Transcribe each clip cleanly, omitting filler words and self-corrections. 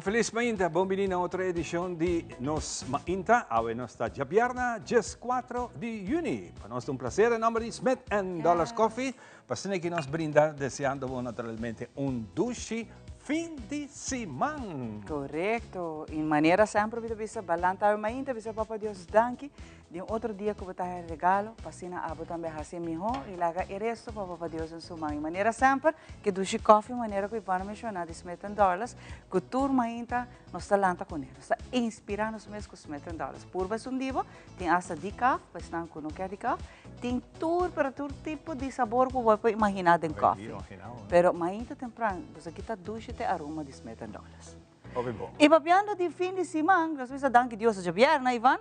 felis mainta, bon bini na otro edicion di Nos Mainta. Awe nos ta djabièrnè, 14 di juni. Pa nos ta un placer en nomber di Smith and Dollars Coffee, pa asina ki nos brinda deseando bo naturalmente un dushi fin di siman. Correcto. Y manera semper mi ta bisa, balanta awe mainta, bisa Papa Dios danki di un otro dia cu bo ta haña regalo, pa asina abo tambe haci e miho y laga e resto pa Papa Dios den su man. Y manera semper, ke dushi koffie manera cu Ivana menciona di Smith and Dollars, cu tur mainta nos ta lanta cune. Nos ta inspira nos mes cu Smith and Dollars. Purba esun di bo, tin hasta decaf, pa esnan cu no kier decaf. Tin tur, pero tur tipo di sabor cu bo por imagina den koffie. Pero mainta tempran, bo sa kita dushi te aroma di Smith and Dollars. Y papiando di fin di siman, nos bisa danki Dios djabièrnè, Ivan.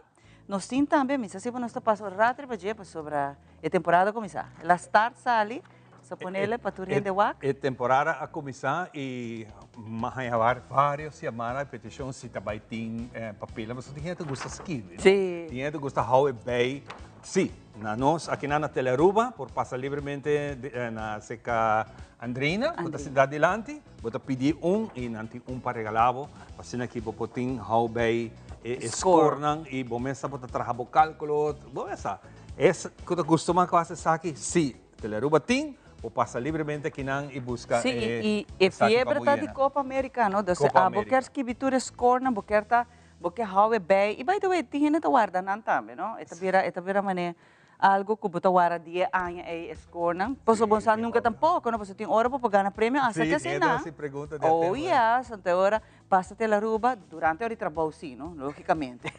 Nos tin tambe, mi sa si bo nos ta pasa un rato riba dje pasobra e temporada a kuminsá. El a start sali, sa ponele pa tur hende wak. E temporada a kuminsá i mi a haña varios yamada i petishon si ta bai tin papelnan pasobra tin hende ta gusta skirbi, no? Tin hende ta gusta hou e bei. Si, na nos akinan na Telearuba por pasa libremente na seka Andreina ku ta sinta dilanti. Bo ta pidi un i nan tin un pa regalá bo. Asina ki bo por tin hou bij e scorenan i bo mes bo ta traha bo cálculo. Bo mes sa. Es ku ta gustuma ku hasi esaki? Sí. Telearuba tin, bo pasa libremente akinan i buska Sí, i e esaki pa fiebre bo ta di yena. Copa America, no? Dus Copa abo America. kier skibi tur e scorenan, bo kier ta, bo kier hou e bij. I by the way, tin hende ta warda nan tambe, no? E ta bira, e ta bira manera Algo cu bo ta wara di e aña ey e scorenan. Pasobra bo no sa nunca tampoco, no? Pasobra tin ora bo por gana premio hasta Sí, que tin asina. hende pregunta di a Oh tempo. yes, anto e ora pasa te Aruba durante ora di trabou si, no? Logicamente.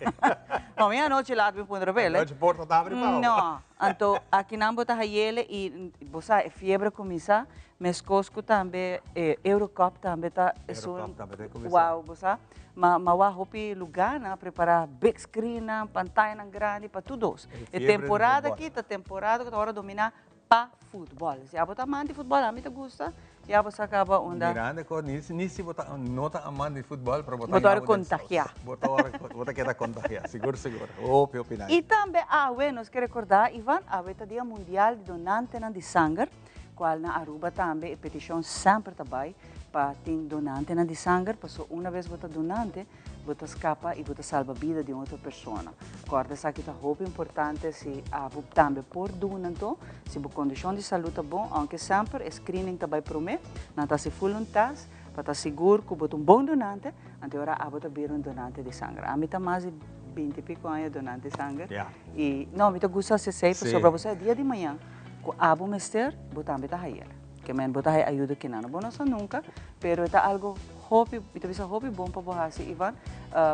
Ma mi anochi laat mi puntra bele. Anochi porta ta abri pa bo. No, anto akinan bo ta hayele y bo sa e fiebre cuminsa, mescos cu tambe e Eurocup tambe ta esun. Eurocup tambe ta cuminsa. Wow, bo sa. Ma ma wak hopi lugarnan a prepara big screennan, pantayanan grandi pa tur dos. E temporada aki ta temporada ku ta ora domina pa futbol. Si abo ta amante di futbol, ami ta gusta, i abo sa kaba unda. Mirando ku ni ni si bo ta no ta amante di futbol, pero bo ta Bo ta ora yama den saus. kontagiá. Bo ta ora bo ta keda kontagiá, sigur sigur. Hopi hopi nice. I tambe awe nos ke rekordá, Ivan, awe ta dia mundial di donantenan di sanger. Cual na Aruba tambe e peticion semper ta bay pa tin donantenan di sanger, paso una bes bo ta donante, bo ta scapa y bo ta salba bida di un otro persona. Corda esaki ta hopi importante si abo tambe por duna anto, si bo condicion di salud ta bon, aunke semper e screening ta bay prome, nan ta haci full un test pa ta sigur cu bo ta un bon donante, anto e ora abo ta bira un donante di sanger. Ami ta mas di binti y pico aña donante di sanger y no, mi ta gusta haci esey pasobra bo sa e dia di mañan, Ku abo mester, bo tambe ta hayel. Ke men bo ta haya ayuda kinan. Bo no sa nunka, pero e ta algo hopi, mi ta bisa hopi bon pa bo hasi, Ivan,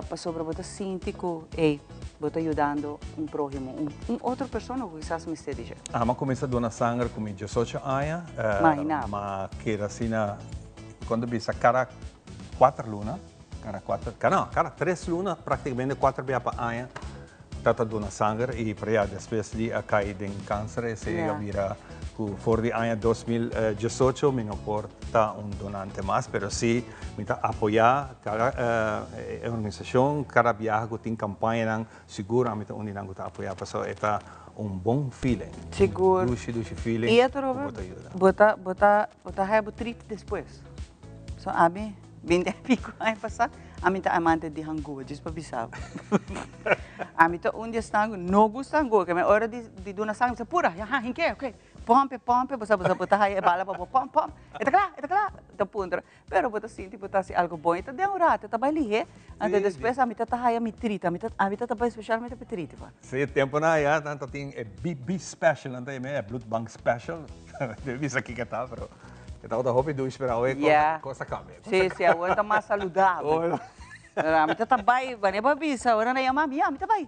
pasobra bo ta sinti ku, ey, bo ta yudando un prohimo, un un otro persona ku kisas mester di dje. Ami a kuminsá duna sanger ku mi diesocho aña. Imagina bo. Ma keda asina, kon ta bisa, kada kuater luna, kada kuater, no, kada tres luna, praktikamente kuater bia pa aña. Tata duna sanger y pero ya despues di a cay den cancer esey a bira cu for di aña 2018 mi no por ta un donante mas pero si mi ta apoya cada e organisacion cada biaha cu tin campañanan sigur ami ta un di nan cu ta apoya pasobra e ta un bon feeling Sigur. un dushi dushi feeling Y cu bo ta yuda. Bo ta bo ta bo ta haya bo treat despues so ami. Binti e pico aña pasá, ami ta amante di hangua, djis pa bisa bo. Ami ta un di esnan ku no gusta hangua, ke mi ora di di duna sangre, mi sa pura, ya ha, hinke, ok, pòmpe, pòmpe, bo sa bo sa bo ta haya e bala pa bo pòm, pòm, e ta kla, e ta kla, ta puntra. Pero bo ta sinti bo ta hasi algu bon, e ta den un rato, e ta bai lihé, anto despues ami ta ta haya mi trita, ami ta ami ta ta bai spesialmente pa trita. Sí, e temponan aya nan ta tin e BB special, nan ta yama e bloedbank special, debe bisa kiko ta, pero. E tabata hopi dushi pero awe Yeah. cosa cambia. Sí, sí, awor ta mas saludabel. Pero ami ta ta bai, wanneer bo a bisa, ora nan yama mi, ya, mi ta bai.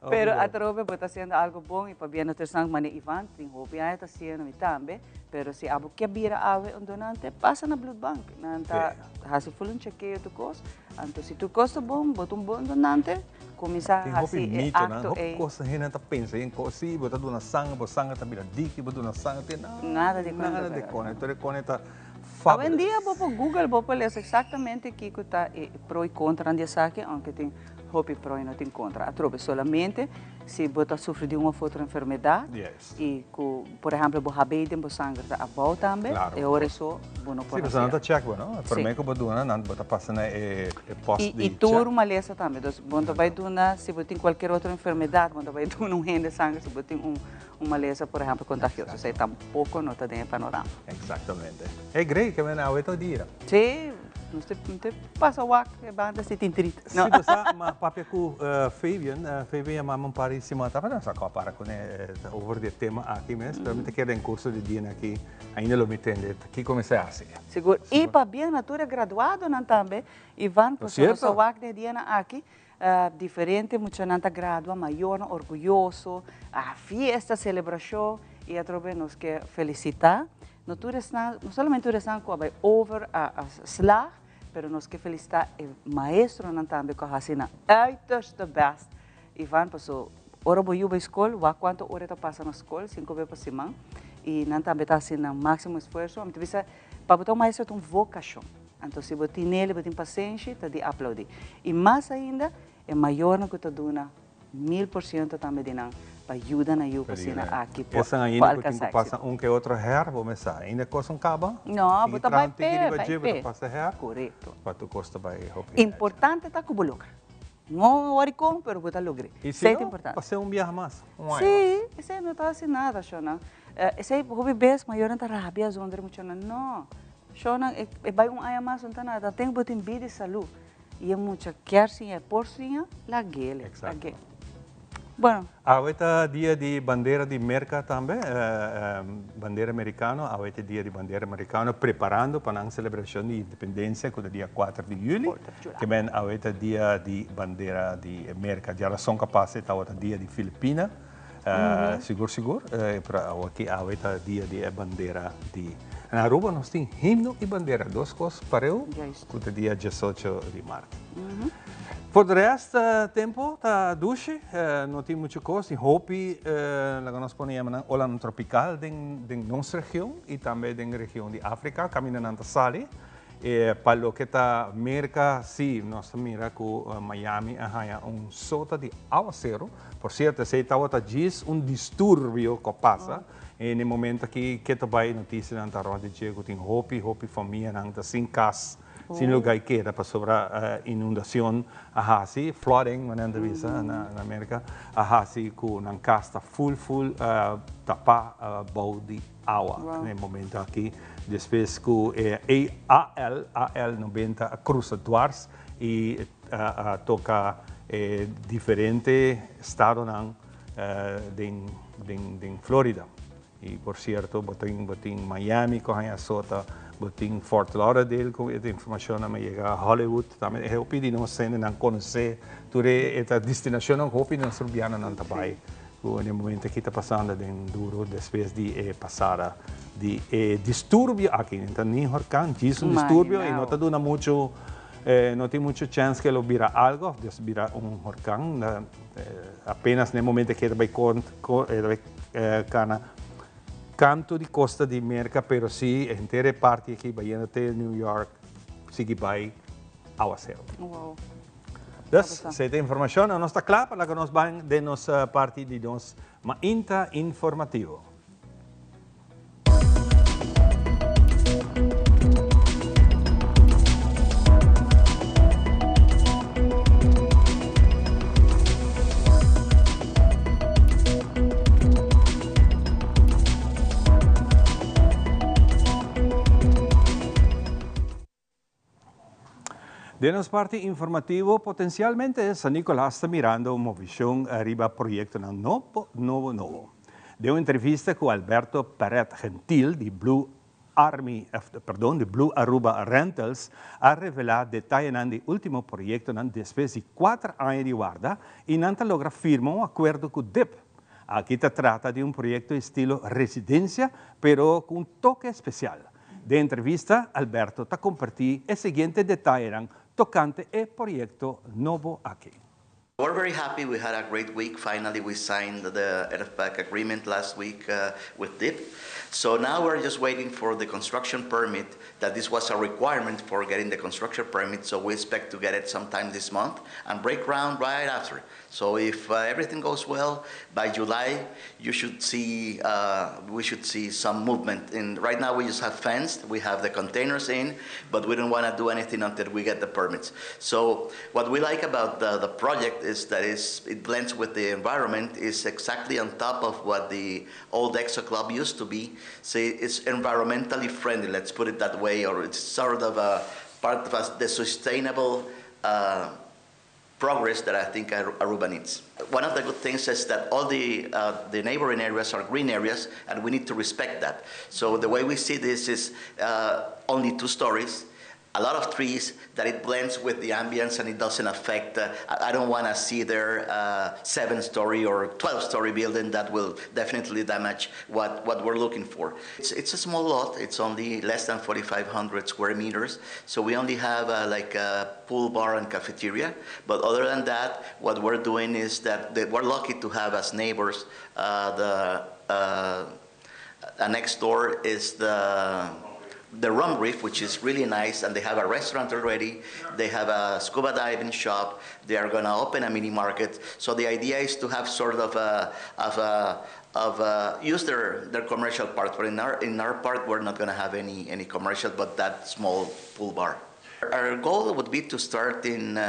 Pero atrobe bo ta haciendo algo bon y pabia nos esnan mane Ivan tin hopi aña ta haciendo, mi tambe. Pero si abo ke bira awe un donante, pasa na bloedbank. Nan ta haci full un chekeo tur cos. Anto si tur cos ta bon, bo ta un bon donante. Kuminsá Tin hopi hasi e mitonan, akto hopi ei. kos hende ta pensa yen kos, si bo ta duna sanger, bo sanger ta bira diki, bo duna sanger, tin nada, Nada di kone nada ta di bira. kone, tur e kone ta fabulous. Awendia bo por google, bo por lesa exactamente kiko ta e pro y kontranan di esaki, aunke tin hopi pro y no tin contra. Atrobe solamente si bo ta sufri di un of otro enfermedad y cu por ehempel bo HB den bo sanger ta abao tambe, e ora eso bo no por haci. Si, pasobra nan ta check bo, no? E prome cu bo duna nan bo ta pasa na e post di check. Y tur malesa tambe. Dus bo no ta bay duna si bo tin cualkier otro enfermedad, bo no ta bay duna un hende sanger si bo tin un Un malesa por ehempel contagioso, esey tampoco no ta den e panorama. Exactamente. Hey Grey, ke men awe to dia? Sí, nos te te pasa wak e banda si tin trit. Sí, bo sa, ma papia ku Fabian, Fabian yama mi un par di siman atrás, pero no sa kua para kuné over di e tema aki mes, pero mi ta keda den kurso di dianan aki, ainda lo mi tende kiko mester hasi. Sigur. I pabia na tur e graduadonan tambe, Ivan, pasobra nos a wak den e dianan aki, Diferente muchanan ta gradua, mayornan orguyoso, a fiesta, celebracion y atrobe nos ke felicita no tur esnan, no solamente tur esnan cu a bay over a a slaag, pero nos ke felicita e maestronan tambe cu a haci nan uiterste best. Ivan, paso ora bo yu bay scol, wak cuanto ora e ta pasa na scol, cinco bes pa siman, y nan tambe ta haci nan maximo esfuerzo. Ami ta bisa, pa bo ta un maestro ta un vocacion. Anto si bo tin nel i bo tin pasenshi, ta di aplaudí. I mas ainda, e mayornan ku ta duna 1000% tambe di nan pa yuda nan yu pa asina aki por Esan ainda ku tin alkansá ku pasa éksito. un ke otro hèr, bo mes sa. Ainda kos un kaba, No, tin bo ki ta traha bai un tiki p'e, riba bai dje, bo ta p'e. pasa hèr, Korekto. pa tur kos ta bai hopi nechi. Importante ta ku bo logra. No wòri kon, pero bo ta logr'é. I si Esei ta no, importante. pas'é un biaha mas, un aña mas. Sí, esei no ta hasi nada, shonnan. Esei hopi bes mayornan ta rabia zonder muchanan. No. Shownan e bai un aña mas no ta nada, ten bo tin bida y salud y e mucha kier siña e por siña lag'ele, lag'e. Bueno. Awe ta dia di bandera di Merca tambe, bandera mericano, awe ta dia di bandera mericano preparando pa nan celebracion di independencia cu ta dia cuater di juli, ke men awe ta dia di bandera di Merca, diarason ca pasa e tawata dia di Filipina. Sigur sigur, pero awaki awe ta dia di e bandera di. Na Aruba nos tin himno y bandera, dos cos pareu cu ta dia diesocho di maart. For de rest tempo ta dushi, no tin mucho cos, tin hopi laga nos pone yama nan olanan tropical den nos region y tambe den region di Africa caminda nan ta sali. E pa loke ta Merca si nos ta mira cu Miami a haya un sota di awacero. Por cierto esey tabata djis un disturbio cu a pasa. E na e momento aki ke ta bay noticianan ta rond di dje cu tin hopi hopi famianan ta sin cas, sin lugar y keda pasobra inundacion a haci, flooding manera nan ta bisa na Merca, a haci cu nan cas ta full full tapa bou di awa na e momento aki despues cu e AL, AL 90 a cruza dwars y a toca e diferente estadonan den den Florida. Y por cierto bo tin bo tin Miami cu haña sota, bo tin Fort Lauderdale cu e informacionnan a yega, Hollywood tambe. E hopi di nos hendenan conoce tur e ta destinacionnan cu hopi di nos rubianonan ta bay. Ku na e momento aki ta pasando den duro despues di e pasada di e disturbio aki. No ta ni horkan, djis un disturbio i no ta duna muchu, no tin muchu chèns ku e lo bira algu òf des bira un horkan. Apenas na e momento aki e ta bai e ta bai kana kantu di kosta di Merka, pero si henter e parti aki bayendo te New York sigui bai awasero. Dus, esei ta informacion. Nos ta cla pa laga nos ban den nos parti di nos Mainta Informativo. Den nos parti informativo, potencialmente San Nicolas ta mirando un movicion riba proyectonan nobo, nobo, nobo. Den un entrevista cu Alberto Perret Gentil di Blue Army, perdon, di Blue Aruba Rentals a revela detayenan di ultimo proyectonan despues di cuater aña di warda y nan ta logra firma un acuerdo cu dip. Aki ta trata di un proyecto estilo residencia pero cu un toke especial. Den entrevista Alberto ta kompartí e siguiente detayenan tokante e proyekto nobo aki. We're very happy. We had a great week. Finally, we signed the erfpacht agreement last week with DIP. So now we're just waiting for the construction permit, that this was a requirement for getting the construction permit. So we expect to get it sometime this month and break ground right after. So if everything goes well, by July, we should see some movement. In, right now, we just have fenced, we have the containers in, but we don't want to do anything until we get the permits. So what we like about the project is that it blends with the environment, is exactly on top of what the old Exo Club used to be. So it's environmentally friendly, let's put it that way, or it's sort of a part of us, the sustainable progress that I think Aruba needs. One of the good things is that all the neighboring areas are green areas, and we need to respect that. So the way we see this is only 2 stories, a lot of trees, that it blends with the ambience and it doesn't affect, I don't want to see their 7-story or 12-story building that will definitely damage what we're looking for. It's a small lot, it's only less than 4,500 square meters, so we only have a pool bar and cafeteria, but other than that, what we're doing is that we're lucky to have as neighbors, the next door is the Rum Reef, which is really nice, and they have a restaurant already. They have a scuba diving shop. They are going to open a mini market. So the idea is to have sort of a, of a, of a, use their commercial part. But in our part, we're not going to have any commercial, but that small pool bar. Our goal would be to start in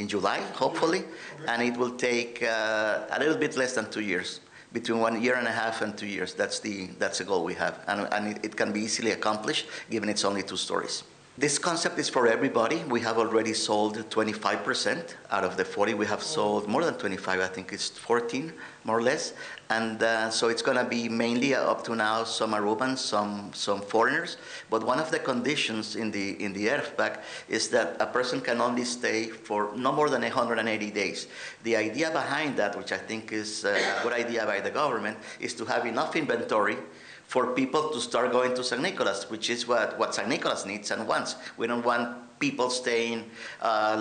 July, hopefully, and it will take a little bit less than 2 years. Between 1 year and a half and 2 years. That's the goal we have. And it can be easily accomplished, given it's only 2 stories. This concept is for everybody. We have already sold 25% out of the 40. We have sold more than 25, I think it's 14, more or less. And so it's going to be mainly up to now some Arubans, some foreigners. But one of the conditions in the erfpacht is that a person can only stay for no more than 180 days. The idea behind that, which I think is a good idea by the government, is to have enough inventory for people to start going to San Nicolas, which is what San Nicolas needs and wants. We don't want people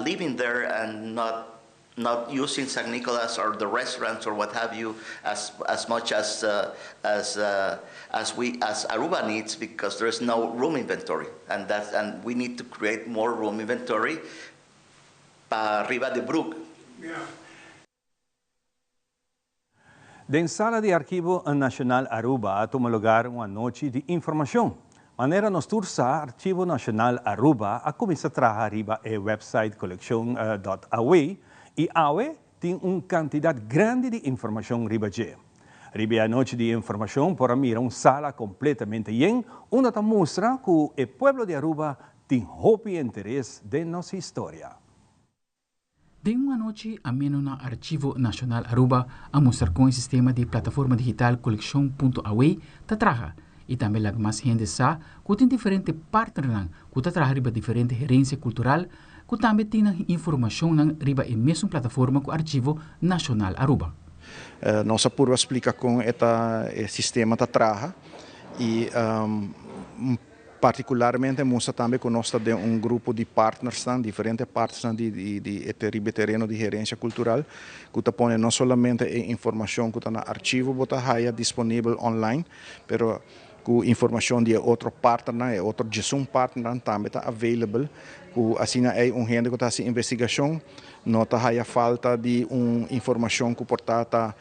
living there and not using San Nicolas or the restaurants or what have you as much as Aruba needs, because there is no room inventory, and we need to create more room inventory. Riba di brug. Den sala di Archivo Nacional Aruba a tuma lugar un anochi di informacion. Manera nos tur sa, Archivo Nacional Aruba a cuminsa traha riba e website coleccion dot a w y awe tin un cantidad grandi di informacion riba dje. Riba e anochi di informacion por a mira un sala completamente yen, unda ta mustra cu e pueblo di Aruba tin hopi interes den nos historia. Den un anochi ameno na Archivo Nacional Aruba a mustra con e sistema di plataforma digital coleccion punto a w ta traha y tambe laga mas hende sa cu tin diferente partnernan cu ta traha riba diferente herencia cultural cu tambe tin informacionnan riba e mesun plataforma cu Archivo Nacional Aruba. Nos a purba splica con e sistema ta traha y particularmente mustra tambe cu nos ta den un grupo di partners, diferente partners di tereno di herencia cultural, cu ta pone no solamente e informacion cu ta na archivo bo ta haya disponibel online, pero cu informacion di otro partner, e otro 11 partner tambe ta available, cu asina e un hende cu ta haci investigacion, no ta haya falta di un informacion cu por ta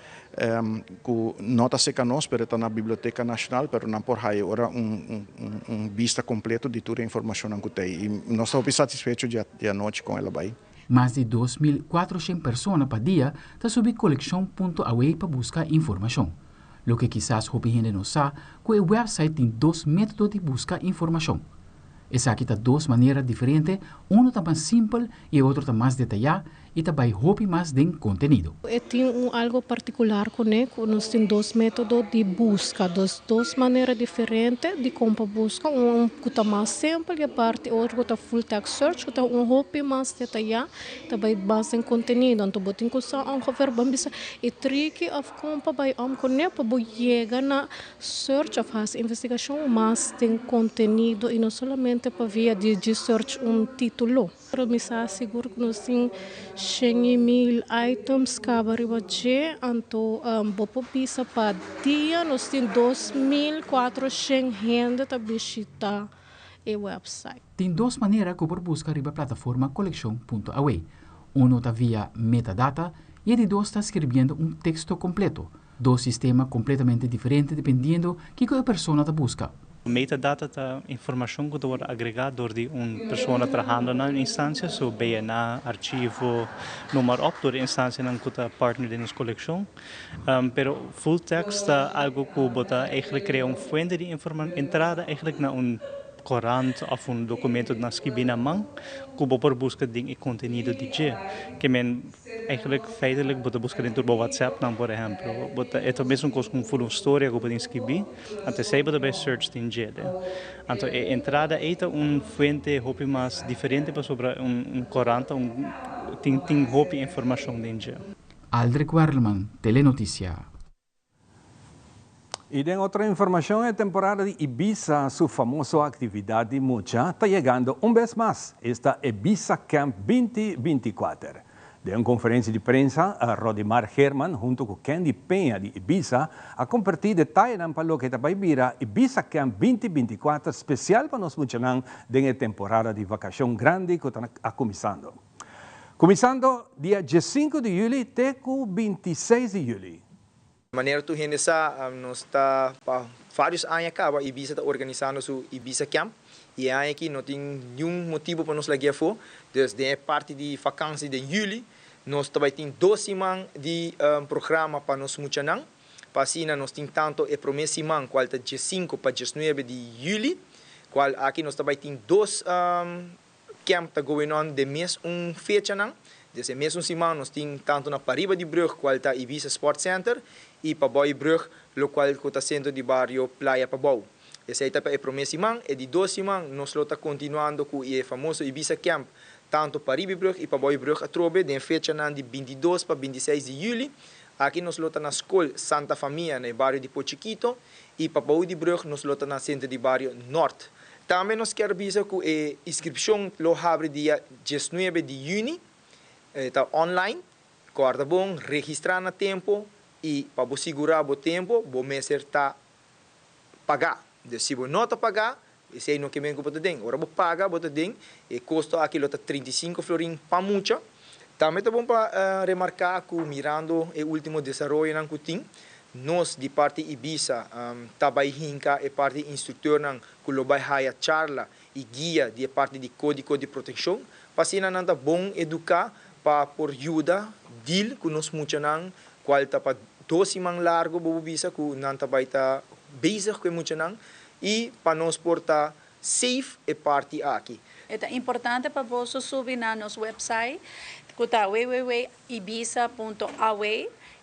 cu no ta cerca nos, pero ta na Biblioteca Nacional, pero nan por haya ora un vista completo di tur e informacion cu tin. Y nos ta hopi satisfecho di anochi con el a bay. Mas di 2.400 persona pa dia ta subi coleccion punto a w pa busca informacion. Loke kisas hopi hende no sa, cu e website tin 2 metodo di busca informacion. Esaki ta 2 manera diferente, un ta mas simpel y otro ta mas detaya y ta bay hopi mas den contenido. E tin un algo particular cu ne, cu nos tin 2 metodo di busca, dos manera diferente di con pa busca, un cu ta mas simpel y aparte otro cu ta full text search, cu ta un hopi mas detaya, ta bay mas den contenido. Anto bo tin cu usa ongeveer, ban bisa, e tricky of con pa bay om cu ne, pa bo yega na search of haci investigacion mas den contenido y no solamente solamente pa via di search un título. Pero mi sa sigur ku nos tin 100.000 items kaba riba dje, anto bo por bisa pa dia nos tin 2400 hende ta bishitá e website. Tin dos manera ku por buska riba plataforma coleccion.aw. Uno ta via metadata i e di dos ta skirbiendo un teksto kompleto. Dos sistema kompletamente diferente dependiendo kiko e persona ta buska. Metadata ta informashon ku ta wòrdu agregá dor di un persona trahando na un instansia, so BNA, archivo, noem maar op, dor e instansianan ku ta partner den nos kolekshon. Pero full text ta algu ku bo ta eigenlijk krea un fuente di entrada eigenlijk na un korant òf un dokumento nan skibí na man ku bo por buska den e kontenido di dje. Ke men eigenlijk feitelijk bo ta buska den tur bo WhatsAppnan por ehèmpel. Bo ta e ta mesun kos ku un full un storia ku bo tin skibí, anto esei bo ta bai search den dje. Anto e entrada ei ta un fuente hopi mas diferente pasobra un korant ta un tin tin hopi informashon den dje. Aldrich Werleman, Telenoticia. I den otro informashon, e temporada di Ibisa, su famoso aktividat di mucha, ta yegando un bes mas, esta Ibisa Camp 2024. Den un konferensia di prensa, Rodimar Herman huntu ku Candy Peña di Ibisa a kompartí detayenan pa loke ta bai bira Ibisa Camp 2024 spesial pa nos muchanan den e temporada di vakashon grandi ku ta a kuminsando. Kuminsando dia 15 di yüli te ku 26 di yüli. Manera tur hende sa, nos ta pa varios aña kaba Ibisa ta organisando su Ibisa Camp i e aña aki no tin niun motibu pa nos lag'é afó. Dus den e parti di vakansi den yüli nos ta bai tin dos siman di programa pa nos muchanan, pa asina nos tin tanto e promé siman kual ta 15 pa 19 di yüli, kual aki nos ta bai tin dos camp ta going on den mes un fechanan. Dus e mesun siman nos tin tanto na pariba di brug cual ta Ibiza Sport Center y pabou di brug locual cu ta centro di bario Playa Pabou. Esey ta pa e prome siman. E di dos siman nos lo ta continuando cu e famoso Ibiza Camp tanto pariba di brug y pabou di brug atrobe den fechanan di 22 pa 26 di juli. Aki nos lo ta na Scol Santa Famia na e bario di Pochiquito y pabou di brug nos lo ta na centro di bario Noord. Tambe nos kier bisa ku e inskripshon lo habri dia 19 di yüni, e ta online. Kòrda bon, registrá na tempu i pa bo sigurá bo tempu bo mester ta pagá. Dus si bo no ta pagá, esei no ke men ku bo ta den. Ora bo paga bo ta den, e kosto aki lo ta 35 florin pa mucha. Tambe ta bon pa remarká ku mirando e último desaroyonan ku tin, nos di parti Ibisa ta bai hinka e parti instruktornan ku lo bai haya charla i guia di e parti di kódigo di protekshon, pa asina nan ta bon eduká pa por yuda deal ku nos muchanan, kual ta pa dos siman largu bo por bisa ku nan ta bai ta bezig ku e muchanan i pa nos por ta safe e parti aki. E ta importante pa boso subi na nos website ku ta www.ibisa.aw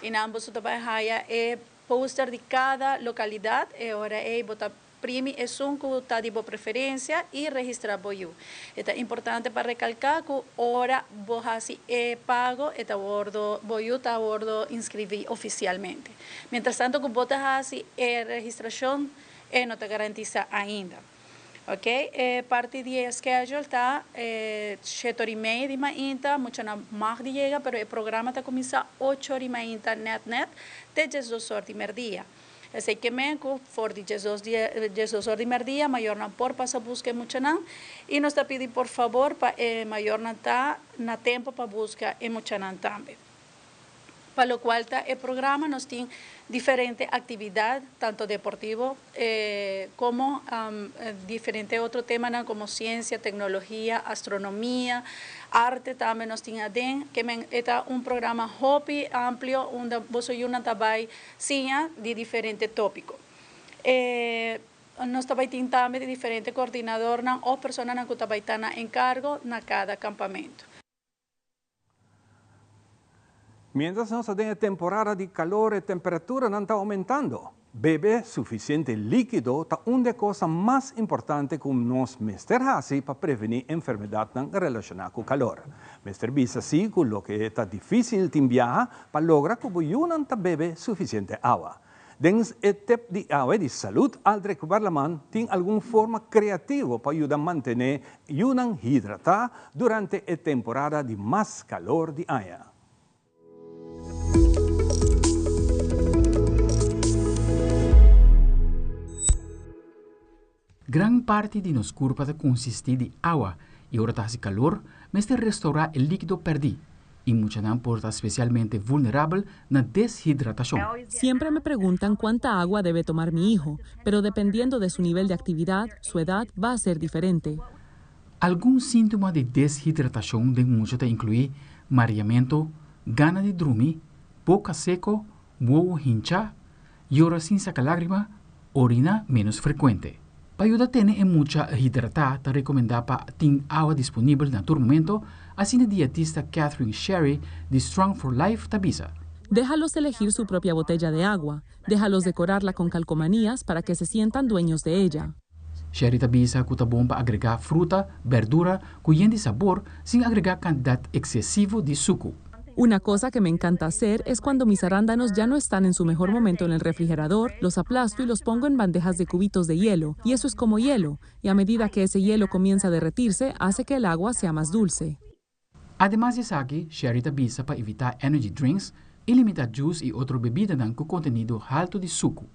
i nan boso ta bai haya e poster di kada lokalidat, e ora ei bo ta primi esun ku ta di bo preferensia i registrá bo yu. E ta importante pa rekalká ku ora bo hasi e pago e ta wòrdu bo yu ta wòrdu inskribí ofisialmente. Mientrastanto ku bo ta hasi e registrashon e no ta garantisá ainda. Ok, e parti di e schedule ta 7:30 di mainta, muchanan mag di yega, pero e programa ta kuminsá 8'or di mainta nèt nèt te 12'or di mèrdia. Esei ke men ku for di 12'or di mèrdia mayornan por pasa buska e muchanan i nos ta pidi por fabor pa e mayornan ta na tempu pa buska e muchanan tambe. Pa lokual ta e programa nos tin diferente aktividat, tanto deportivo komo diferente otro temanan komo siensia, teknologia, astronomia, arte tambe nos tin aden. Ke men e ta un programa hopi amplio unda boso yunan ta bai siña di diferente tópiko. E nos ta bai tin tambe di diferente koordinadornan òf personanan ku ta bai ta na enkargo na kada kampamentu. Mientras nos ta den e temporada di calor, e temperaturanan ta aumentando. Bebe suficiente likido ta un di e cosnan mas importante cu nos mester haci pa preveni enfermedadnan relaciona cu calor. Mester bisa si cu loke ta dificil tin biaha pa logra cu bo yunan ta bebe suficiente awa. Den e tip di awe di Salud, Aldrich Werleman tin algun forma creativo pa yuda mantene yunan hidrata durante e temporada di mas calor di aña. Gran parti di nos kurpa ta konsistí di awa i ora ta hasi kalor mester restourá e líkido pèrdí i muchanan por ta spesialmente vulnerabel na deshidratashon. Siempre me preguntan cuánta agua debe tomar mi hijo, pero dependiendo de su nivel de actividad, su edad, va a ser diferente. Algun síntoma di deshidratashon den mucha ta inkluí mariamentu, gana di drumi, boka seko, wowo hinchá, yora sin saka lágrima, orina ménos frekuente. Pa yuda tene e mucha hidratá ta rekomendá pa tin awa disponibel na tur momento, asina dietista Catherine Sherry di Strong for Life ta bisa. Déjalos elegir su propia botella de agua. Déjalos decorarla con calcomanías para que se sientan dueños de ella. Sherry ta bisa ku ta bon pa agregá fruta, bèrdura ku yen di sabor sin agregá kantidat eksesivo di suku. Una cosa que me encanta hacer es cuando mis arándanos ya no están en su mejor momento en el refrigerador, los aplasto y los pongo en bandejas de cubitos de hielo, y eso es como hielo, y a medida que ese hielo comienza a derretirse, hace que el agua sea más dulce. Ademas di esaki, Sherry ta bisa pa evitá energy drinks i limitá juice i otro bebidanan ku kontenido haltu di suku.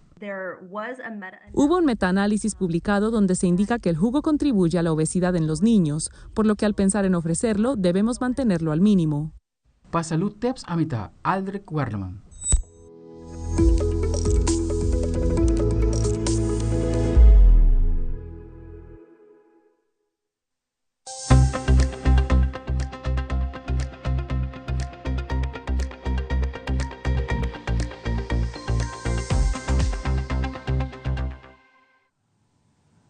Hubo un metaanálisis publicado donde se indica que el jugo contribuye a la obesidad en los niños, por lo que al pensar en ofrecerlo, debemos mantenerlo al mínimo. Pa Salud Tips ami ta Aldrich Werleman.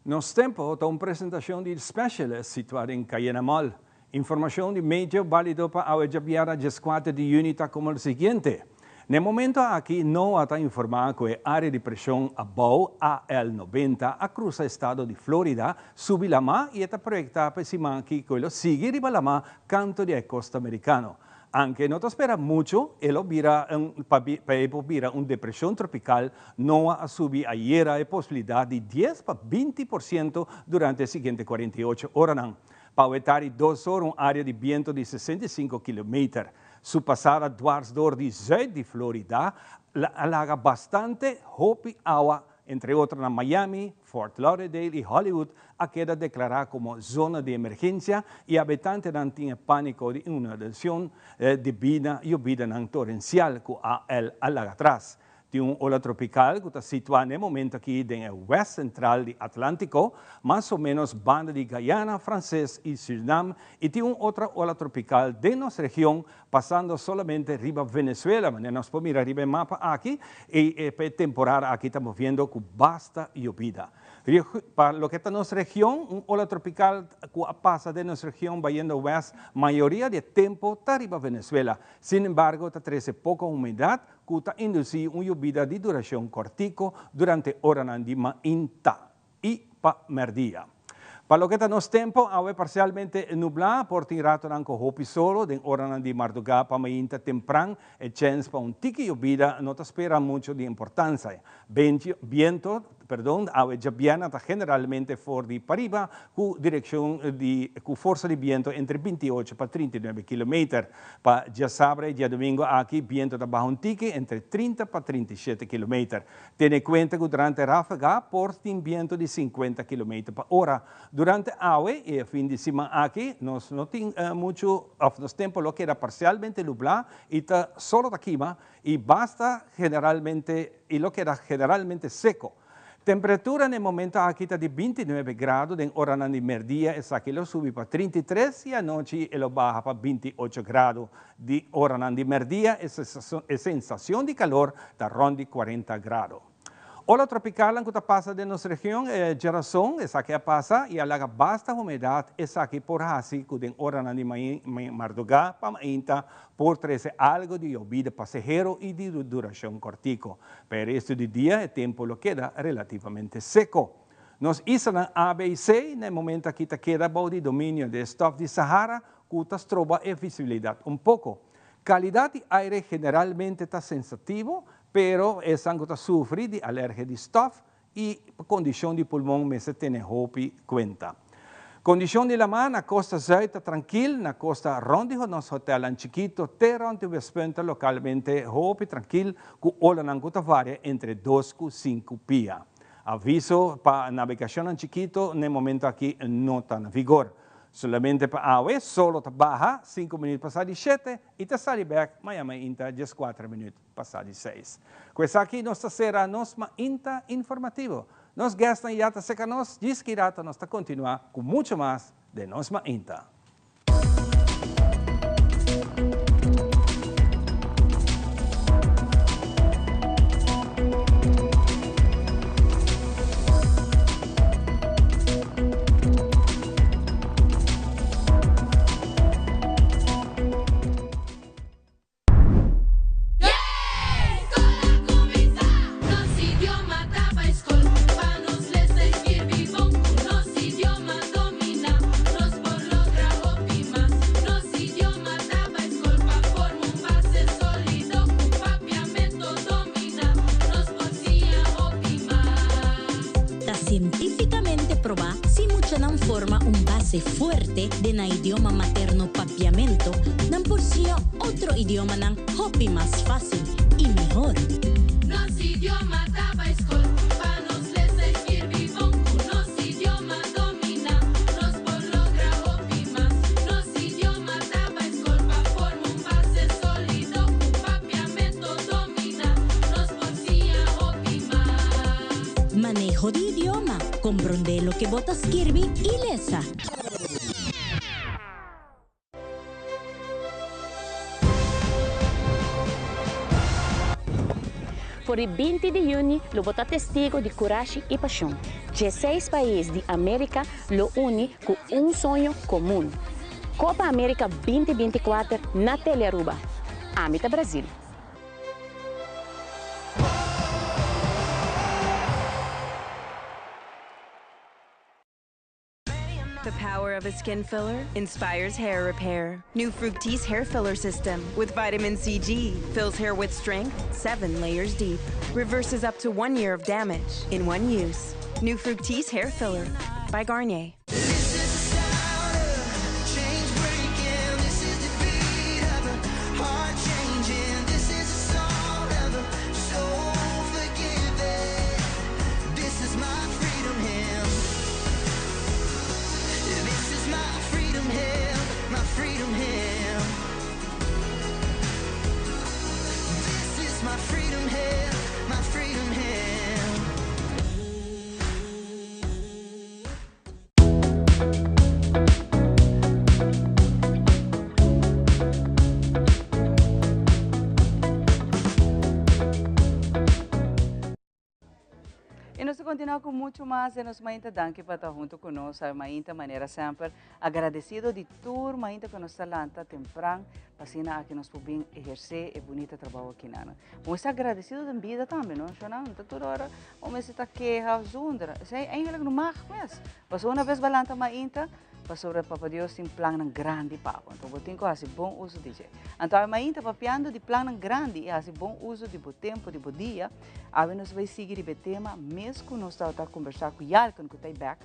Nos Tempo ta un presentacion di Specialist situa den Cayena Mall. Informacion di medio balido pa awe djabièrnè dieskuater di juni ta como lo siguiente. N'e momento aki NOAA ta informa cu e area di presion abou, AL 90, a crusa estado di Florida, subi lama y e ta proyecta pa e siman aki cu e lo sigui riba lama canto di e costa Mericano. Anke no ta spera mucho, e lo bira un pa e por bira un depresion tropical, NOAA a subi ayera e posibilidad di dies pa 20% durante e siguiente 48 oranan. Pa awetari dos or un area di biento di 65 kilometer. Su pasada dwars door di zuid di Florida a laga bastante hopi awa, entre otro na Miami, Fort Lauderdale y Hollywood a keda declara como zona di emergencia y habitantenan tin e panico di inundacion debí na yobidanan torencial cu a a laga atras. Tin un ola tropical cu ta situa n'e momento aki den e west central di Atlantico, mas o menos banda di Guyana Frances y Surinam, y tin un otra ola tropical den nos region pasando solamente riba Venezuela, manera nos por mira riba e mapa aki, y pa e temporada aki ta moviendo cu basta yobida. Pa loke ta nos region, un ola tropical cu a pasa den nos region bayendo west mayoria di e tempo ta riba Venezuela. Sin embargo, ta trece poco humedad ku ta indusí un yobida di durashon kòrtiku durante oranan di mainta i pa mèrdia. Pa loke ta nos tempu, awe parsialmente nublá, por tin ratonan ku hopi solo den oranan di mardugá pa mainta tempran. E chèns pa un tiki yobida no ta spera muchu di importansia. Biento, perdon, awe djabièrnè ta generalmente for di pariba ku direkshon di ku forsa di biento entre 28 pa 39 kilometer. Pa djasabra i djadumingu aki biento ta baha un tiki entre 30 pa 37 kilometer. Tene kuenta ku durante ráfaga por tin biento di 50 kilometer pa ora. Durante awe i e fin di siman aki nos no tin muchu òf nos tempu lo keda parsialmente nublá i ta solo ta kima i basta generalmente i lo keda generalmente seko. Temperatura na e momento aki ta di 29 grado, den oranan di merdia esaki lo subi pa 33 i anochi e lo baha pa 28 grado. Di oranan di merdia e sensacion di calor ta rond di 40 grado. Ola tropicalnan cu ta pasa den nos region e djerason esaki a pasa y a laga basta humedad, esaki por haci cu den oranan di marduga pa mainta por trece algo di yobida pasehero y di duracion cortico. Pa e resto di dia e tempo lo keda relativamente seco. Nos islanan A, B y C na e momento aki ta keda bou di dominio di e stof di Sahara cu ta stroba e visibilidad un poco. Calidad di aire generalmente ta sensativo. Pero esnan ku ta sufri di alergia di stòf i kondishon di pulmon mester tene hopi kuenta. Kondishon di lamá na kosta zùit ta trankil, na kosta rònt di nos hotèlnan chikito te rònt di Westpunt ta lokalmente hopi trankil ku olanan ku ta varia entre dos ku sinku pia. Aviso pa nabegashonnan chikito n'e momento aki no ta na vigor. Solamente pa awe solo ta baha sinku minüt pasá di shete i ta sali bèk maña mainta dieskuater minüt pasá di seis. Ku esaki nos ta sera nos mainta informativo. Nos guestnan ya ta seka nos, djis ki rato nos ta kontinuá ku mucho mas den nos mainta. Ta sientífikamente probá si muchanan forma un base fuerte den nan idioma materno papiamento, nan por siña otro idiomanan hopi mas fácil i mihor. Nos idioma ta bai skol pa nos lesa i skirbi bon. Ku nos idioma dominá nos por logra hopi mas. Nos idioma ta bai skol pa forma un base sólido. Ku papiamento dominá nos por siña hopi mas. Maneho di idioma, komprondé loke bo ta skirbi i lesa. For di 20 di juni lo bo ta testigo di kurashi i pashon. Dieseis pais di Amerika lo uni ku un soño komun. Copa America 2024 na Telearuba. Ami ta Brazil. The power of a skin filler inspires hair repair. New Fructis hair filler system with vitamin CG fills hair with strength seven layers deep. Reverses up to one year of damage in one use. New Fructis hair filler by Garnier. Y nos ta continua cu mucho mas den nos mainta. Danki pa ta hunto cu nos mainta manera semper. Agradecido di tur mainta cu nos ta lanta tempran pa asina aki nos por bin eherce e bunita trabao aki nan. Bo mester agradecido den bida tambe, no? Shona, no ta tur ora bo mester ta keha of zundra. Esey eigenlijk no mag mes. Pasobra una bes bo a lanta mainta, pasobra Papa Dios tin plannan grandi pa bo. Anto bo tin ku hasi bon uso di dje. Anto awe mainta papiando di plannan grandi i hasi bon uso di bo tempu, di bo dia, awe nos bai sigui riba e tema mes ku nos tabata kombersá ku Yalken ku ta ei bèk,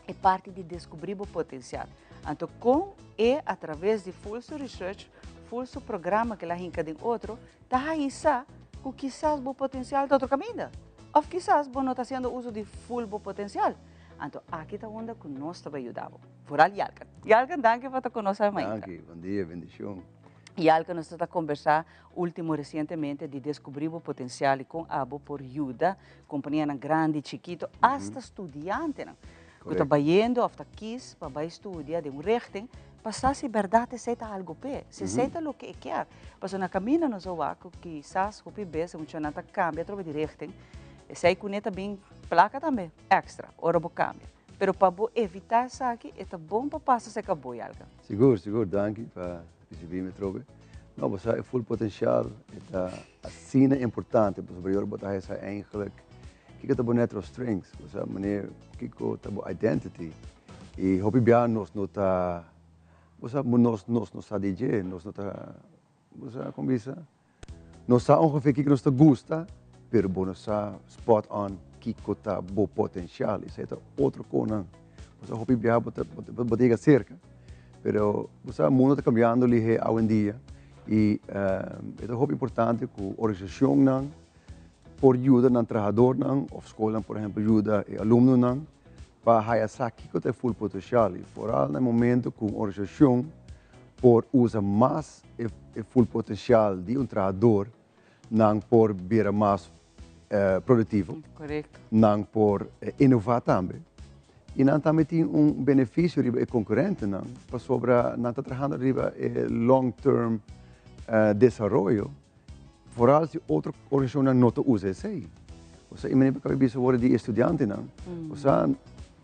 e parti di deskubrí bo potensial. Anto kon e atraves di ful su research, ful su programa ku el a hinka den otro, ta haña sa ku kisas bo potensial ta otro kaminda. Òf kisas bo no ta hasiendo uso di ful bo potensial. Anto aki ta unda ku nos ta bai yuda bo. Vooral Yalken. Yalken, danki pa ta ku nos awe mainta. Danki, bon dia, bendishon. Yalken, nos ta kombersá último resientemente di deskubrí bo potensial i kon abo por yuda kompanianan grandi, chikito, asta studiantenan ku ta bayendo òf ta kis pa bai studia den un richting pa sa si bèrdat esei ta algu p'e, si esei ta loke e kier. Pasobra na kaminda nos a wak ku kisas hopi bes e muchanan ta kambia atrobe di richting, esei kuné ta bin plaka tambe èkstra ora bo kambia. Pero pa bo evitá esaki e ta bon pa pasa serka bo, Yalka. Sigur, sigur. Danki pa risibí mi atrobe. No, bo sa e full potencial e ta asina importante pasobra ora bo ta hesa eigenlijk kiko ta bo natural strengths, bo sa manera kiko ta bo identity y hopi bia nos no ta bo sa nos nos no sa di dje, nos no ta bo sa kon bisa. Nos sa ongeveer kiko nos ta gusta, pero bo no sa spot on kiko ta bo potencial. Esei ta otro konan. Bo sa hopi biaha bo ta bo ta yega serka, pero bo sa mundo ta kambiando lihe awendia i e ta hopi importante ku organisashonnan por yuda nan trahadornan òf skolnan por ehèmpel yuda e alumnonan pa haya sa kiko ta e full potencial i foral na e momento ku un organisashon por usa mas e full potencial di un trahador nan por bira mas productivo, nan por innova tambe y nan tambe tin un beneficio riba e concurrentenan pasobra nan ta trahando riba e long term desaroyo Vooral si otro organisacionnan no ta usa esey. Osea, y manera cu mi bisa awor di e studiantenan. Osea,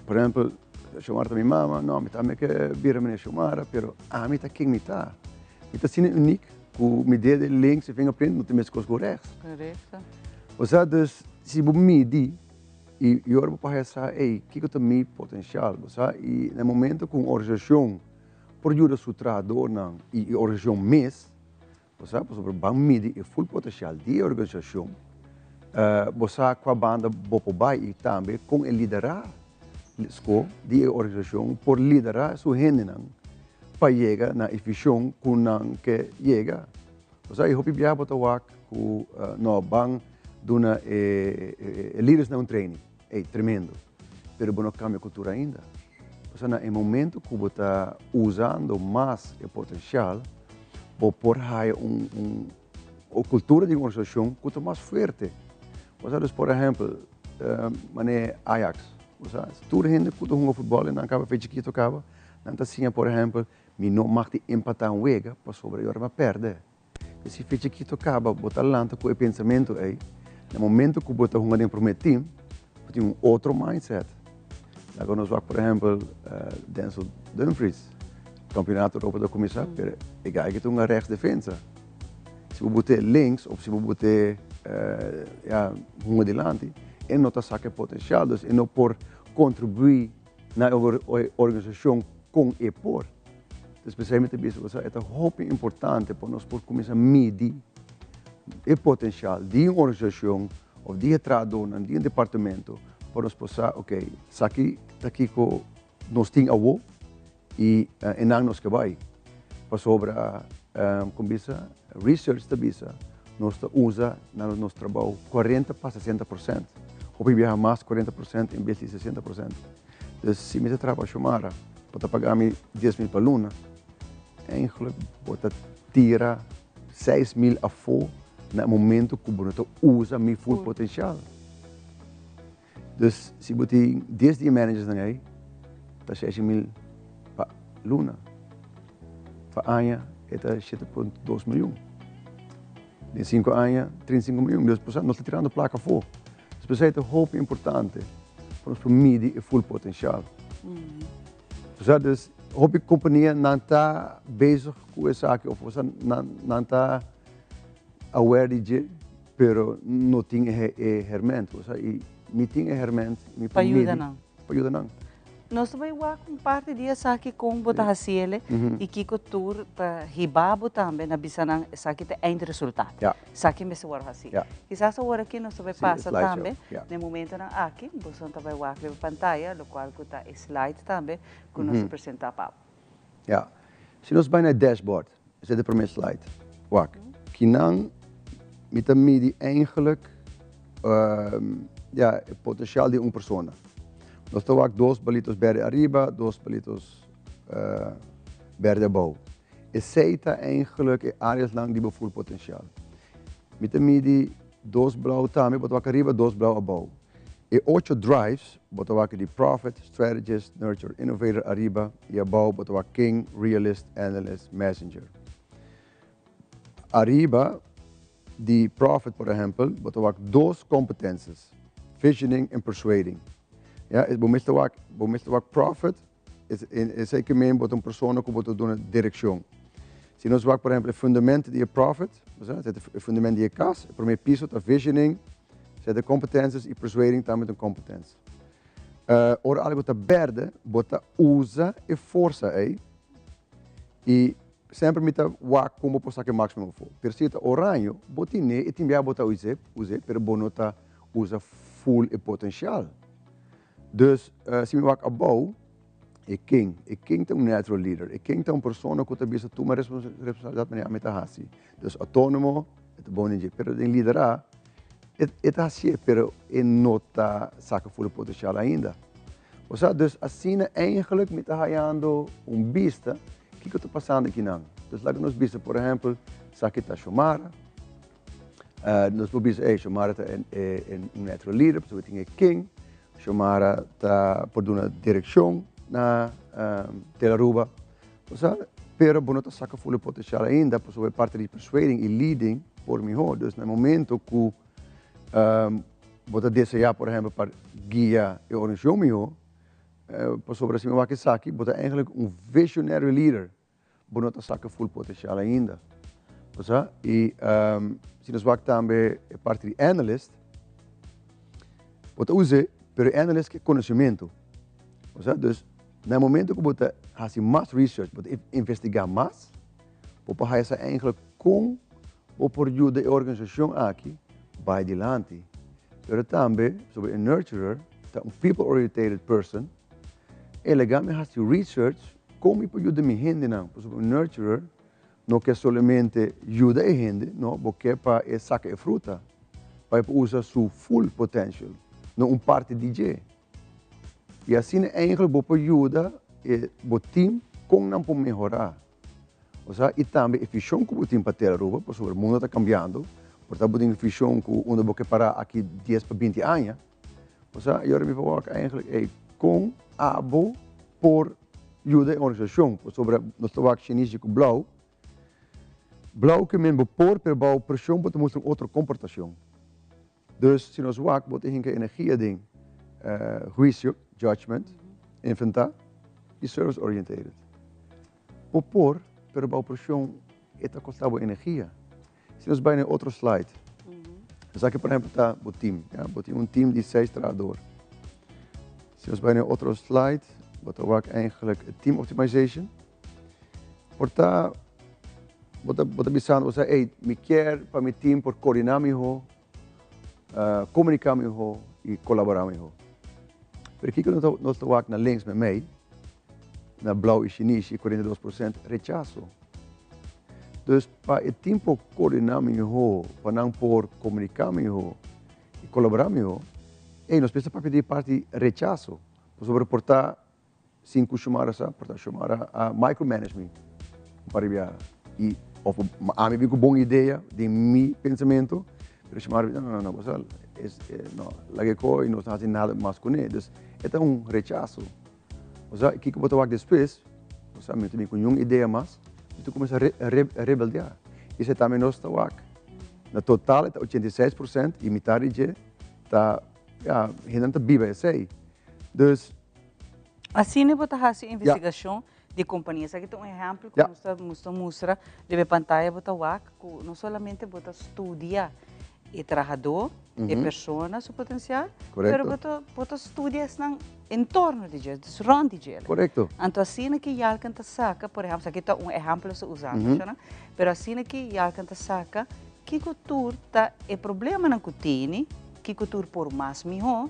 por ehempel, Xiomara ta mi mama, no, mi tambe ke bira manera Xiomara, pero ami ta ken mi ta. Mi ta asina uniek cu mi dede links y fingerprint no ta mes cos cu rechts. Correcto. Osea, dus, si bo midi y y ora bo por haya sa, ey, kico ta mi potencial, bo sa, y na e momento cu un organisacion por yuda su trahadornan y e organisacion mes, Bo sa, pasobra ban midi e full potencial di e organisacion, bo sa cua banda bo por bay y tambe con e liderazgo di e organisacion por lidera su hendenan pa yega na e vision cu nan ke yega. Bo sa, y hopi biaha bo ta wak cu no ban duna e lidersnan un training. Ey, tremendo. Pero bo no cambia cultura ainda. Pasobra na e momento cu bo ta usando mas e potencial, bo por haya un, un, un cultura di un organisacion cu ta mas fuerte. Bo sa, dus por ehempel, mane Ajax, bo sa, tur hende cu ta hunga futbol en nan caba fe chikito caba, nan ta siña por ehempel, mi no mag di empata un wega pasobra yo a perde. E si fecha chikito kaba, bo ta lanta ku e pensamentu ei. Na momento ku bo ta hunga den promé tim, bo tin un otro mindset. Laga nos wak por ehèmpel Denzel Dumfries. Kampionato Europa ta kuminsá, pero e guy aki ta hunga rechts defensa. Si bo bot'é links òf si bo bot'é ya hunga dilanti, e no ta saka e potensial, dus e no por kontribuí na e organisashon kon e por. Entonces p'esei mi ta bisa bo sa e ta hopi importante pa nos por kuminsá midi e potensial di un organisashon òf di e trahadónan di un departamento pa nos por sa ok esaki ta kiko nos tin awo i enan nos ke bai. Pasobra kon bisa research ta bisa nos ta usa na nos trabou 40 pa 60%. Hopi biaha mas 40% en bes di 60%. Dus si mi ta traha pa Xiomara, bo ta paga mi 10,000 pa luna, eigenlijk bo ta tira 6,000 afó na e momento ku bo no ta usa mi full potensial. Dus si bo tin 10 di e managersnan ei, ta 6,000 pa luna. Pa aña e ta 7.2 miljoen. Den 5 aña, 35 miljoen. Dus nos ta tirando plaka afó. Dus p'esei ta hopi importante pa nos por midi e full potencial. Osea dus hopi compania nan ta bezig cu esaki of osea nan nan ta aware di dje pero no tin e e herment. Osea y mi tin e herment mi Pa por midi yuda nan. pa yuda nan. Nos ta bai wak un parti di esaki kon bo ta hasi ele i kiko tur ta hiba bo tambe na bisa nan esaki ta eindresultaat. Esaki mester wòrdu hasi. Kisas awor aki nos ta bai pasa tambe na e momentonan aki boso ta bai wak riba pantaya lokual ku ta e slide tambe ku nos a presenta pa bo. Ya. Si nos bai na e dashboard, esei ta e prome slide. Wak, kinan mi ta midi eigenlijk ya, e potencial di un persona. Nos ta wak dos balitos berde ariba, dos balitos berde abou. Esei ta eigenlijk e areasnan di bo full potencial. Mi ta midi dos blauw tambe, bo ta wak ariba, dos blauw abou. E ocho drives, bo ta wak di Prophet, Strategist, Nurturer, Innovator ariba y abou bo ta wak King, Realist, Analyst, Messenger. Ariba di Prophet por ehempel, bo ta wak dos competences, Visioning en Persuading. Ya, bo mester wak, bo mester wak Prophet, esey ke men bo ta un persona ku bo ta duna direkshon. Si nos wak por ehempel e fundamento di e Prophet, e fundamento di e kas, e prome piso ta Visioning, sete competences y Persuading tambe ta un competence. Ora algo ta berde, bo ta usa e forsa ey y. Semper mi ta wak kon bo por saka e máksimo afó. Pero si e ta oraño, bo tin'é i tin bia bo ta us'é, us'é, pero bo no ta usa full e potensial. Dus, si mi wak abou, e king, e king ta un natural leader, e king ta un persona ku ta bisa tuma responsabilidat manera ami ta hasi. Dus outónomo, e ta bon den dje, pero den liderá, e e ta hasié, pero e no ta saka full e potensial ainda. Osea, dus asina eigenlijk mi ta hayando un bista kiko ta pasando akinan. Dus laga nos bisa, por ehempel, esaki ta Shomara. Nos por bisa, ey, Shomara ta e un natural leader, pasobra e tin e king. Shomara ta por duna direkshon na Tel Aruba. Osea, pero bo no ta saka full e potensial ainda, pasobra e parti di persuading i leading por mihó. Dus na e momento ku Bo ta deseá, por ehèmpel, pa guia e organisashon mihó, pasobra si mi wak esaki, bo ta eigenlijk un visionary leader, bo no ta saka full potensial ainda. Bo sa? I si nos wak tambe e parti di analyst, bo ta us'é, pero e analyst ke konosementu. Bo sa? Dus, na e momento ku bo ta hasi mas research, bo ta investigá mas, Bo por haya sa eigenlijk kon bo por yuda e organisashon aki bai dilanti. Pero tambe sobre e nurturer ta un people orientated person, e laga mi hasi research kon mi por yuda mi hendenan. Pasobra un nurturer no ke solamente yuda e hende, no, bo ke pa e saka e fruta, pa e por usa su full potential, no un parti di dje. I asina eigenlijk bo por yuda e bo team kon nan por mehora. Osea, i tambe e vision ku bo tin pa Tera Aruba, pasobra mundo ta kambiando, por ta bo tin vision ku unda bo ke para aki dies pa binti aña. Osea, i ora mi por wak eigenlijk ey kon abo por yuda e organisashon, pasobra nos ta wak shinishi ku blou, blou ke men bo por, pero bou preshon bo ta mustra un otro komportashon. Dus si nos wak bo ta hinka energia den huisio, judgment, inventá i service orientated. Bo por, pero bou preshon e ta kosta bo energia. Si nos bai na e otro slide, esaki por ehempel ta bo team, ya, bo tin un team di seis trahador. Si nos bai na e otro slide, bo ta wak eigenlijk e team optimization. Por ta bo ta bo ta bisando bo sa ey mi kier pa mi team por coordina miho, comunica miho y colabora miho. Pero kiko nos ta nos ta wak na links memey na blauw y shinishi 42% rechaso. Dus pa e team por coordina miho, pa nan por comunica miho y colabora miho, ey nos mester papia di e parti rechaso pasobra por ta Sin cu Xiomara sa, por ta Xiomara a micromanage mi un par di biaha. Y of ami bin cu bon idea den mi pensamento, pero Xiomara bisa, no, no, no, bo sa, es, no, laga e coy, nos no haci nada mas cune. Dus, e ta un rechaso. Bo sa, kico bo ta wak despues, bo sa, mi no ta bin cu niun idea mas, mi ta cuminsa re, re, rebeldea. Y esey tambe nos ta wak. Na total e ta 86% y mitad di dje ta, ya, hendenan ta biba esey. Dus. Asina bo ta hasi investigashon di kompania. Esaki ta un ehèmpel ku nos ta nos ta mustra riba e pantaya bo ta wak ku no solamente bo ta studia e trahadó, e persona su potensial, pero bo ta bo ta studia esnan entorno di dje, dus rònt di dje. Anto asina ki Yalken ta saka, por ehèmpel, esaki ta un ehèmpel nos ta usando, pero asina ki Yalken ta saka kiko tur ta e problemanan ku tene, kiko tur por mas mihó,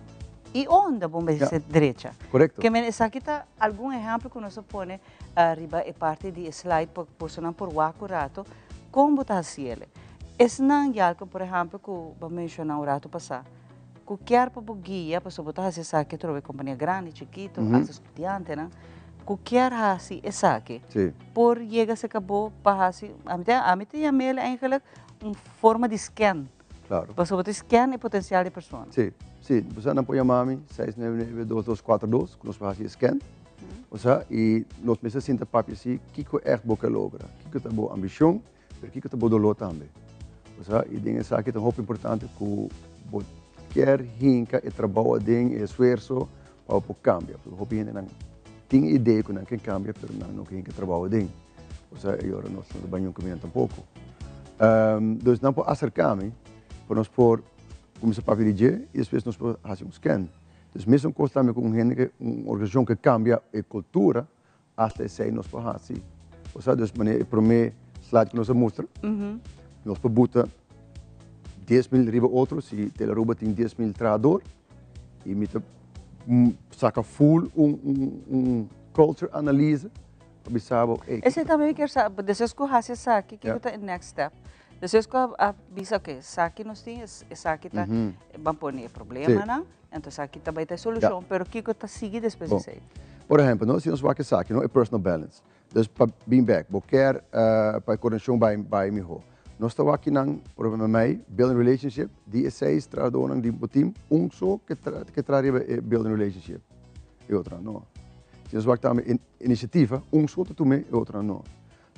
I unda bo mester drecha. Korekto. Ke men esaki ta algun ehèmpel ku nos a pone riba e parti di e slide pa bosonan por wak un rato kon bo ta hasi el. Esnan yalken por ehèmpel ku bo a menshoná un rato pasá ku kier pa bo guia pasobra bo ta hasi esaki atrobe kompania grandi, chikitu, hasta studiantenan ku kier hasi esaki por yega serka bo pa hasi ami ta ami ta yam'el eigenlijk un forma di scan. Claro. Pasobra bo ta scan e potencial di e persona. Sí, sí. Bo sa nan por yama mi seis nuebe nuebe dos dos kuater dos ku nos por hasi e scan. Bo sa, i nos mester sinta papia si kiko ègt bo ke logra, kiko ta bo ambishon, pero kiko ta bo doló tambe. Bo sa, i den esaki ta hopi importante ku bo kier hinka e trabou aden, e esfuerso pa bo por kambia. Pasobra hopi hendenan tin e idea ku nan ke kambia, pero nan no ke hinka e trabou aden. Osea e ora nos no ta bai niun kaminda tampoko. Dus nan por aserká mi pa nos por kuminsá papia di dje i despues nos por hasi un scan. Dus mesun kos tambe ku un hende ke un organisashon ke kambia e kultura, asta esei nos por hasi. Osea, dus manera e promé slide ku nos a mustra, nos por buta 10.000 riba otro, si Telaruba tin 10.000 trahador, i mi ta saka full un, un, un culture analyse pa bisa bo, ey. Esei tambe mi kier sa, despues ku hasi esaki, kiko ta e next step? Despues ku a bisa, ok, esaki nos tin, esaki ta, ban pone e problemanan, enton esaki ta bai ta e solushon, pero kiko ta sigui despues di esei? Por ehempel, no, si nos wak esaki, no, e personal balance. Dus pa bin bek, bo kier pa e coordinacion bai bai miho. Nos ta wak kinan, por ehempel mei, building relationship, di e seis trahadornan di bo team, un so ke ke traha riba e building relationship, e otronan no. Si nos wak tambe iniciativa, un so ta tuma e otronan no.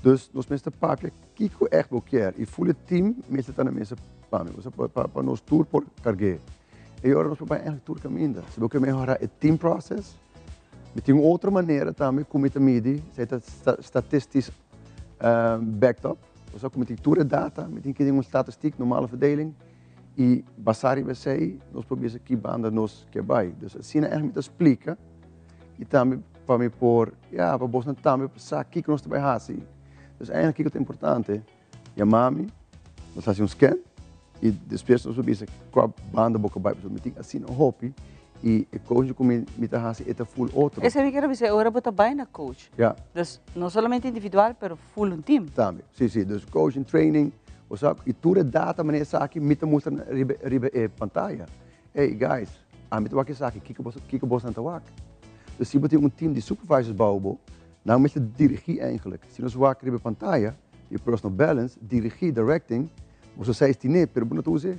Dus nos mester papia kiko echt bo kier y full e team mester ta na mesa pa mi, pa pa pa nos tur por carg'é. E ora nos por bai eigenlijk tur caminda. Si bo ke mehora e team process, Mi tin un otro manera tambe ku mi ta midi, esei ta statistisch backed up. Osea ku mi tin tur e data, mi tin ki den un statistiek, normale verdeling, i basá riba esei nos por bisa ki banda nos ke bai. Dus asina ègt mi ta splika i tambe pa mi por, ya, pa bosnan tambe por sa kiko nos ta bai hasi. Dus èigenlik kiko ta importante, yama mi, nos hasi un scan i despues nos por bisa kua banda bo ka bai pasobra mi tin asina hopi i e coaching ku mi mi ta hasi e ta full otro. Esei mi kier bisa e ora bo ta bai na coach. Ya. Dus no solamente individual pero full un team. Tambe, si si, dus coaching, training, bo sa i tur e data manera esaki mi ta mustra riba riba e pantaya. Ey guys, ami ta wak esaki, kiko bo kiko boso nan ta wak? Dus si bo tin un team di supervisors bou bo, nan mester dirigi eigenlijk. Si nos wak riba e pantaya, E personal balance, dirigí, directing, boso sa estin'é, pero bo no ta us'é.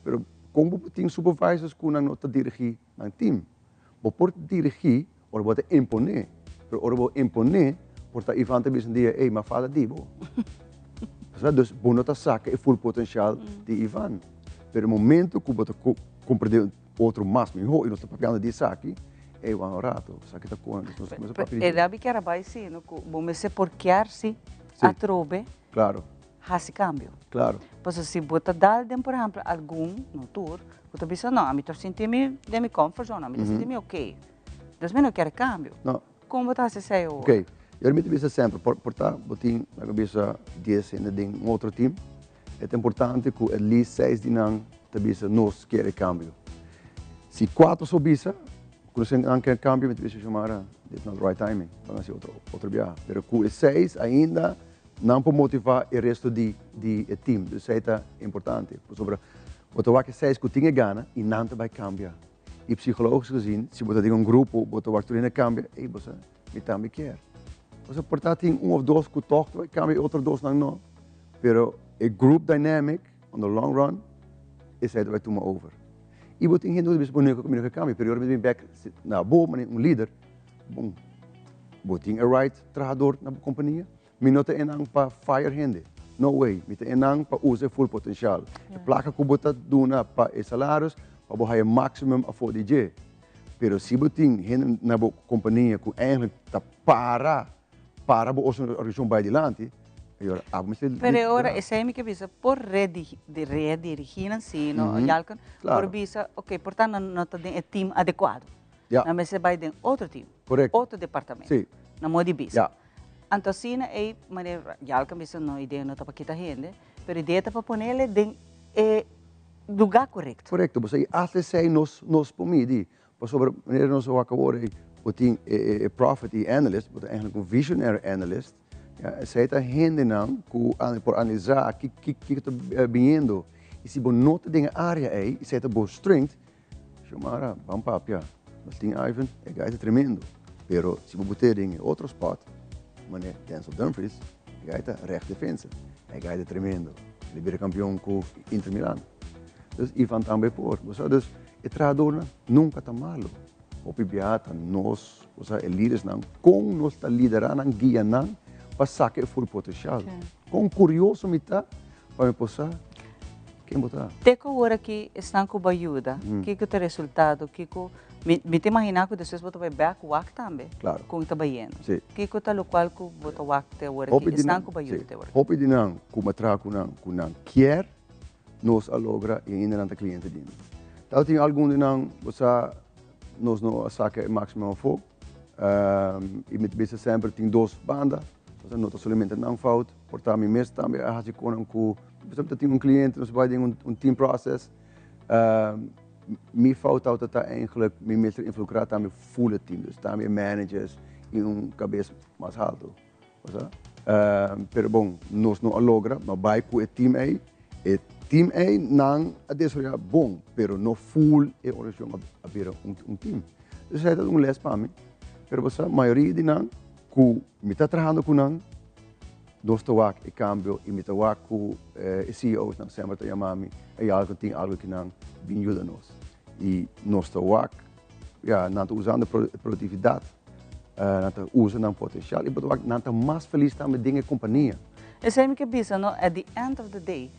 Pero kon bo por tin supervisors ku nan no ta dirigí nan team? Bo por dirigí ora bo ta imponé, pero ora bo imponé, por ta Ivan ta bisa un dia, ey, m'a fala di bo. Pasobra dus bo no ta saka e full potencial di Ivan. Pero e momento ku bo ta komprendé otro mas mihó i nos ta papiando di esaki, ey, wak un rato, esaki ta kona, nos ta papia di E dabi kier a bai si, no, ku bo mester por kier si atrobe hasi kambio. Pasobra si bo ta dal den, por ehempel, algun, no tur, ku ta bisa, no, ami ta sinti mi den mi comfort zone, ami ta sinti mi oké, dus mi no kier kambio. Kon bo ta hasi esei awor? Oké, yo mi ta bisa semper, por ta bo tin, laga bisa, dies hende den un otro team, E ta importante ku at least seis di nan ta bisa nos kier e kambio. Si kuater so bisa ku nos nan kier kambio mi ta bisa Xiomara this not the right timing ban hasi otro otro biaha. Pero ku e seis ainda nan por motiva e resto di di e team. Dus esei ta importante pasobra bo ta wak e seis ku tin e gana i nan ta bai kambia. I psikologisch gezien si bo ta den un grupo bo ta wak tur hende kambia ey bo sa Mi tambe kier. Pasobra por ta tin un of dos ku tòg ta bai kambia e otro dosnan no. Pero e group dynamic on the long run esei ta bai tuma over. I bo tin hende ku ta bisa bo no mi no ke kambia pero ora mi ta bin bek na bo manera un lider, bon bo tin e right trahador na bo kompania. Mi no ta enan pa fire hende. No way. Mi ta enan pa usa e full potencial. E placa cu bo ta duna pa e salarios, pa bo haya maximum afo di dje. Pero si bo tin hende na bo compania cu eigenlijk ta para, para bo organisacion bay dilanti, e ora abo mester Pero e ora esey mi ke bisa por redirigi nan si, no, Jalken? Por bisa, ok, por ta nan no ta den e team adecuado. Nan mester bay den otro team. Otro departamento. Na modo di bisa. Anto asina ei manera Jalka bisa no idea no ta pa kita hende, pero idea ta pa ponele den e lugar korekto. Korekto, pasobra i hasta esei nos nos por midi, pasobra manera nos a wak awor ei bo tin e prophet i analyst, bo ta eigenlijk un visionary analyst, ya, esei ta hendenan ku por analisá ki ki kiko ta biniendo, i si bo no ta den e área ei, esei ta bo strength, Xiomara, ban papia. Nos tin Ivan, e guy ta tremendo. Pero si bo bot'é den e otro spot, manera Denzel Dumfries, e guy ta recht defensa. E guy ta tremendo. El a bira campeon cu Inter Milan. Dus Ivan tambe por. Bo sa, dus e trahadornan nunca ta malo. Hopi biaha ta nos, bo sa, e lidersnan, con nos ta lidera nan, guia nan pa saca e full potencial. Con curioso mi ta Pa mi por sa ken bo ta. Te ku awor aki esnan ku bo a yuda, kiko ta e resultado? Kiko, mi mi ta imaginá ku despues bo ta bai bèk wak tambe. Klaro. Kon ta bayendo. Si. Kiko ta lokual ku bo ta wak te awor aki, esnan ku bo a yuda te awor aki? Hopi di nan ku mi a traha ku nan, ku nan kier, nos a logra i ainda nan ta kliente di mi. Tabatin algun di nan, bo sa, nos no a saka e máksimo afó. I mi ta bisa semper tin dos banda. Pasobra no ta solamente nan fout, por ta mi mes tambe a haci conan cu, pasobra mi ta tin un cliente, nos bai den un team process, mi fout tawata ta eigenlijk mi mester involucra tambe full e team, dus tambe e managers y un cabes mas halto, bo sa. Pero bon, nos no a logra, no a bai cu e team ey, e team ey nan a desaroya bon, pero no full e organisacion a bira un team. Dus esey ta un les pa mi, pero bo sa mayoria di nan Ku mi ta trahando ku nan, nos ta wak e kambio i mi ta wak ku e CEO's nan semper ta yama mi, ey algo tin algo ki nan bin yuda nos. I nos ta wak, ya, nan ta usando e produktividat, nan ta usa nan potensial i bo ta wak nan ta mas felis tambe den e kompania. Esei mi ke bisa no, at the end of the day,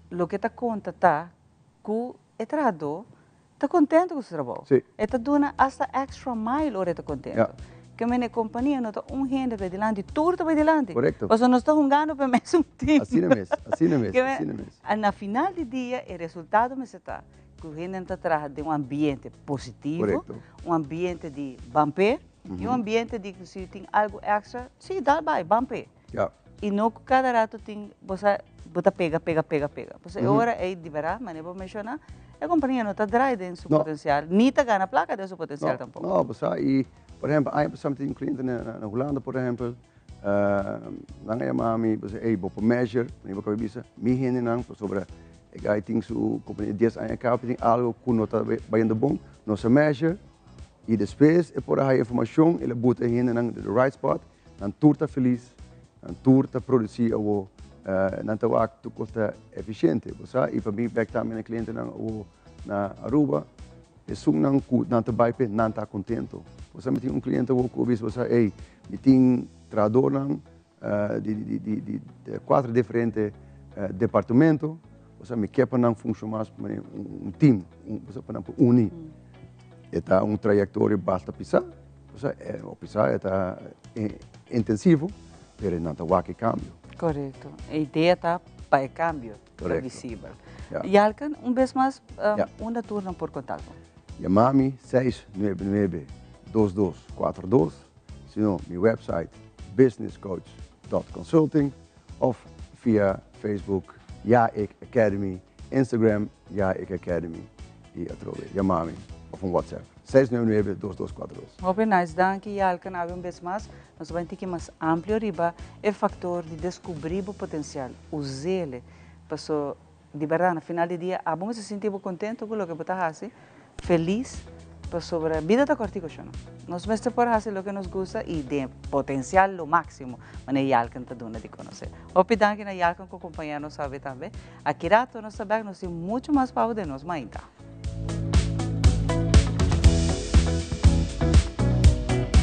loke ta konta ta ku e trahadó ta contento cu su trabou. Sí. E ta duna hasta extra mile ora e ta contento. Ja. Ke mene compania no ta un hende bay dilanti, tur ta bay dilanti. Correcto. Pasobra nos ta hungando pa e mesun team. Asina mes, asina mes, Ke men, asina mes. Na final di dia e resultado mester ta cu hendenan ta traha den un ambiente positivo, Correcto. un ambiente di ban p'e, y un ambiente di cu si tin algo extra, si, dal bay, ban p'e. Ja. Y no cu cada rato tin, bo sa, bo ta pega, pega, pega, pega. Pues e ora ey di berdad, manera bo menciona, e compania no ta draai den su No. potencial, ni ta gana placa den su potencial No, tampoco. no, bo sa, y por ehempel, aña pasa mi tin un cliente na, na Hulanda, por ehempel, nan a yama mi, bo sa, ey, bo por measure, mi bo caba bisa, mi hendenan, pasobra e guy tin su compania dies aña caba, tin algo cu no ta bayendo bon, nos a measure, y despues e por a haya informacion, el a buta e hendenan den the right spot, Nan tur ta felis, nan tur ta produci awo, nan ta wak tur cos ta eficiente, bo sa, y pa mi bek tambe na clientenan awo na Aruba, esunnan cu nan ta bay p'e nan ta contento. Bo sa mi tin un cliente awo cu a bisa, bo sa, ey, mi tin trahadornan di di cuatro diferente departamento, bo sa, mi ke pa nan funciona mas manera un team, bo sa, pa nan por uni. E ta un trayectoria basta pisa. Osea, e opisa e ta intensivo, pero nan ta wak e cambio. Correcto. E idea ta pa e cambio ta visibel. Ja. Yalken, un bes mas, unda tur nan por contacto? Yama mi 699 2242, sino mi website businesscoach dot consulting of via Facebook Ja Ik Academy, Instagram Ja Ik Academy y atrobe yama mi of un WhatsApp. 699 2242. Hopi nice, danki Yalken awe un bes mas nos ta bai tiki mas amplio riba e factor di descubri bo potencial, uzele, paso di berdad na final di dia abo mester sinti bo contento cu loke bo ta haci, feliz, pasobra bida ta cortico sho no, nos mester por haci loke nos gusta y den potencial lo maximo, manera Yalken ta duna di conoce. Hopi danki na Yalken cu compaña nos awe tambe, aki rato nos ta bek nos tin mucho mas pa abo den nos mainta.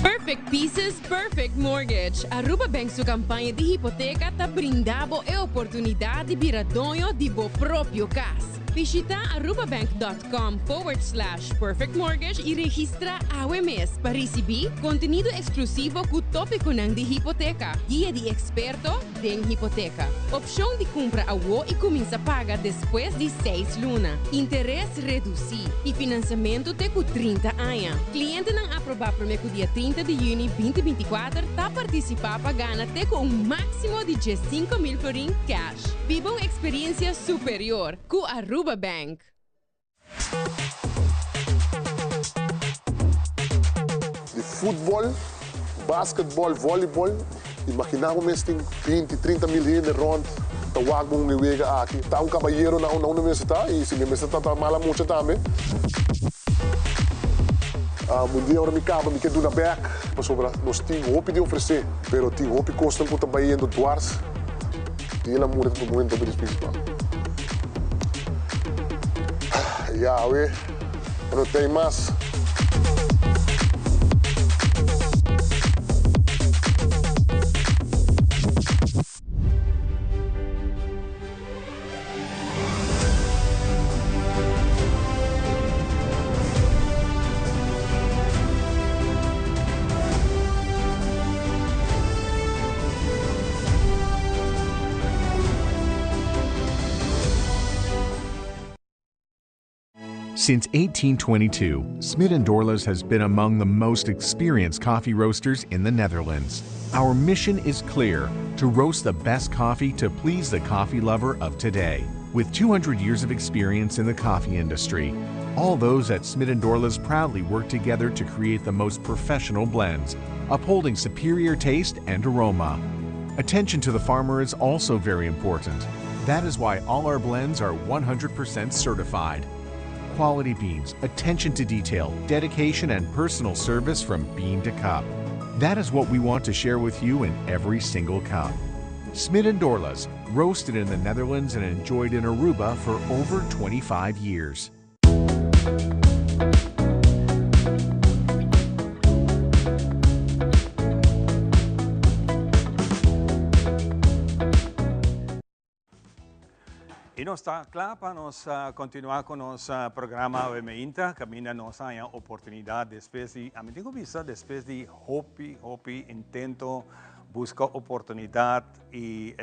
Perfect Pieces, Perfect Mortgage. Aruba Bank su campaña di hipoteca ta brinda bo e oportunidad di bira doño di bo propio cas. Bishita arubabank.com forward slash perfect mortgage y registra awe mes pa ricibi contenido exclusivo cu topiconan di hipoteca, guia di experto den hipoteca, opcion di cumpra awo y cuminsa paga despues di seis luna, interes reduci y financiamento te cu 30 aña. Clientenan aproba prome cu dia 30 di juni 2024 ta participa pa gana te cu un maximo di 15,000 florin cash. Biba un experiencia superior cu Aruba Bank. Di futbol, basketbol, volleyball, imagina bo mes tin 20, 30 mil hende rond ta wak bo un e wega aki. Ta un cabayero na unda mester ta y si mi mester ta ta mala mucha tambe. Un dia ora mi caba mi ke duna bek pasobra nos tin hopi di ofrece pero tin hopi cosnan cu ta bayendo dwars. Di el a muri ta un momento hopi dificil pa mi. Yahweh, no ta ei mas. Since 1822, Smit & Dorlas has been among the most experienced coffee roasters in the Netherlands. Our mission is clear to roast the best coffee to please the coffee lover of today. With 200 years of experience in the coffee industry, all those at Smit & Dorlas proudly work together to create the most professional blends, upholding superior taste and aroma. Attention to the farmer is also very important. That is why all our blends are 100% certified. Quality beans, attention to detail, dedication, and personal service from bean to cup. That is what we want to share with you in every single cup. Smit and Dorlas, roasted in the Netherlands and enjoyed in Aruba for over 25 years. Y nos ta cla pa nos continua cu nos programa Awe Meinta, caminda nos haya oportunidad despues di, ami tin cu bisa, despues di hopi, hopi intento, busca oportunidad y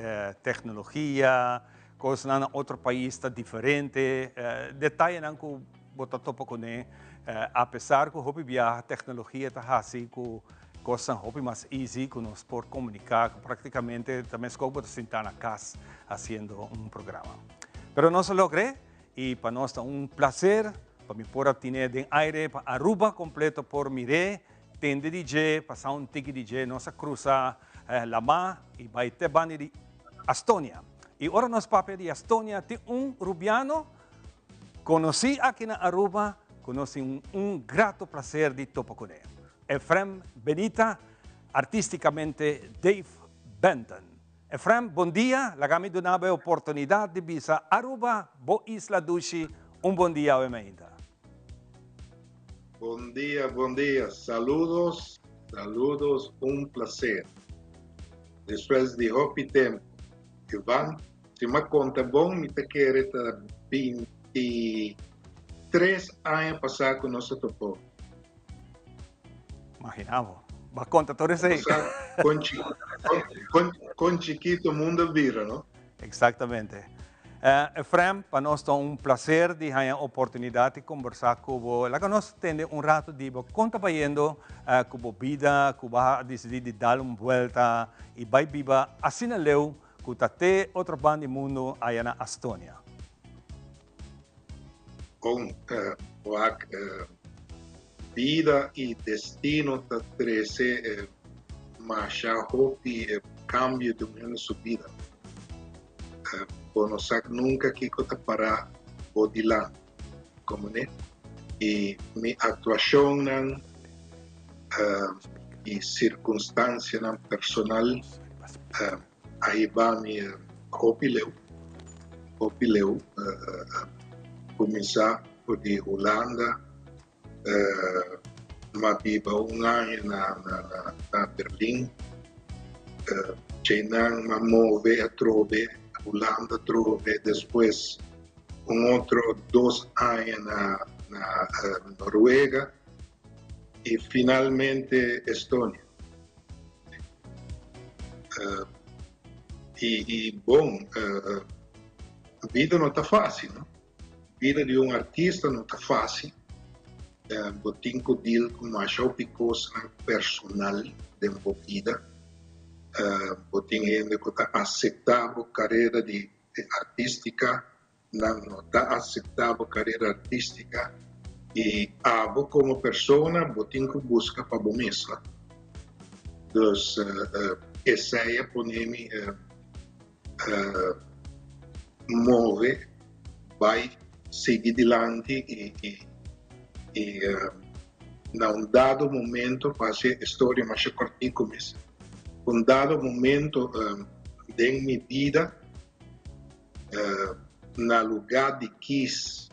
tecnologia, cosnan na otro pais ta diferente, detayenan cu bo ta topa cune, a pesar cu hopi biaha tecnologia ta haci cu Cosnan hopi mas easy cu nos por comunica cu practicamente ta mesco bo ta sinta na cas haciendo un programa. Pero nos a logr'e y pa nos ta un placer pa mi por a tine den aire pa Aruba completo por mir'e, tende di dje, pasa un tiki di dje. Nos a cruza lama y bay te banda di Astonia. Y ora nos papia di Astonia tin un Rubiano conoci aki na Aruba cu nos tin un grato placer di topa cune. Efrem Benita, artisticamente Dave Benton. Efrem, bon dia, laga mi duna bo e oportunidad di bisa Aruba, bo isla dushi, un bon dia awe mainta. Bon dia, bon dia, saludos, saludos, un placer. Despues di hopi tempo, Ivan, si m'a conta bon mi ta kere ta 23 aña pasa cu nos a topo. Imagina bo. Ba conta tur esey. Con, con, con chiquito mundo bira, no? Exactamente. Uh, Efrem, pa nos ta un placer di haya oportunidad di conversa cu bo. Laga nos tende un rato di bo con ta bayendo uh, cu bo bida, cu ba decidi di dal un vuelta y bai biba asina leu cu ta te otro banda di mundo aya na Astonia. Bon, uh, wak, uh, bida y destino ta trece eh, masha hopi eh, cambio den un hende su bida. Eh, bo no sa nunca kico ta para bo dilanti, como ne? Y mi actuacionnan eh, y circunstancianan personal eh, a hiba mi eh, hopi leu, hopi leu. Eh, eh, cuminsa for di Hulanda, eh, m'a biba un aña na, na, na, na Berlin. Eh, djeinan m'a move atrobe, Hulanda atrobe, despues un otro dos aña na, na eh, Noruega y finalmente Estonia. Eh, y, y bon, eh, bida no ta facil, no? Bida di un artista no ta facil. Eh, bo tin cu deal cu masha hopi cosnan personal den bo bida. Eh, bo tin hende cu ta acepta bo carera di, di artistica, nan no ta acepta bo carera artistica. Y abo como persona bo tin cu busca pa bo mes. No? Dus uh, esey a pone mi uh, uh, move, bay sigui dilanti y, y, y uh, na un dado momento, pa haci historia mas cortico mes, un dado momento um, den mi bida, uh, na lugar di kies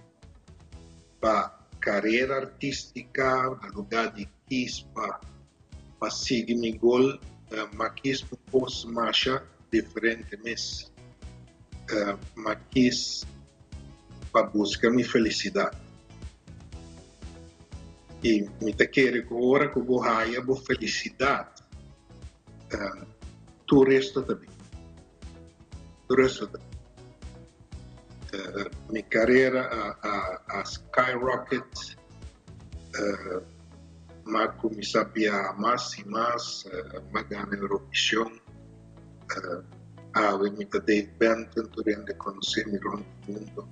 pa carera artistica, na lugar di kies pa pa sigui mi goal, uh, m'a kies pa cos masha diferente mes. Uh, m'a kies pa busca mi felicidad. Y mi ta kere cu ora cu bo haya bo felicidad, uh, tur resto ta bin. Tur resto ta bin. Mi carera a, a, a skyrocket. M'a kuminsá biaha mas i mas, m'a gana Eurovision. Awe mi ta Dave Benton, tur hende konosé mi rònt di mundu,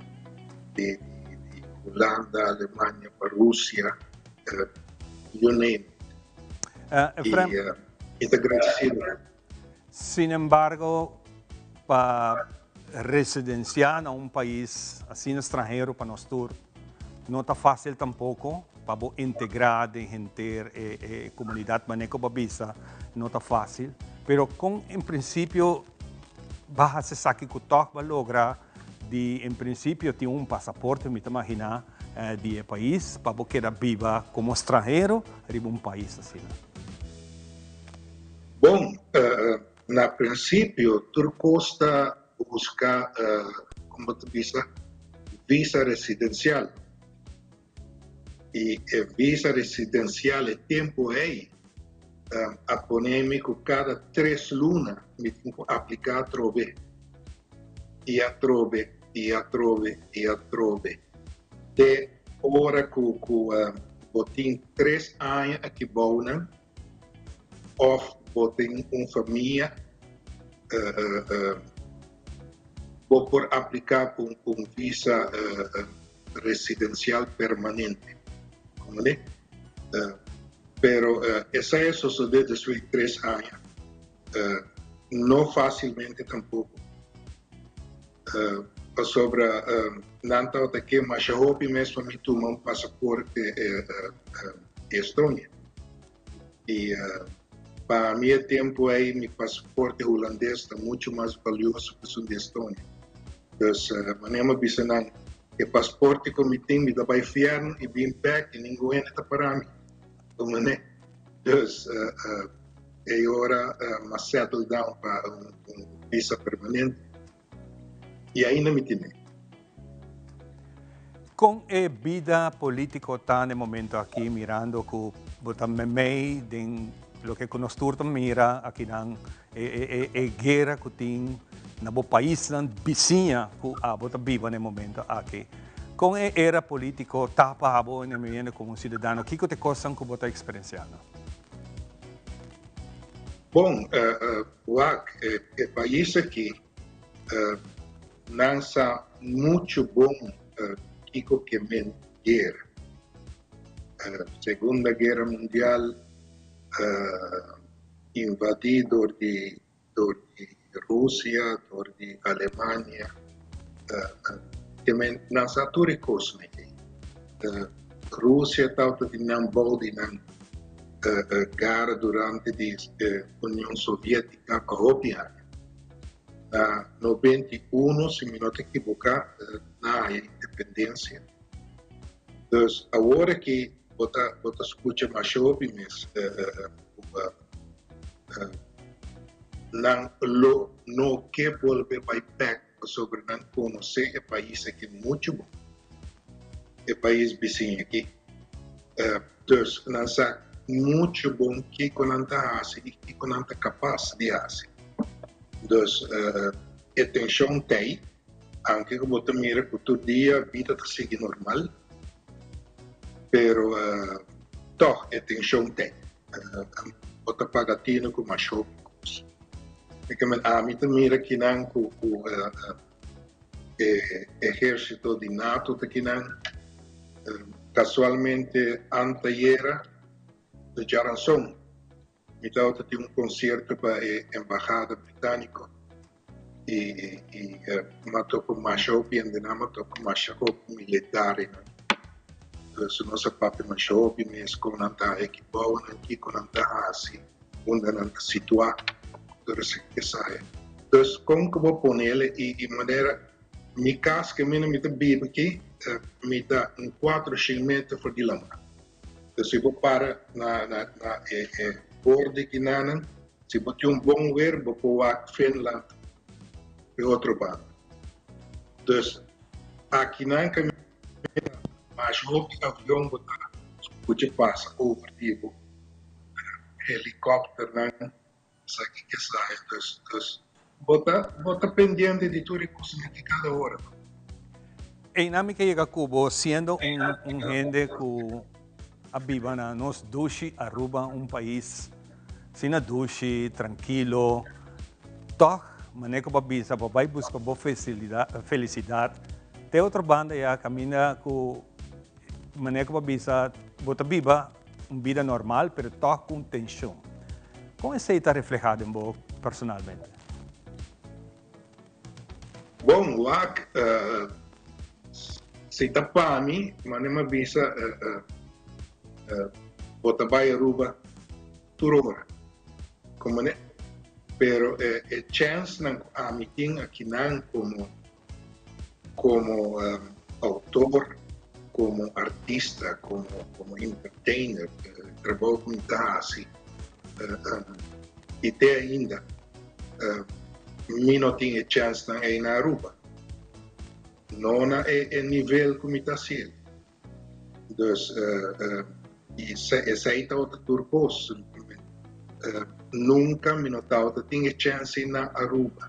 di Hulanda, Alemania pa Rusia, you name it. I mi ta gradisido. Sin embargo, pa residenciá na un pais asina stranhero pa nos tur no ta fácil tampoco, pa bo integrá den henter e e comunidad manera cu bo a bisa no ta fácil. Pero con en principio bo a haci esaki cu tog bo a logra di en principio tin un pasaporte mi ta maginá di e pais pa bo keda biba como stranhero riba un pais asina? Bon, na prinsipio tur kos ta buska, kon bo ta bisa, visa residensial. I e visa residensial e tempu ei a pone mi ku kada tres luna mi tin ku apliká atrobe, i atrobe, i atrobe, i atrobe. Te ora ku bo tin tres aña aki bounan. Of bo tin un famia, bo por apliká pa un visa residensial permanente. Komprendé? Pero esei a sosodé despues di tres aña. No fásilmente tampoko. Pasobra nan tabata ke masha hopi mes pa mi tuma un pasaporte di Estonia. I pa mi e tempu ei mi pasaporte hulandes ta muchu mas balioso ku esun di Estonia. Dus manera mi a bisa nan, e pasaporte ku mi tin mi ta bai fièrnu i bin bèk i ningun hende ta para mi. Komprendé? Dus e ora mi a settle down pa un visa permanente i ainda mi tene. Kon e bida politico ta na e momento aki mirando cu bo ta memey den loke cu nos tur ta mira akinan e guera cu tin na bo paisnan bisiña cu abo ta biba na e momento aki. Kon e era politico ta pa abo na e momento como un ciudadano? Kico ta e cosnan cu bo ta experienciando? Bon, wak, e pais aki Nan sa muchu bon kiko ke men guera. Segunda Guera Mundial invadí dor di dor di Rusia, dor di Alemania. Ke men nan sa tur e kosnan ei. Rusia tabata di nan bou di nan gara durante di Union Sovietica pa hopi aña. Na 91, si mi no ta ekiboká, nan haya independensia. Dus awor aki bo ta bo ta skucha masha hopi mes ku nan lo no ke bolbe bai bèk pasobra nan konosé e pais aki muchu bon, e pais bisiña aki. Dus nan sa muchu bon kiko nan ta hasi i kiko nan ta kapas di hasi. Dus e tenshon t'ei, aunke ku bo ta mira ku tur dia bida ta sigui normal, pero tòg e tenshon t'ei. Bo ta paga tinu ku mas hopi kos. Ami ta mira kinan ku e ehérsito di nato ta kinan. Kasualmente antayera di djaranson Mi tabata tin un konsierto pa e embahada britániko i i m'a topa masha hopi hendenan, m'a topa masha hopi militarnan. Dus nos a papia masha hopi mes kon nan ta ekipounan, kiko nan ta hasi, unda nan ta situá, tur esaki. Dus kon ku bo pone el i i manera mi kas ke mi ta biba aki mi ta un kuatro shen meter for di lamá. Entonces si bo para na na na e e borde kinanan, si bo tin un bon weer bo por wak Finland e otro banda. Dus akinan kaminda masha hopi avion bo ta skucha pasa over di bo, helikopternan esaki kesaya. Dus dus bo ta bo ta pendiente di tur e kosnan aki kada ora. Einan mi ke yega ku bo siendo un un hende ku. a biba na nos dushi Aruba, un pais asina dushi, trankilo. Tòg, manera ku bo a bisa, bo bai buska bo felisidat te otro banda ya kaminda ku manera ku bo a bisa bo ta biba un bida normal pero tòg ku un tenshon. Kon esei ta reflehá den bo personalmente? Bon, wak, si ta pa mi, manera mi a bisa, bo ta bai Aruba tur ora. Como ne? Pero e chènsnan ku ami tin akinan komo komo outor, komo artista, komo komo entertainer, trabou ku mi ta hasi i te ainda mi no tin e chènsnan ei na Aruba. No na e nivel ku mi ta hasiel. Dus esei tabata tur kos. Nunka mi no tabata tin e chèns ei na Aruba.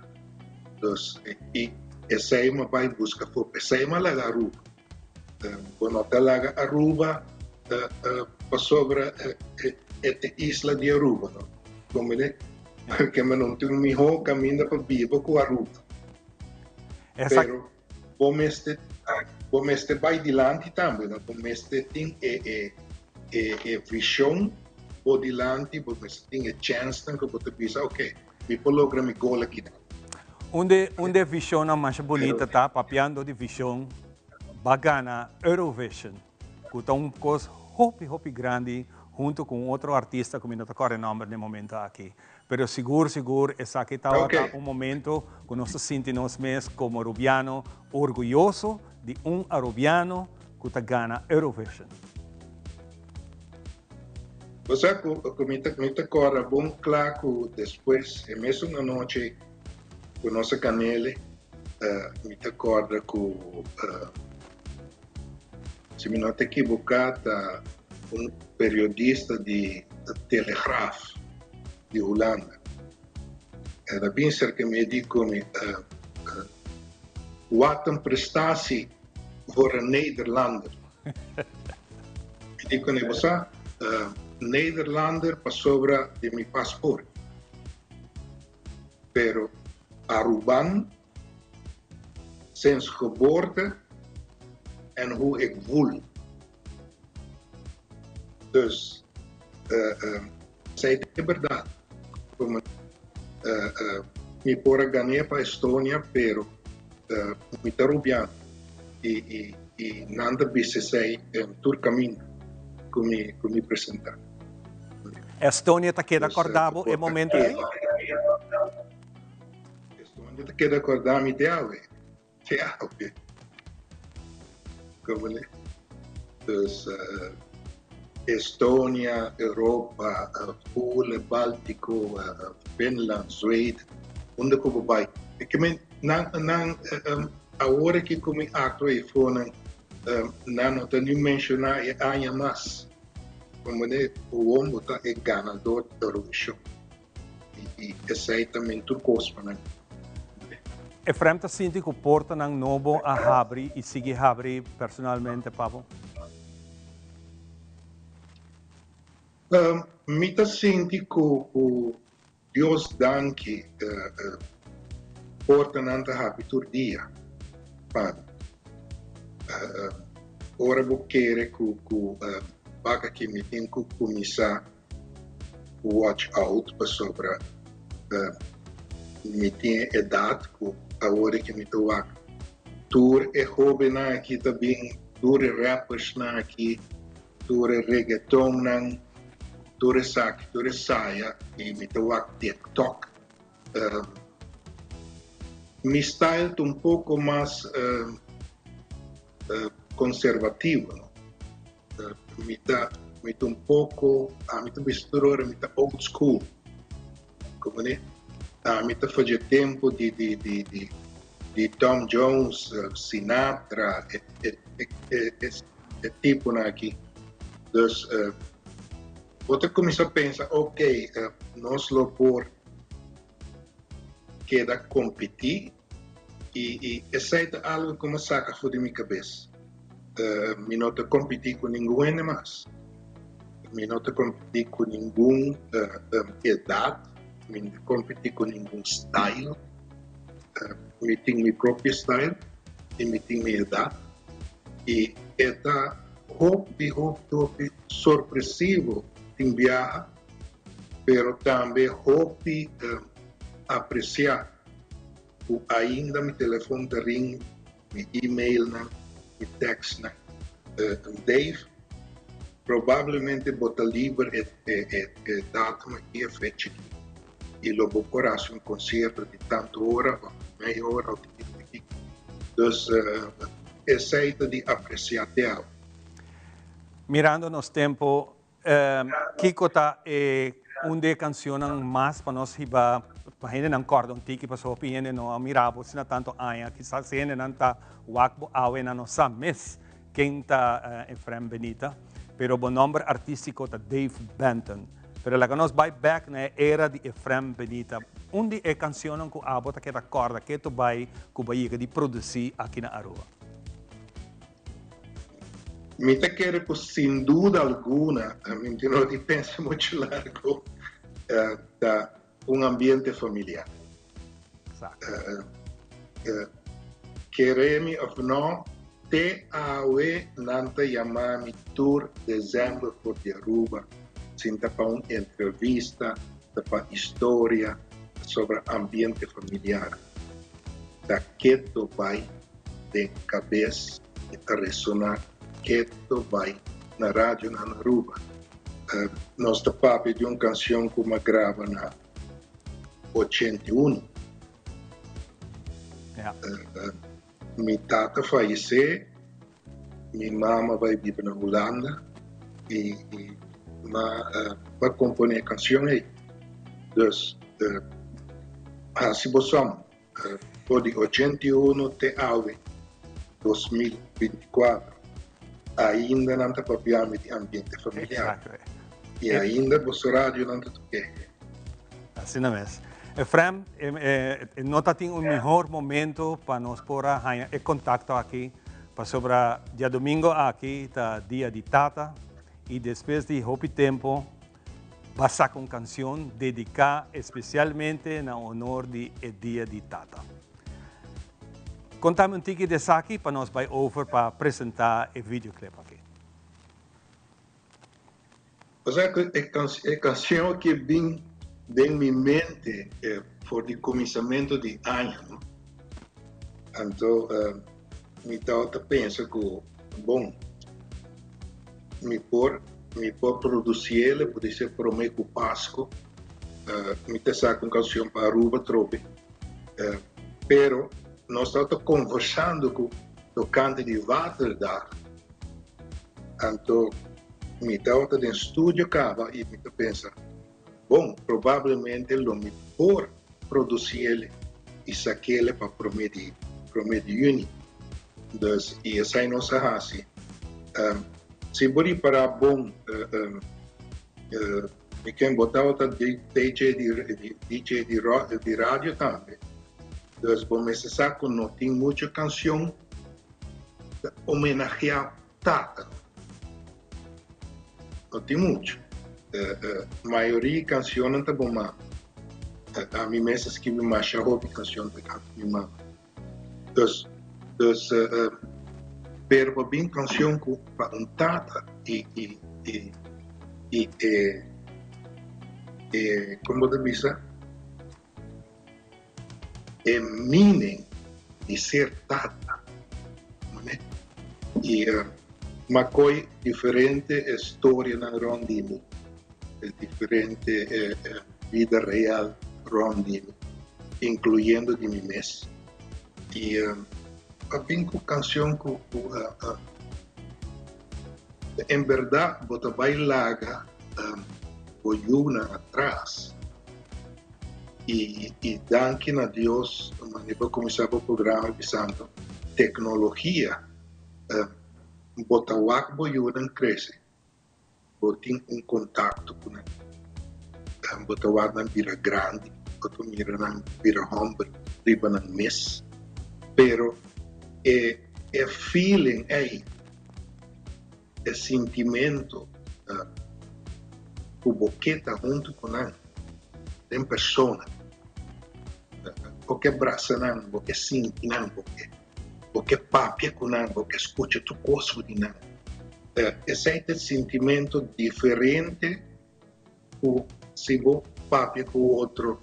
Dus i esei mi a bai buska for. Esei mi a laga Aruba. Bo no ta laga Aruba pasobra e ta isla di Aruba, no. Comprende? Porque mi no tin un mihó kaminda pa biba ku Aruba. Pero. Bo mester bo mester bai dilanti tambe, no? Bo mester tin e e e e vision bo dilanti, bo mester tin e chènsnan ku bo ta bisa, ok, mi por logra mi gol aki nan. Un de un de visionnan masha bunita ta, papiando di vision, ba gana Eurovision, ku ta un kos hopi hopi grandi hunto ku un otro artista ku mi no ta kòrda e nòmber den momento aki. Pero sigur sigur esaki tabata un momento cu nos ta sinti nos mes como Arubiano orguyoso di un Arubiano cu ta gana Eurovision. Bo sa cu mi ta mi ta corda bon cla cu despues e mesun anochi cu nos a ganele mi ta corda cu si mi no ta ekiboca ta un periodista di Telegraaf di Hulanda. El a bin serka mi e di ku mi, Wat een prestatie voor een Nederlander. Mi di kuné, bo sa, Nederlander pasobra di mi paspoort, pero Aruban sinds geboorte en hoe ik voel. Dus esei ta e berdad. Como mi por a gan'é pa Estonia pero mi ta Rubiano y nan ta bisa esei tur caminda cu mi presenta. Estonia ta keda corda bo e momento ei? Estonia ta keda corda mi te awe. Te awe. Como ne? Dus Estonia, Europa, Polen, Baltico, Finland, Zweden, unda cu bo bay. E ke men nan nan awor aki cu mi actua e fonan nan no ta ni menciona e aña mas. Como ne? Awor bo ta e ganador di Eurovision. I esei ta men tur kos pa nan. Efrem ta sinti ku portanan nobo a habri i sigui habri personalmente pa bo? Mi ta sinti ku Dios danki portanan ta habri tur dia pa mi. Ora bo kere ku baka ki mi tin ku kuminsá watch out pasobra mi tin e edad cu awor ki mi ta wak tur e hobennan aki ta bin, tur e rappersnan aki, tur e reggaetonnan, tur esaki, tur esaya y mi ta wak TikTok. Mi style ta un poco mas conservativo no. Mi ta mi ta un poco ami ta bisa tur ora mi ta old school como ne ami ta faci tempo di di di di di Tom Jones, Sinatra e e e e e tiponan aki dus bo ta cuminsa pensa ok nos lo por keda competi y y esey ta algo cu mi a saca for di mi cabes. Mi no ta competi cu ningun hende mas. Mi no ta kompetí ku ningun edat, mi no ta kompetí ku ningun style. Mi tin mi propio style i mi tin mi edat. I e ta hopi, hopi, hopi sorpresivo tin biaha, pero tambe hopi apresiá ku ainda mi telefon ta ring, mi emailnan, mi tekstnan. Dave, probablemente bo ta liber e datum aki, e fecha aki, i lo bo por hasi un konsierto di tantu ora òf mei ora òf di kiko di kiko. Dus esei ta di apresiá te awe. Mirando nos tempo, Kiko ta e un di e cancionnan mas pa nos hiba pa hendenan corda un tiki pasobra hopi hende no a mira bo asina tanto aña kisas si hendenan ta wak bo awe nan no sa mes ken ta Efrem Benita pero bo nomber artistico ta Dave Benton pero laga nos bai bek na e era di Efrem Benita un di e cancionnan cu abo ta keda corda keto bai cu bo a yega di produci aki na Aruba. Mi ta kere ku sin duda alguna, mi no di pensa muchu largo, ta un ambiente familiar. Kere mi of no, te awe nan ta yama mi tur december for di Aruba, sinta pa un entrevista, ta pa historia sobre ambiente familiar. Ta keto bai den kabes i ta resoná keto bai na radionan na Aruba. Nos ta papia di un kansion ku m'a graba na 81. Mi tata fayesé, mi mama bai biba na Hulanda i m'a komponé e kansion ei. Dus hasi bo som. For di 81 te awe, 2024, ainda nan ta papia mi di ambiente familiar. I ainda boso radionan ta toke. Asina mes. Efrem, no ta tin un mihor momento pa nos por a haña e contacto aki, pasobra diadomingo aki ta dia di tata i despues di hopi tempo Ba saca un cancion dedica especialmente na honor di e Dia di Tata. Contami un tiki di esaki pa nos bay over pa presenta e videoclip aki. Osea cu e cancion aki a bin den mi mente for di cuminsamento di aña, no? Anto mi tabata pensa cu, bon, Mi por mi por produciele por dice prome cu Pasco mi ta saca un cancion pa Aruba trobe pero nos tabata conversando cu tocante di Waterdag anto mi tabata den studio caba y mi ta pensa bon probablemente lo mi por produciele y saquele pa prome di prome di juni. Dus y esai nos a haci. Si bo ripara bon mi ken bo tabata DJ di DJ di di radio tambe. Dus bo mester sa cu no tin mucho cancion ta homenagea tata. No tin mucho. Mayoria cancionnan ta bo mama. Ami mes a skibi masha hopi cancion ta canta mi mama. Dus, dus pero pa bin cancion cu pa un tata y y y y e e como bo ta bisa e meaning di ser tata mane y m'acoy diferente storianan rond di mi diferente bida real rond di mi incluyendo di mi mes y a bin cu cancion cu en berdad bo ta bay laga bo yunan atras y y danki na Dios mane bo cuminsa bo programa bisando tecnologia bo ta wak bo yunan crece bo tin un contacto cu nan. Bo ta wak nan bira grandi, bo ta mira nan bira homber riba nan mes. Pero e e feeling ey, e sintimento. ku bo ke ta huntu ku nan den persona. Bo ke brasa nan, bo ke sinti nan, bo ke bo ke papia ku nan, bo ke skucha tur kos for di nan. Esei ta e sintimentu diferente ku si bo papia ku otro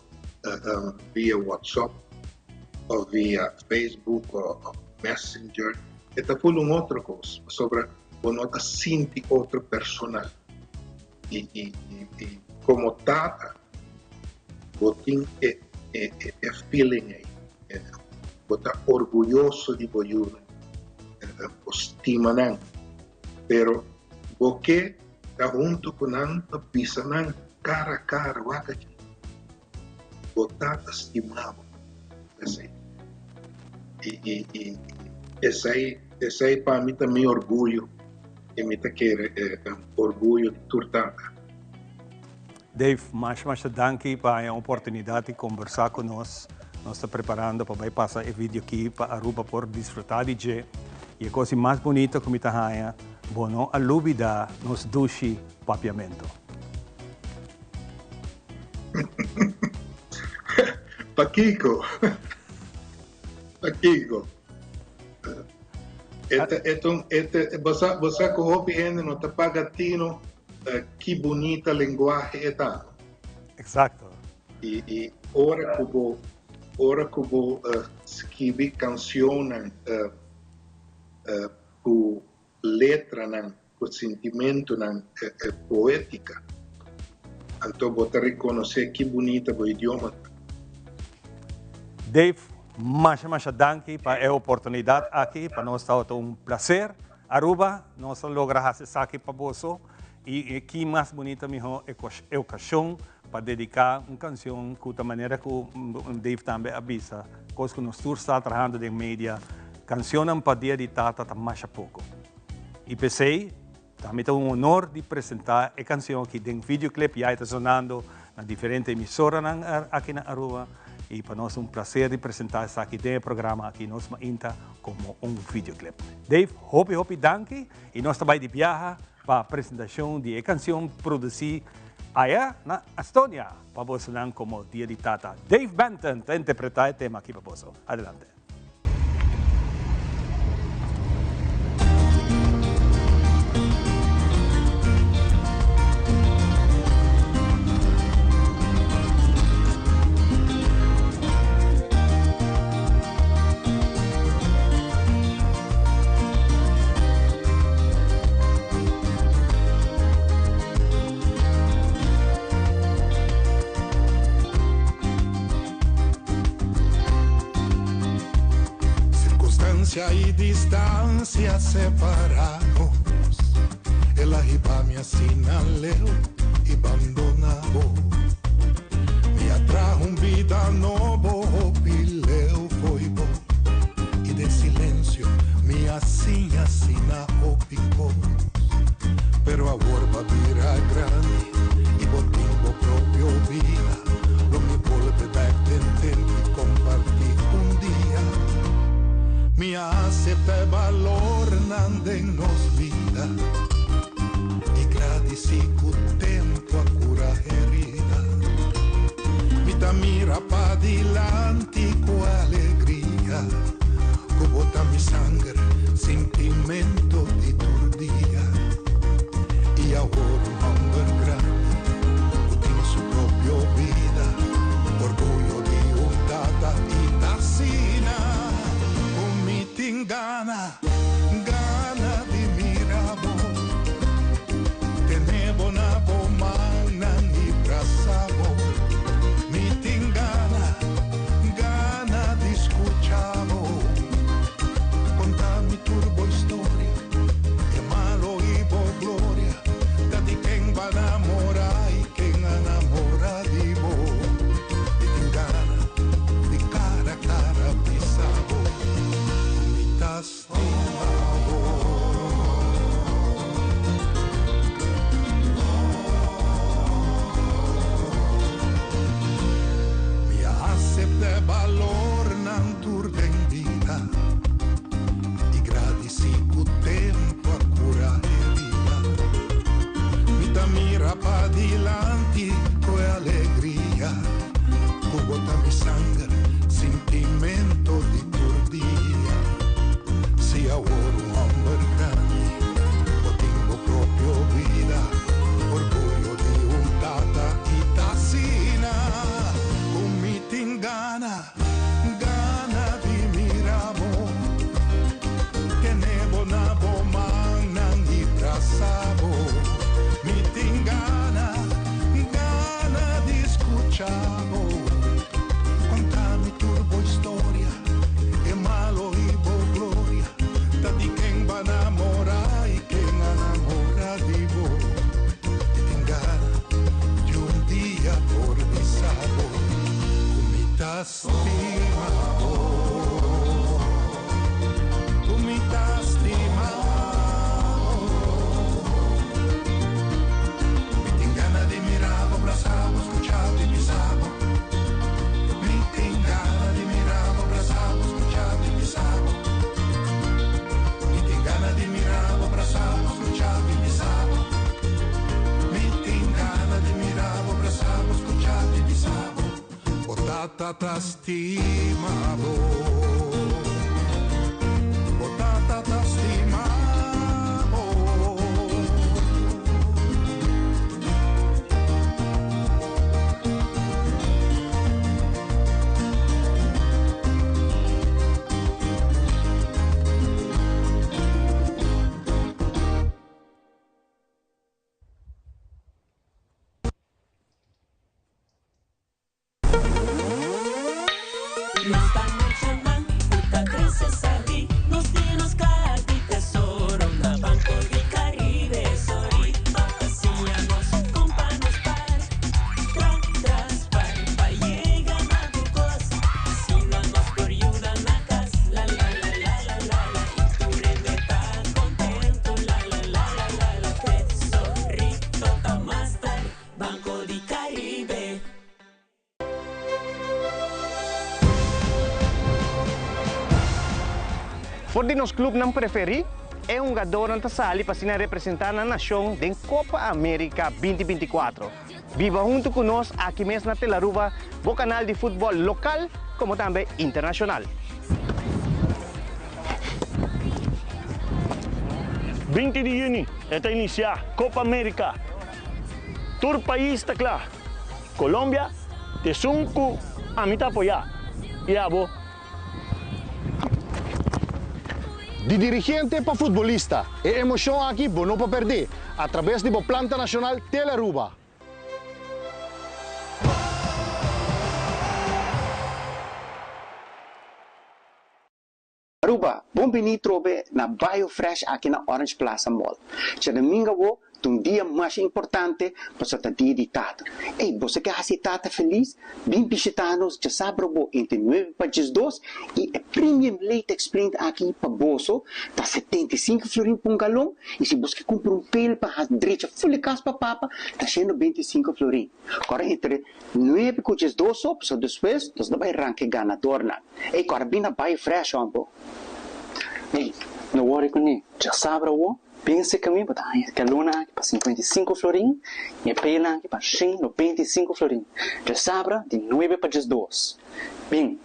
via WhatsApp òf via Facebook òf Messenger, e ta ful un otro kos pasobra bo no ta sinti otro personal. I i i komo tata bo tin e e e feeling ei, bo ta orguyoso di bo yunan, bo stima nan, pero bo ke ta huntu ku nan pa bisa nan kara a kara, wak aki, bo tata stima bo. Esei i i i esei esei pa mi ta mi orguyo i mi ta kere e orguyo di tur tata. Dave, masha masha danki pa haña oportunidat di kombersá ku nos. Nos ta preparando pa bai pasa e video aki pa Aruba por disfrutá di dje. I e kos di mas bunito ku mi ta haña, bo no a lubidá nos dushi papiamentu. Pakiko? Pakiko? E ta, e ta un, e ta, bo sa, bo sa ku hopi hende no ta paga tino ki bunita lenguahe e ta, no? Exacto. I, i ora ku bo, ora ku bo skibi kanshonnan ku letranan ku sintimentunan poétika, anto bo ta rekonosé ki bunita bo idioma ta. Dave, masha masha danki pa e oportunidat aki, pa nos tabata un placer. Aruba, nos a logra hasi esaki pa boso i e ki mas bunita miho e okashon pa dediká un kanshon ku ta manera ku Dave tambe a bisa, kos ku nos tur sa trahando den media, kanshonnan pa Dia di Tata ta masha poko. I p'esei ta mi ta un honor di presentá e kanshon aki den videoclip, ya e ta sonando na diferente emisoranan aki na Aruba i pa nos ta un placer di presentá esaki den e programa aki Nos Mainta komo un videoclip. Dave, hopi hopi danki i nos ta bai di biaha pa presentashon di e kanshon produsí aya na Estonia pa bosonan komo Dia di Tata. Dave Benton ta interpretá e tema aki pa boso. Adelante. Circunstancia y distancia separa nos El a hiba mi asina leu y bandona bo Mi a traha un bida nobo hopi leu fo'i bo Y den silencio mi a siña asina hopi cos Pero awor bo a bira grandi y bo tin bo propio bida Lo mi bolbe bek den tempo y comparti un dia Mi a acepta e balornan den nos bida Y gradici cu tempo a cura herida Mi ta mira padilanti cu alegria Cu bo ta mi sanger, sintimento di tur dia Y awor un homber grandi cu tin su propio bida Orguyo di un tata y t'asina cu mi tin gana Gana di mira bo Tene bo na bo mannan y brasa bo Mi tin gana, gana di scucha bo Conta mi tur bo historia. dilanti ku e alegria ku bo ta mi sanger, sintimento di tur dia. Si awor un homber grandi, bo tin bo propio bida, orguyo di un tata i ta asina ku mi tin gana. Gana di mira bo, tene bo na bo mannan i brasa bo. Mi tin gana, gana di skucha bo. Konta mi tur bo historia, e malo i bo gloria. Ta di ken bo a namora i ken a namora di bo. Mi tin gana di un dia por bisa bo. Ku mi ta stima bo, ku mi ta stima bo. Mi tin gana di mira bo, brasa bo, skucha bo i bisa bo. Mi tin gana di mira bo, brasa bo, skucha bo i bisa bo. Mi tin gana di mira bo, brasa bo, skucha bo i bisa bo. Mi tin gana di mira bo, brasa bo, skucha bo i bisa bo. Bo tata ta stima bo. Bo tata ta stima bo. Nos ta muchanan ku ta krese sabí, nos tin nos kaha di tesoro na Banco di Caribe. Sorry pa siña nos kon pa nos par, tra tras par pa yega na tur kos. Asina nos por yuda na kas, la la la la la la la i tur hende ta kontentu, la la la la la la. Tesorito ta master, Banco di Caribe. For di nos clubnan preferi, e hungadornan ta sali pa asina representa nan nacion den Copa America 2024. Biba hunto cu nos aki mes na Telaruba, bo canal di futbol local como tambe internacional. 20 di juni e ta inicia Copa America. Tur pais ta cla. Colombia t'esun cu ami ta apoya y abo. Di dirigente pa futbolista, e emocion aki bo no por perde a traves di bo planta nacional Telearuba. Aruba, bon bini trobe na Bio Fresh aki na Orange Plaza Mall. Djadomingo awo ta un dia masha importante pasobra ta dia di tata. Ey, boso ke hasi e tata felis? Bin bishita nos djasabra awo entre nuebe pa djesdos y e premium latex print aki pa boso ta 75 florin pa un galon y si boso ke cumpra un pail pa has drecha ful e cas pa papa ta 125 florin. Ora entre nuebe ku diesdos so, pasobra despues nos ta bai ranka e ganadornan. Ey, ku ora bin na bai fresh hombo. Ey, no worry ku ni. Djasabra awo, bin seka mi, bo ta haña e galonnan aki pa 55 florin i e peilnan aki pa 195 florin. Djasabra di nuebe pa 12. Bin.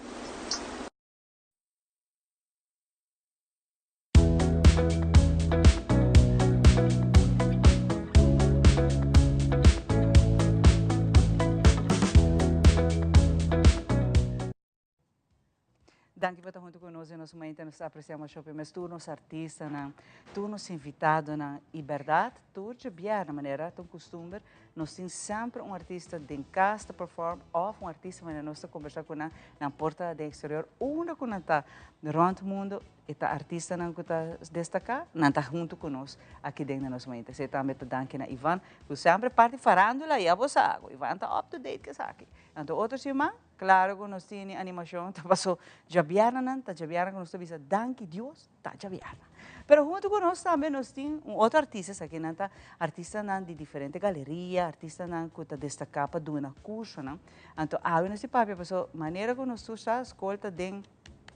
Danki pa ta hunto ku nos den nos mainta. Nos ta apresia masha hopi mes tur nos artistanan, tur nos invitadonan i bèrdat tur djabièrnè manera ta un kustumber nos tin semper un artista den kas ta perform òf un artista manera nos ta kombersá ku nan, nan por ta den eksterior unda ku nan ta rònt mundu. E ta artistanan ku ta destaká, nan ta huntu ku nos aki den na nos mainta. Esei tambe ta danki na Ivan, ku semper parti farándula ya bo sa ku Ivan ta up to date ku esaki. Anto otro siman, klaro ku nos tini animashon ta paso djabièrnanan, ta djabièrna ku nos ta bisa danki Dios ta djabièrna. Pero huntu ku nos tambe nos tin un otro artista, esakinan ta artistanan di diferente galeria, artistanan ku ta destaká pa duna kursonan. Anto awe nos tin papia paso manera ku nos tur sa skol ta den.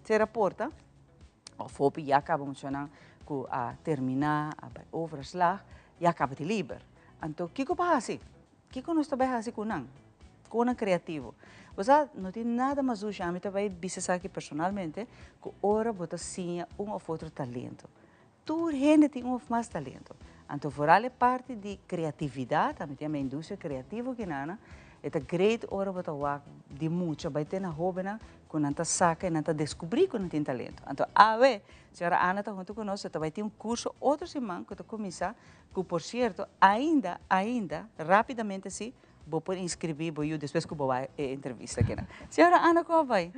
Cera porta, of hopi ya caba muchanan cu a termina, a bay overslag, ya caba di liber. Anto kico pa haci? Kiko nos ta bai hasi ku nan? Konan kreativo. Bo sa, no tin nada mas dushi, ami ta bai bisa esaki personalmente, ku ora bo ta siña un òf otro talento. Tur hende tin un òf mas talento. Anto vooral e parti di kreatividat, ami ta yama e industria kreativo kinana, e ta great ora bo ta wak di mucha bai te na hóbennan ku nan ta saka i nan ta deskubrí ku nan tin talento. Anto awe, señora Ana ta huntu ku nos, e ta bai tin un kurso otro siman ku ta kuminsá Ku por sierto, ainda, ainda, rápidamente sí, bo por inskribí bo yu despues ku bo wak e entrevista akinan. Señora Ana, kon a bai?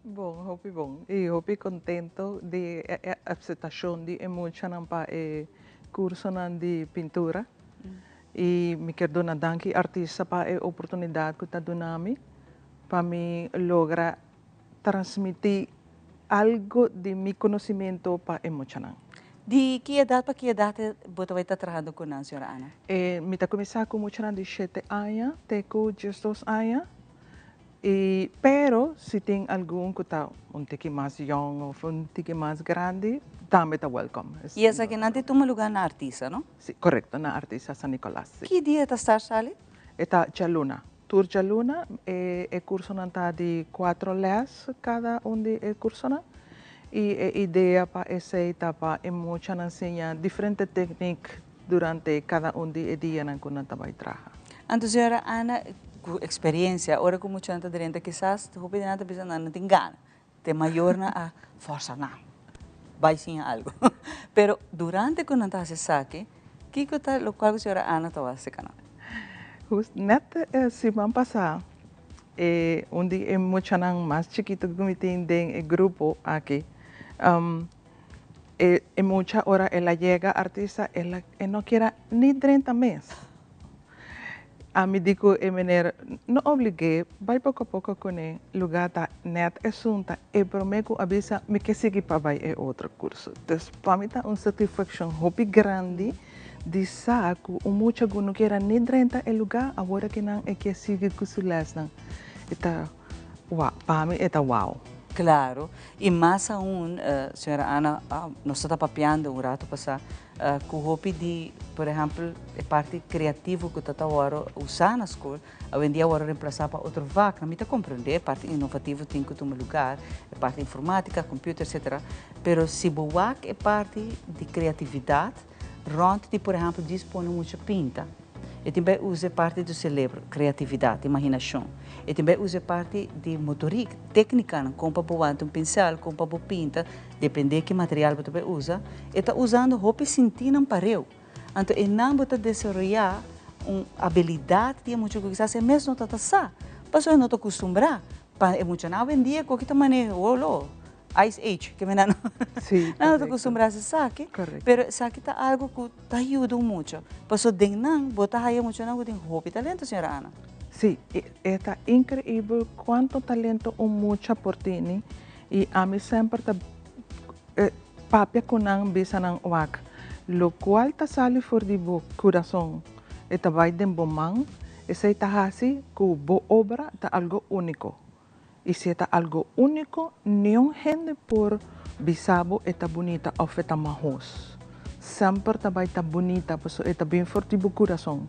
Bon, hopi bon. I hopi kontento di e akseptashon di e muchanan pa e kursonan di pintura. I mi kier duna danki artista pa e oportunidat ku ta duna mi pa mi logra transmití algo di mi conocimiento pa e muchanan. Di ki edad pa ki edad bo ta bai ta trahando cu nan, señora Ana? Mi ta cuminsa cu muchanan di shete aña te cu diesdos aña, y pero si tin algun cu ta un tiki mas yong of un tiki mas grandi tambe ta welcome. Y esakinan ta tuma lugar na Artisa, no? Si, corecto, na Artisa San Nicolas, si. Ki dia ta start, Sally? E ta djaluna. Tur djaluna e kursonan ta di kuatro lès kada un di e kursonan i e idea pa esei ta pa e muchanan siña diferente teknik durante kada un di e dianan ku nan ta bai traha. Anto señora Ana, ku eksperensia, ora ku muchanan ta drenta kisas hopi di nan ta bisa nan no tin gana, te mayornan a forsa nan bai siña algu. Pero durante ku nan ta hasi esaki, kiko ta lokual ku señora Ana ta wak aserka nan? Jus nèt e siman pasá e un di e muchanan mas chikitu ku mi tin den e grupo aki, e e mucha ora el a yega artista el a e no kier a ni drenta mes. Ami di ku e meneer, no oblig'é, bai poko poko kuné, lugá ta nèt esun ta e promé ku a bisa mi ke sigui pa bai e otro kurso. Dus pa mi ta un satisfakshon hopi grandi di sa ku un mucha ku no kier a ni drenta e lugá awor aki nan e ke sigui ku su lèsnan. E ta wa, pa mi e ta wou. Claro, y mas aun, señora Ana, nos ta papiando un rato pasá cu hopi di, por ehempel, e parti creativo cu ta ta worde usa na school, awendia a worde reemplaza pa otro vaknan. Mi ta comprende, e parti innovativo tin cu tuma lugar, e parti informatica, computer, etcetera, pero si bo wak e parti di creatividad rond di, por ehempel, djis pone mucha pinta, E tin bai usa e parti di celebro, creatividad, imaginacion. E tin bai usa e parti di motoriek, tecnicanan, con pa bo wanta un pincel, con pa bo pinta, depende ki material bo ta bai usa. E ta usando hopi sintinan pareu. Anto einan bo ta desaroya un abilidad di e mucha cu kisas e mes no ta ta sa, pasobra e no ta custumbra. Pa e muchanan awendia cu ta maneha, wolo. Ice Age, ke mena no. Sí, Nan no ta acostumbrá haci esaki, pero esaki ta algo cu ta yuda un mucha. Pasobra den nan bo ta haya muchanan cu tin hopi talento, señora Ana. Sí, e ta increibel cuanto talento un mucha por tini y ami semper ta papia cu nan bisa nan wak, locual ta sali for di bo curason e ta bay den bo man, esey ta haci cu bo obra ta algo unico. I si e ta algo úniko, niun hende por bisa bo e ta bunita òf e ta mahos. Semper ta bai ta bunita pasobra e ta bin for di bo kurason.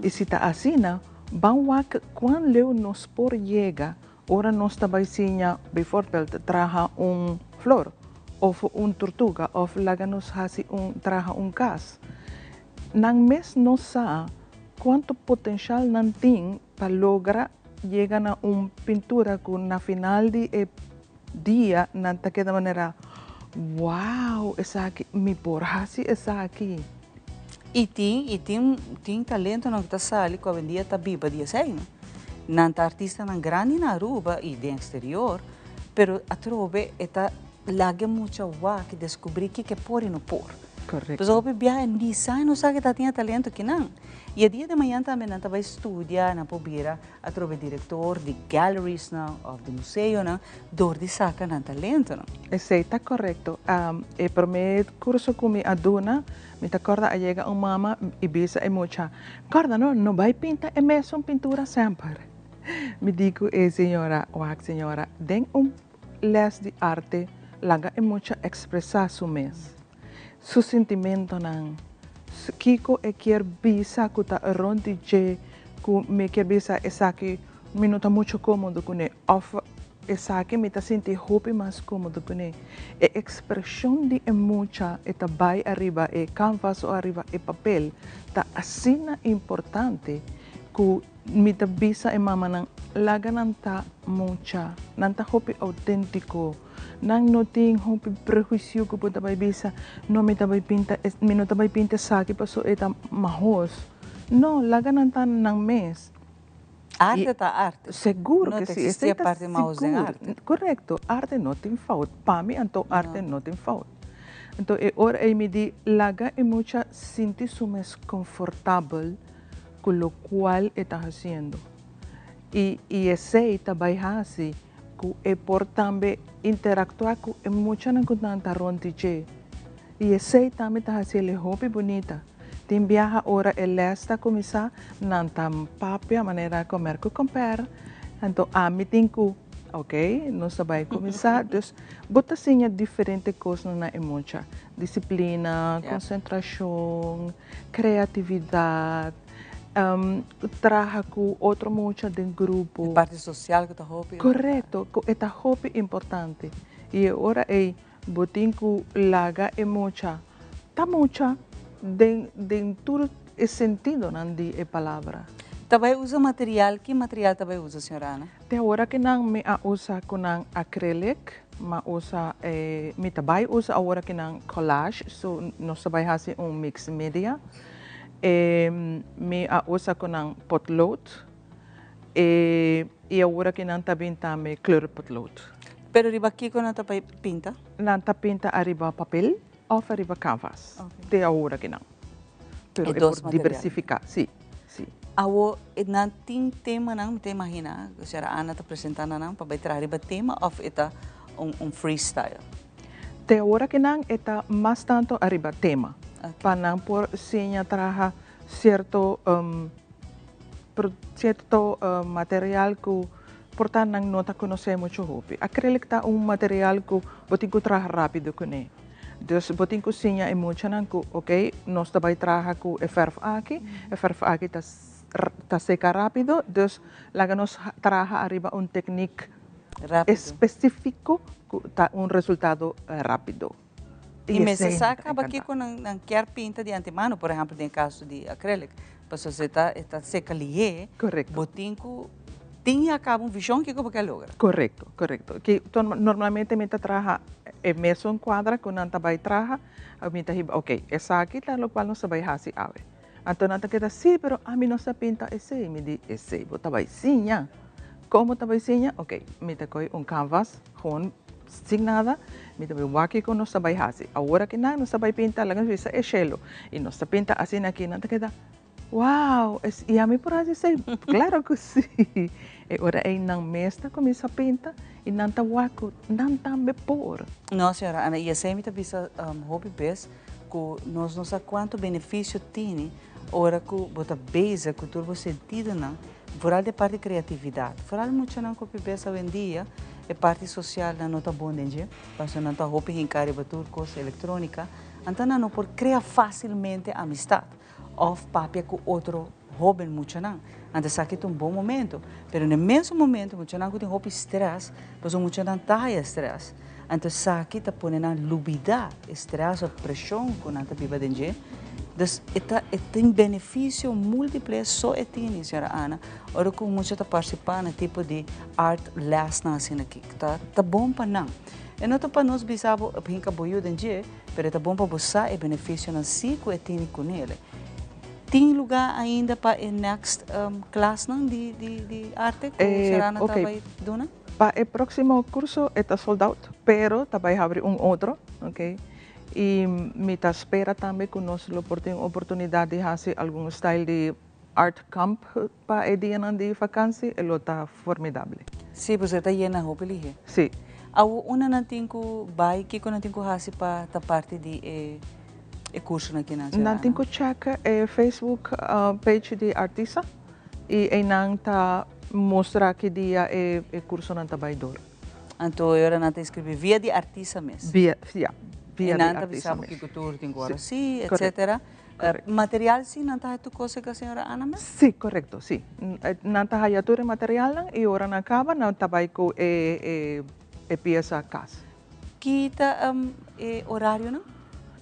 I si ta asina, ban wak kuan leu nos por yega ora nos ta bai siña bijvoorbeeld traha un flor òf un turtuga òf laga nos hasi un traha un kas. Nan mes no sa kuantu potenshal nan tin pa logra yega na un pintura ku na final di e dia nan ta keda manera, Wow, esaki, mi por hasi esaki. I tin, i tin, tin talentonan ku ta sali ku awendia ta biba di esei, no? Nan ta artistanan grandi na Aruba i den eksterior, pero atrobe e ta laga e mucha wak i deskubrí kiko e por i no por. Correcto. Pasobra hopi biaha ni sa i no sa ke ta tin e talento kinan. I e dia di mañana tambe nan ta bai studia, nan por bira atrobe director di galleries-nan of di museonan dor di saca nan talentonan. Esei ta correcto. E prome curso cu mi a duna, mi ta corda a yega un mama i bisa e mucha, Corda no, no bai pinta e mesun pintura semper. Mi di cu e señora, Wak señora, den un les di arte laga e mucha expresa su mes. Su sintimentonan, kiko e kier bisa ku ta rond di dje. Ku mi kier bisa esaki mi no ta mucho komodo kuné òf esaki mi ta sinti hopi mas komodo kuné. E ekspreshon di e mucha e ta bai ariba e kanvas o ariba e papel ta asina importante ku mi ta bisa e mamanan laga nan ta mucha, nan ta hopi outéntiko, nan no tin hopi prehuisio ku bo ta bai bisa no mi ta bai pinta mi no ta bai pinta esaki paso e ta mahos. No, laga nan ta nan mes. Arte ta arte. Segur No ke ta si, existi esei ta aparte mahos den sigur. arte. Korekto, arte no tin fout. Pa mi anto arte no tin fout. Anto e ora ei mi di laga e mucha sinti su mes konfortabel ku lokual e ta hasiendo. I i esei ta bai hasi ku e por tambe interaktuá ku e muchanan ku nan ta rònt di dje. I esei tambe ta hasi el e hopi bunita. Tin biaha ora e lès ta kuminsá, nan ta papia manera komer ku komper. Anto ami tin ku, ok, nos ta bai kuminsá. Dus bo ta siña diferente kosnan na e mucha. Disiplina, konsentrashon, kreatividat, traha ku otro mucha den grupo. E parti sosial ku ta hopi importante. Korekto, ku e ta hopi importante. I e ora ei Bo tin cu laga e mucha ta mucha den den tur e sentidonan di e palabra. Ta bay usa material, ki material ta bay usa señora Ana? Te awor aki nan mi a usa cu nan acrylic, m'a usa e mi ta bay usa awor aki nan collage, so nos ta bay haci un mix media. E mi a usa cu nan potlood e y awor aki nan ta bin tambe kleurpotlood. Pero riba kiko nan ta bai pinta? Nan ta pinta ariba papel of ariba canvas. Te awor aki nan. Pero e por diversifica, si, si. Awo nan tin temanan, mi ta imagina, ku señora Ana ta presenta na nan pa bai traha riba tema of e ta un freestyle? Te awor aki nan e ta mas tanto ariba tema. Pa nan por siña traha cierto cierto material ku Por ta nan no ta konosé muchu hopi. Acrylic ta un material ku bo tin ku traha rápido kuné. Dus bo tin ku siña e muchanan ku ok, nos ta bai traha ku e fèrf aki, e fèrf aki ta ta seka rápido, dus laga nos traha ariba un teknik espesífiko ku ta un resultado rápido. I mester sa kaba kiko nan kier pinta di antemano, por ehempel den e kaso di acrylic, pasobra si e ta seka lihé, bo tin ku tin ya kaba un vishon kiko bo kier logra. Korekto, korekto. Ki normalmente mi ta traha e mesun kuadra ku nan ta bai traha, mi ta hiba ok, esaki ta lokual nos ta bai hasi awe. Anto nan ta keda, sí, pero ami no sa pinta esei. Mi di, esei bo ta bai siña. Kon bo ta bai siña? Ok, mi ta kohe un canvas, gewoon sin nada, mi ta bai wak kiko nos ta bai hasi. Awor aki nan nos ta bai pinta, laga nos bisa e shelu. I nos ta pinta asina aki, nan ta keda, wow, i ami por hasi esei? Klaro ku sí. E ora ei nan mes ta kuminsá pinta i nan ta wak ku nan tambe por. No, señora Ana, i esei mi ta bisa hopi bes. Ku nos no sa kuantu benefisio tini ora ku bo ta bezig ku tur bo sentidonan, vooral den parti kreatividat. Vooral muchanan ku pibes awendia e parti sosial nan no ta bon den dje, pasobra nan ta hopi hinká riba tur kos elektronika, anto nan no por krea fasilmente amistat òf papia ku otro hóben muchanan. Anto esaki ta un bon momento, pero na e mesun momento muchanan ku tin hopi strès, pasobra muchanan ta haya strès, anto esaki ta pone nan lubidá e strès òf preshon ku nan ta biba den dje. Dus e ta e tin benefisio múltiple so e tini, señora Ana, ora ku un mucha ta partisipá na tipo di art lèsnan asina aki, ta ta bon pa nan. E no ta pa nos bisa bo hinka bo yu den dje, pero e ta bon pa bo sa e benefisionan sí ku e tini kunele. Tin luga ainda pa e next klasnan di di arte ku Sharana ta bai duna? Pa e próksimo kurso e ta sold out, pero ta bai habri un otro, ok. I mi ta spera tambe ku nos lo por tin oportunidat di hasi algun style di art camp pa e dianan di vakansi, e lo ta formidable. Sí, pasobra e ta yena hopi lihé. Sí. Awor unda nan tin ku bai, kiko nan tin ku hasi pa ta parti di e E cursonan ki nan Nan tin cu check e Facebook page di Artisa y eynan ta mustra ki dia e cursonan ta bay door. Anto e ora nan ta inscribi via di Artisa mes? Via, ya, via di Artisa mes. Y nan ta bisa bo kico tur tin cu ora si, etcetera. Material si nan ta haya tur cos eka señora Ana mes? Si, correcto, si. Nan ta haya tur e materialnan y ora nan caba nan ta bay cu e e pieza cas. Ki ta e horarionan?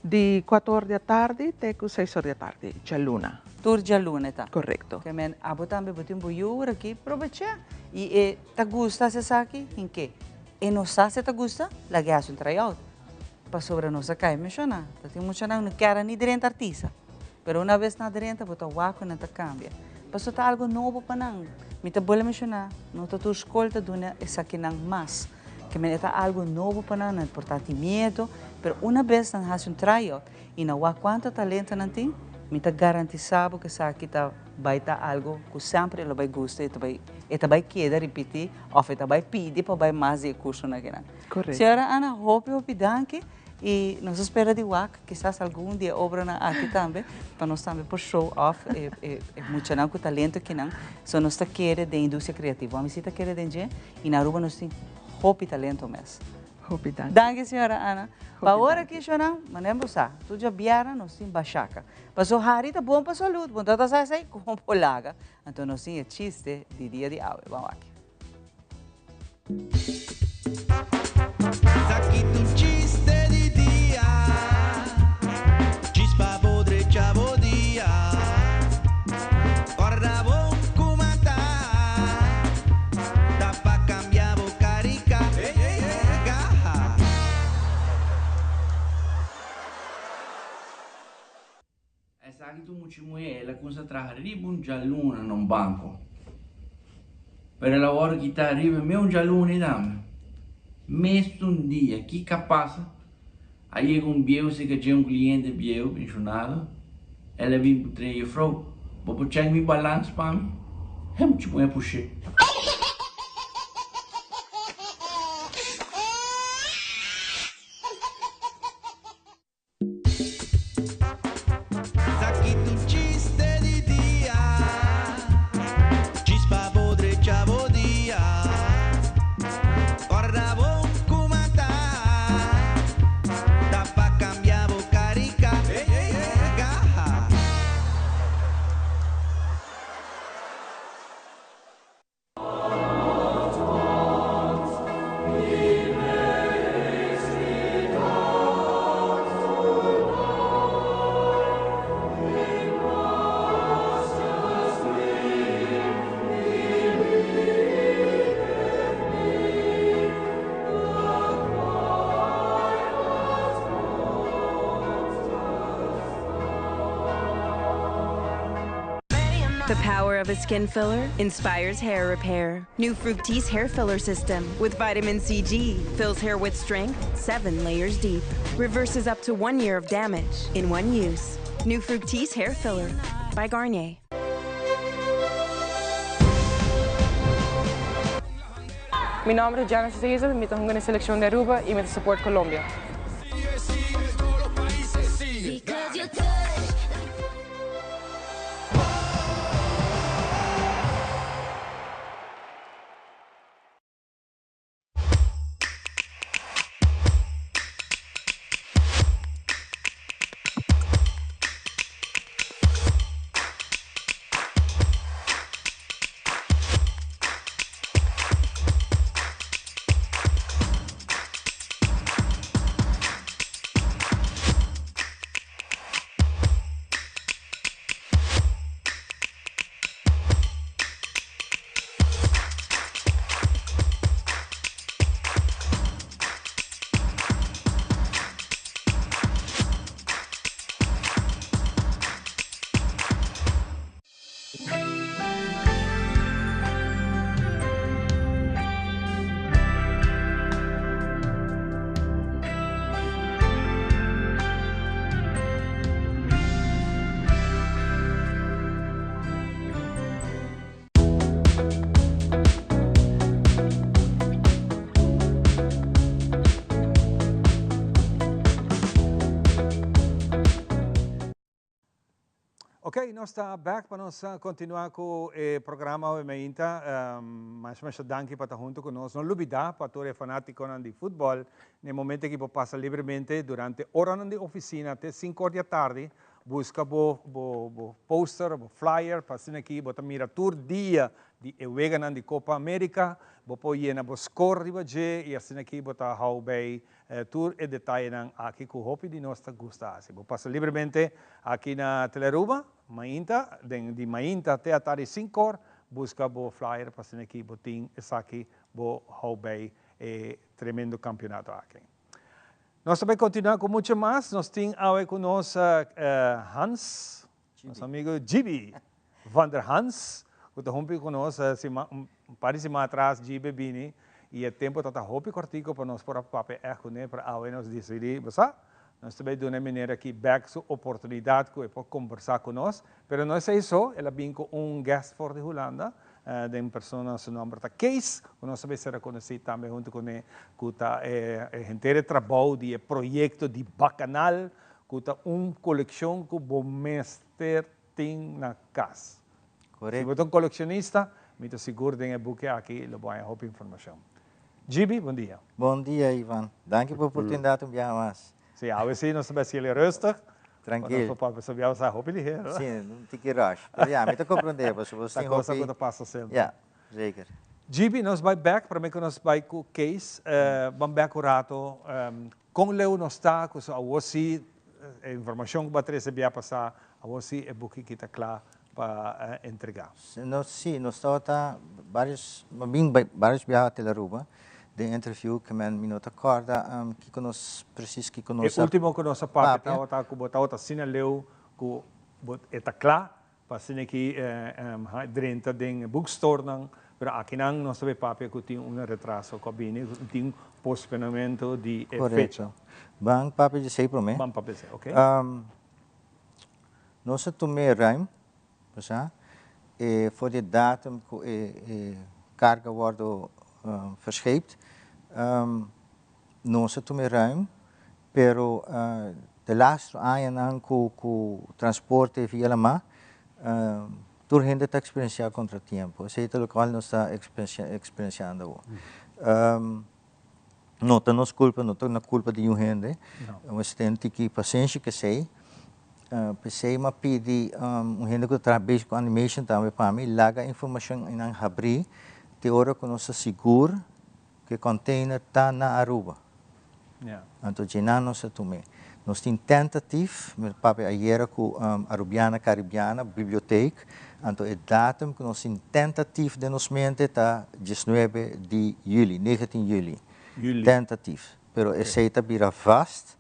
Di cuatro or di atardi te cu seis or di atardi, djaluna. Tur djaluna e ta? Correcto. Ke men abo tambe bo tin bo yu ora aki probecha y e ta gusta haci esaki? Hinke. E no sa si e ta gusta? Laga e haci un tryout. Pasobra nos a kai menshoná, ta tin muchanan no kier ni drenta artista, pero una bes nan drenta bo ta wak ku nan ta kambia. Pasobra ta algu nobo pa nan. Mi ta bolbe menshoná, no ta tur skol ta duna esakinan mas. Ke men e ta algu nobo pa nan, nan por ta tin miedu, pero una bes nan hasi un tryout i nan wak kuantu talento nan tin, mi ta garantisá bo ku esaki ta bai ta algu ku semper e lo bai gusta i e ta bai keda ripití òf e ta bai pidi pa bai mas di e kursonan akinan. Correcto. Señora Ana, hopi hopi danki y nos a spera di wak kisas algun di e obranan aki tambe pa nos tambe por show off e e e muchanan cu talento kinan. So nos ta kere den industria creativo. Ami si ta kere den dje y na Aruba nos tin hopi talento mes. Hopi danki. Danki señora Ana. Pa awor aki shonan, manera bo sa, tur djabièrnè nos tin bashaka. Paso hari ta bon pa salud, bo no ta sa esei? Como bo laga? Anto nos tin e chiste di dia di awe. Ban wak. Esaki ta un mucha muhé, el a kumsa traha riba un djaluna na un banko. Pero el a wòrdu kitá riba e meun djaluna ei tambe. Mesun dia, kiko a pasa? A yega un bieu serka dje, un kliente bieu, penshonado. El a bin puntra e jefrou, Bo por chèk mi balans pa mi? E mucha muhé push'é. The power of a skin filler inspires hair repair. New Fructis hair filler system with vitamin CG fills hair with strength seven layers deep. Reverses up to one year of damage in one use. New Fructis hair filler by Garnier. Mi nomber ta Genesis Hazel, mi ta hunga na e seleccion di Aruba y mi ta support Colombia. Ok, nos ta back pa nos continua cu e programa awe meinta. Masha masha danki pa ta hunto cu nos. No lubida pa tur e fanaticonan di futbol, na e momento aki por pasa libremente durante oranan di oficina te cinco or di atardi. Busca bo bo bo poster, bo flyer pa asina aki bo ta mira tur dia di e weganan di Copa America. Bo por yena bo score riba dje y asina aki bo ta hou bay tur e detayenan aki cu hopi di nos ta gusta haci. Bo pasa libremente aki na Telearuba mainta, den di mainta te atardi cincor, busca bo flyer pa asina aki bo tin esaki bo hou bay e tremendo campeonato aki. Nos ta bay continua cu mucho mas. Nos tin awe cu nos Hans, nos amigo Gibi van der Hans, cu ta humpi cu nos un par di siman atras Gibi bini y e tempo ta ta hopi cortico pa nos por a papia echt cu ne, pero awe nos dicidi, bo sa, nos ta bay duna e meneer aki bek su oportunidad cu e por combersa cu nos. Pero no esey so, el a bin cu un guest for di Hulanda, Den persona su nomber ta Kees, ku nos a mester a konosí tambe huntu kuné, ku ta e henter e trabou di e proyekto di Bakanal, ku ta un kolekshon ku bo mester tin na kas. Si bo ta un kolekshonista, mi ta sigur den e buki aki lo bo haña hopi informashon. Gibi, bon dia. Bon dia, Ivan. Danki pa e oportunidat un biaha mas. Sí, awe sí nos ta bai hasiel rustig. Trankil. Nos por papia biaha sa hopi ligero. Sí, un tiki rush. Pero ya, mi ta comprende pasobra bo tin hopi. Ta cosa cu ta pasa semper. Ya, zeker. GB, nos bai bek, prome cu nos bai cu Kees, ban bek un rato. Con leu nos ta cu su awor sí, e informacion cu bo a trece biaha pasa, awor sí e buki aki ta cla pa entrega? Nos, sí, nos tabata varios, mi a bin varios biaha tel Aruba den interview ke men mi no ta kòrda kiko nos precies kiko nos E a ultimo ku nos a papia tabata ku bo tabata asina leu ku bo e ta kla pa asina ki drenta den e bookstorenan, pero akinan nos ta bay papia ku tin un retraso ku a bini, tin posponamento di e fecha. Korekto. Ban papia di esei promé. Ban papia di esei, oké. Nos a tum'é ruim, bo sa, e for di e datum ku e e karga wòrdu verscheept, nos a tum'é ruim, pero de laatste añanan ku ku transporte via lamá, tur hende ta eksperensiá kontratiempo. Esei ta lokual nos ta eksperensiando awor. No ta nos culpa, no ta na culpa di niun hende. Mester ten tiki pasenshi cu esey. P'esey m'a pidi un hende cu ta traha bezig cu animation tambe pa mi laga informacion eynan habri te ora cu nos ta sigur cu e container ta na Aruba. Anto djenan nos ta tum'e. Nos tin tentative, mi papia ayera cu Arubiana Caribiana Bibliotheek, anto e datum cu nos tin tentative den nos mente ta diesnuebe di juli, negentien juli. Tentative, pero esey ta bira vast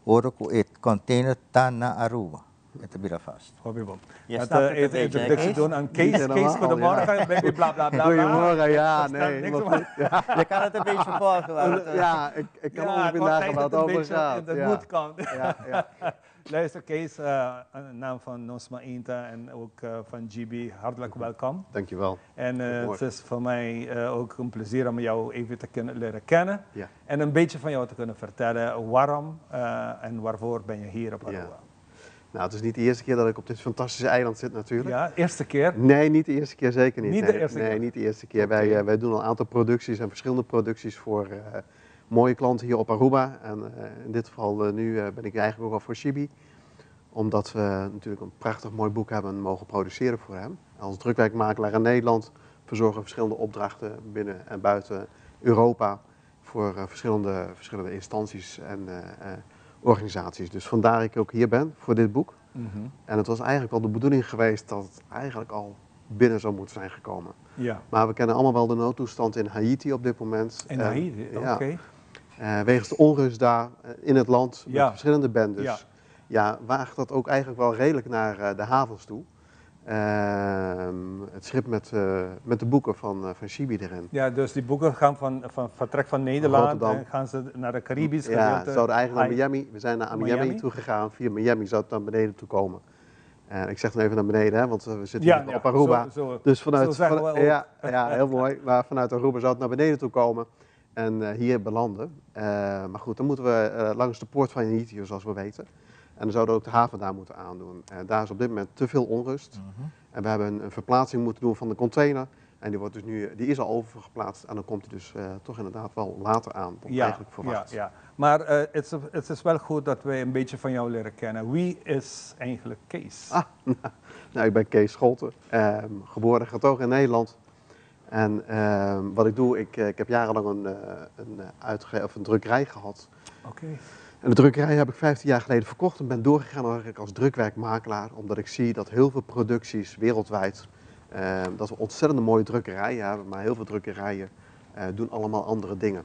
ora cu e container ta na Aruba. E ta bira vast. Hopi bon. Dat e introductie doen aan Kees. Kees, goedemorgen. Baby bla bla bla. Goedemorgen, ja, nee. Niks om. Je kan het een beetje volgen. Maar het, Ja, ik kan Ja, ongeveer het wordt nagaan tijd waar het dat het een over beetje gaat. in de Ja. mood komt. Ja, ja. Luister Kees, in naam van Nos Mainta en ook van GB, hartelijk welkom. Dankjewel. En het Goedemorgen. is voor mij ook een plezier om jou even te kunnen leren kennen. Ja. En een beetje van jou te kunnen vertellen waarom en waarvoor ben je hier op Aruba. Ja. Nou, het is niet de eerste keer dat ik op dit fantastische eiland zit natuurlijk. Ja, eerste keer? Nee, niet de eerste keer, zeker niet. Niet de Nee, eerste nee, keer? niet de eerste keer. Wij doen al een aantal producties en verschillende producties voor mooie klanten hier op Aruba. En in dit geval nu ben ik eigenlijk ook al voor Shibi. Omdat we natuurlijk een prachtig mooi boek hebben mogen produceren voor hem. Als drukwerkmakelaar in Nederland verzorgen we verschillende opdrachten binnen en buiten Europa. Voor verschillende instanties en organisaties. Dus vandaar dat ik ook hier ben voor dit boek. En het was eigenlijk al de bedoeling geweest dat het eigenlijk al binnen zou moeten zijn gekomen. Maar we kennen allemaal wel de noodtoestand in Haiti op dit moment. In Haiti, oké. Wegens de onrust daar in het land met verschillende bendes. Ja, waagt dat ook eigenlijk wel redelijk naar de havens toe. Het schip met de boeken van Shibi erin. Ja, dus die boeken gaan van vertrek van Nederland Rotterdam. en gaan ze naar de Caribisch Ja, gedeelte. ze zouden eigenlijk naar Miami. We zijn naar Miami Miami? toe gegaan. Via Miami zou het naar beneden toe komen. En ik zeg dan even naar beneden, hè, want we zitten hier op Aruba. Dus vanuit, Zo zeggen van, we ook. ja, ja, heel mooi. Maar vanuit Aruba zou het naar beneden toe komen en hier belanden. Maar goed, dan moeten we langs de poort van Haiti, zoals we weten. En dan zouden we ook de haven daar moeten aandoen. Daar is op dit moment te veel onrust. En we hebben een verplaatsing moeten doen van de container. En die, wordt dus nu, die is al overgeplaatst en dan komt hij dus toch inderdaad wel later aan dan eigenlijk verwacht. Ja, ja. Maar het is wel goed dat wij een beetje van jou leren kennen. Wie is eigenlijk Kees? Ah, nou, ik ben Kees Scholten, geboren en getogen in Nederland. En wat ik doe, ik heb jarenlang een drukkerij gehad. En de drukkerij heb ik 15 jaar geleden verkocht en ben doorgegaan eigenlijk als drukwerkmakelaar. Omdat ik zie dat heel veel producties wereldwijd, dat we ontzettend mooie drukkerijen hebben, maar heel veel drukkerijen doen allemaal andere dingen.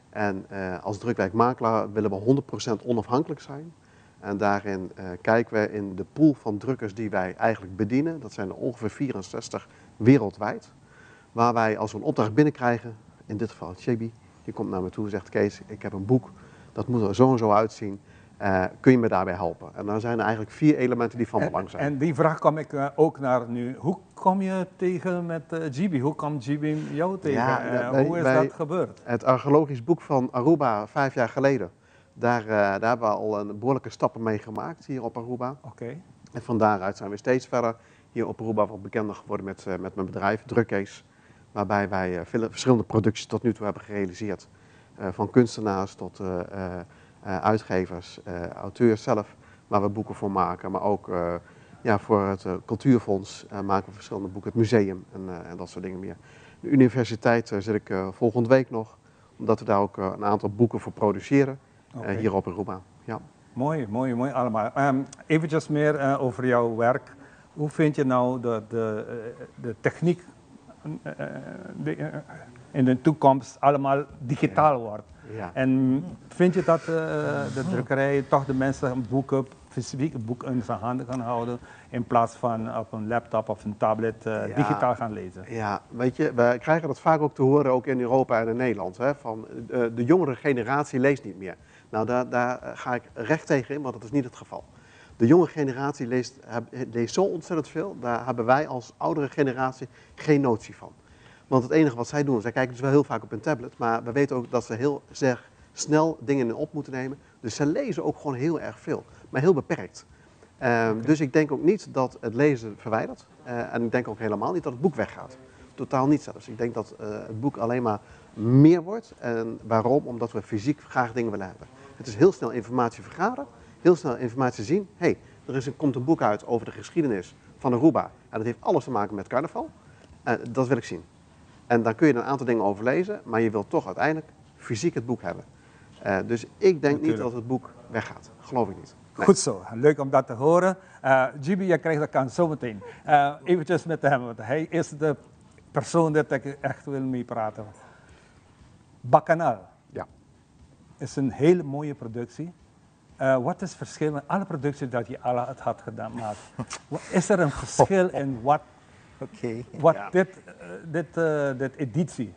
En als drukwerkmakelaar willen we 100% onafhankelijk zijn. En daarin kijken we in de pool van drukkers die wij eigenlijk bedienen. Dat zijn er ongeveer 64 wereldwijd. Waar wij als we een opdracht binnenkrijgen, in dit geval Chibi, die komt naar me toe en zegt: Kees, ik heb een boek, dat moet er zo en zo uitzien. Kun je me daarbij helpen? En dan zijn er eigenlijk 4 elementen die van belang zijn. En die vraag kom ik ook naar nu. Hoe kom je tegen met Gibi? Hoe kwam Gibi jou tegen? Ja, Hoe is bij dat gebeurd? Het archeologisch boek van Aruba 5 jaar geleden. Daar hebben we al een behoorlijke stappen mee gemaakt hier op Aruba. En van daaruit zijn we steeds verder hier op Aruba wat bekender geworden met mijn bedrijf, Drukkees. Waarbij wij vele verschillende producties tot nu toe hebben gerealiseerd. Van kunstenaars tot uitgevers, auteurs zelf, waar we boeken voor maken. Maar ook voor het Cultuurfonds maken we verschillende boeken, het museum en dat soort dingen meer. De universiteit zit ik volgende week nog, omdat we daar ook een aantal boeken voor produceren, hier op Aruba. Ja. Mooi, mooi, mooi allemaal. Eventjes meer over jouw werk. Hoe vind je nou de techniek in de toekomst allemaal digitaal wordt? En vind je dat de drukkerij toch de mensen boeken, fysiek boek in zijn handen gaan houden, in plaats van op een laptop of een tablet digitaal gaan lezen? Ja, wij krijgen dat vaak ook te horen, ook in Europa en in Nederland, hè, van de jongere generatie leest niet meer. Nou, daar ga ik recht tegen in, want dat is niet het geval. De jonge generatie leest zo ontzettend veel, daar hebben wij als oudere generatie geen notie van. Want het enige wat zij doen, zij kijken dus wel heel vaak op hun tablet, maar we weten ook dat ze heel erg snel dingen op moeten nemen. Dus ze lezen ook gewoon heel erg veel, maar heel beperkt. Dus ik denk ook niet dat het lezen verwijdert. En ik denk ook helemaal niet dat het boek weggaat. Totaal niet zelfs. Ik denk dat het boek alleen maar meer wordt. En waarom? Omdat we fysiek graag dingen willen hebben. Het is heel snel informatie vergaren, heel snel informatie zien. Hé, er komt een boek uit over de geschiedenis van Aruba. En dat heeft alles te maken met carnaval. Dat wil ik zien. En daar kun je een aantal dingen over lezen, maar je wilt toch uiteindelijk fysiek het boek hebben. Dus ik denk niet dat het boek weggaat. Geloof ik niet. Nee. Goed zo, leuk om dat te horen. Gibi, jij krijgt de kans zometeen. Eventjes met hem, want hij is de persoon dat ik echt wil mee praten. Bacchanal. Is een hele mooie productie. Wat is het verschil met alle producties dat je al had gedaan? Maar is er een verschil in wat dit editie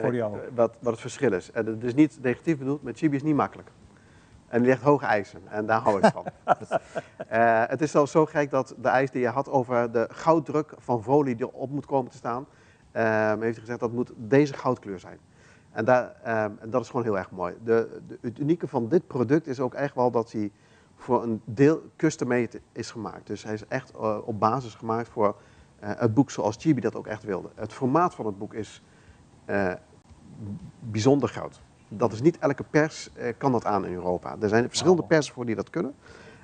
voor jou? Wat het verschil is. En het is niet negatief bedoeld, maar Chibi is niet makkelijk. En die legt hoge eisen en daar hou ik van. Het is zelfs zo gek dat de eis die je had over de gouddruk van folie die op moet komen te staan, heeft hij gezegd dat moet deze goudkleur zijn. En dat is gewoon heel erg mooi. Het unieke van dit product is ook echt wel dat hij voor een deel custom-made is gemaakt. Dus hij is echt op basis gemaakt voor het boek zoals Chibi dat ook echt wilde. Het formaat van het boek is bijzonder groot. Dat is niet elke pers kan dat aan in Europa. Er zijn verschillende persen voor die dat kunnen.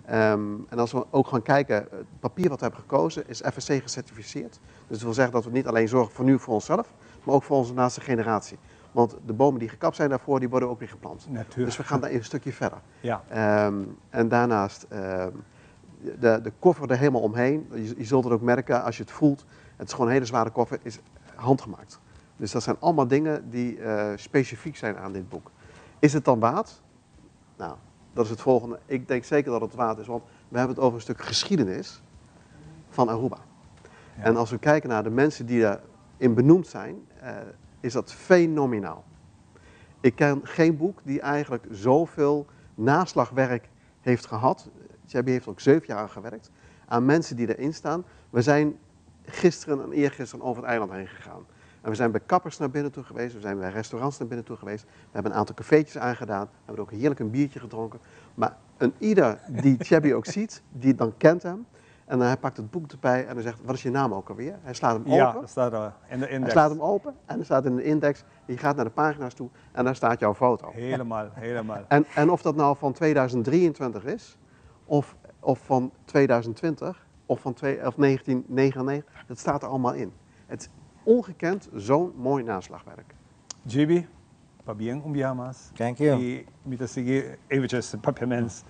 En als we ook gaan kijken, het papier wat we hebben gekozen is FSC gecertificeerd. Dus dat wil zeggen dat we niet alleen zorgen voor nu voor onszelf, maar ook voor onze naaste generatie. Want de bomen die gekapt zijn daarvoor, die worden ook weer geplant. Dus we gaan daar een stukje verder. En daarnaast de koffer er helemaal omheen. Je zult het ook merken als je het voelt. Het is gewoon een hele zware koffer, is handgemaakt. Dus dat zijn allemaal dingen die specifiek zijn aan dit boek. Is het dan waard? Nou, dat is het volgende. Ik denk zeker dat het waard is, want we hebben het over een stuk geschiedenis van Aruba. En als we kijken naar de mensen die daarin benoemd zijn, is dat fenomenaal. Ik ken geen boek die eigenlijk zoveel naslagwerk heeft gehad. Chibi heeft ook 7 jaar aan gewerkt. Aan mensen die erin staan. We zijn gisteren en eergisteren over het eiland heen gegaan. En we zijn bij kappers naar binnen toe geweest, we zijn bij restaurants naar binnen toe geweest. We hebben een aantal cafeetjes aangedaan, we hebben ook heerlijk een biertje gedronken. Maar een ieder die Chibi ook ziet, die dan kent hem. En dan hij pakt het boek erbij en hij zegt, wat is je naam ook alweer? Hij slaat hem Ja, open. dat staat er in de Hij index. slaat hem open en er staat in de index. Je gaat naar de pagina's toe en daar staat jouw foto. Helemaal, helemaal. En of dat nou van 2023 is, of van 2020, of van of 1999, dat staat er allemaal in. Het is ongekend zo'n mooi naslagwerk. Gibi, pabien un biaha mas. Thank you. Y mi ta sigui eventjes papiaments.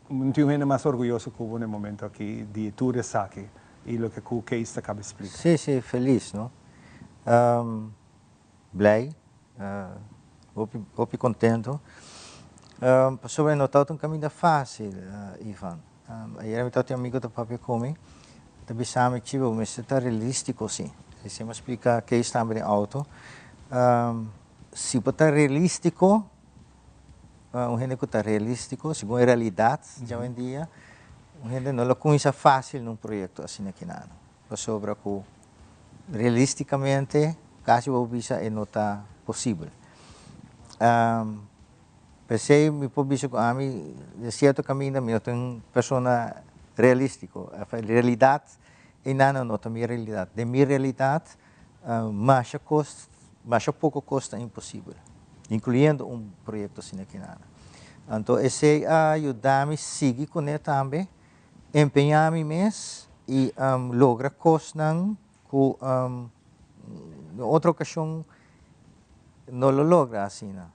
No tin hende mas orguyoso cu bo na e momento aki di tur esaki y loke cu Kees ta caba explica. Sí, sí, feliz, no? Blij, hopi, hopi contento. Pasobra e no tabata un caminda facil, Ivan. Ayera mi tabata tin un amigo ta papia cu mi, ta bisa mi, Chivo, bo mester ta realistico si. Esei mi a splica Kees tambe den auto. Si bo ta realistico, un hende cu ta realistico, segun e realidad djawendia, un hende no lo cuminsa facil na un proyecto asina kinan. Pasobra cu realisticamente casi bo bisa e no ta posibel. P'esey mi por bisa cu ami den cierto caminda mi no ta un persona realistico. Realidad eynan no ta mi realidad. Den mi realidad masha cos, masha poco cos ta imposibel, incluyendo un proyecto asina kinan. Anto esey a yuda mi sigui cune tambe, empeña mi mes y logra cosnan cu den otro ocasion no lo logra asina.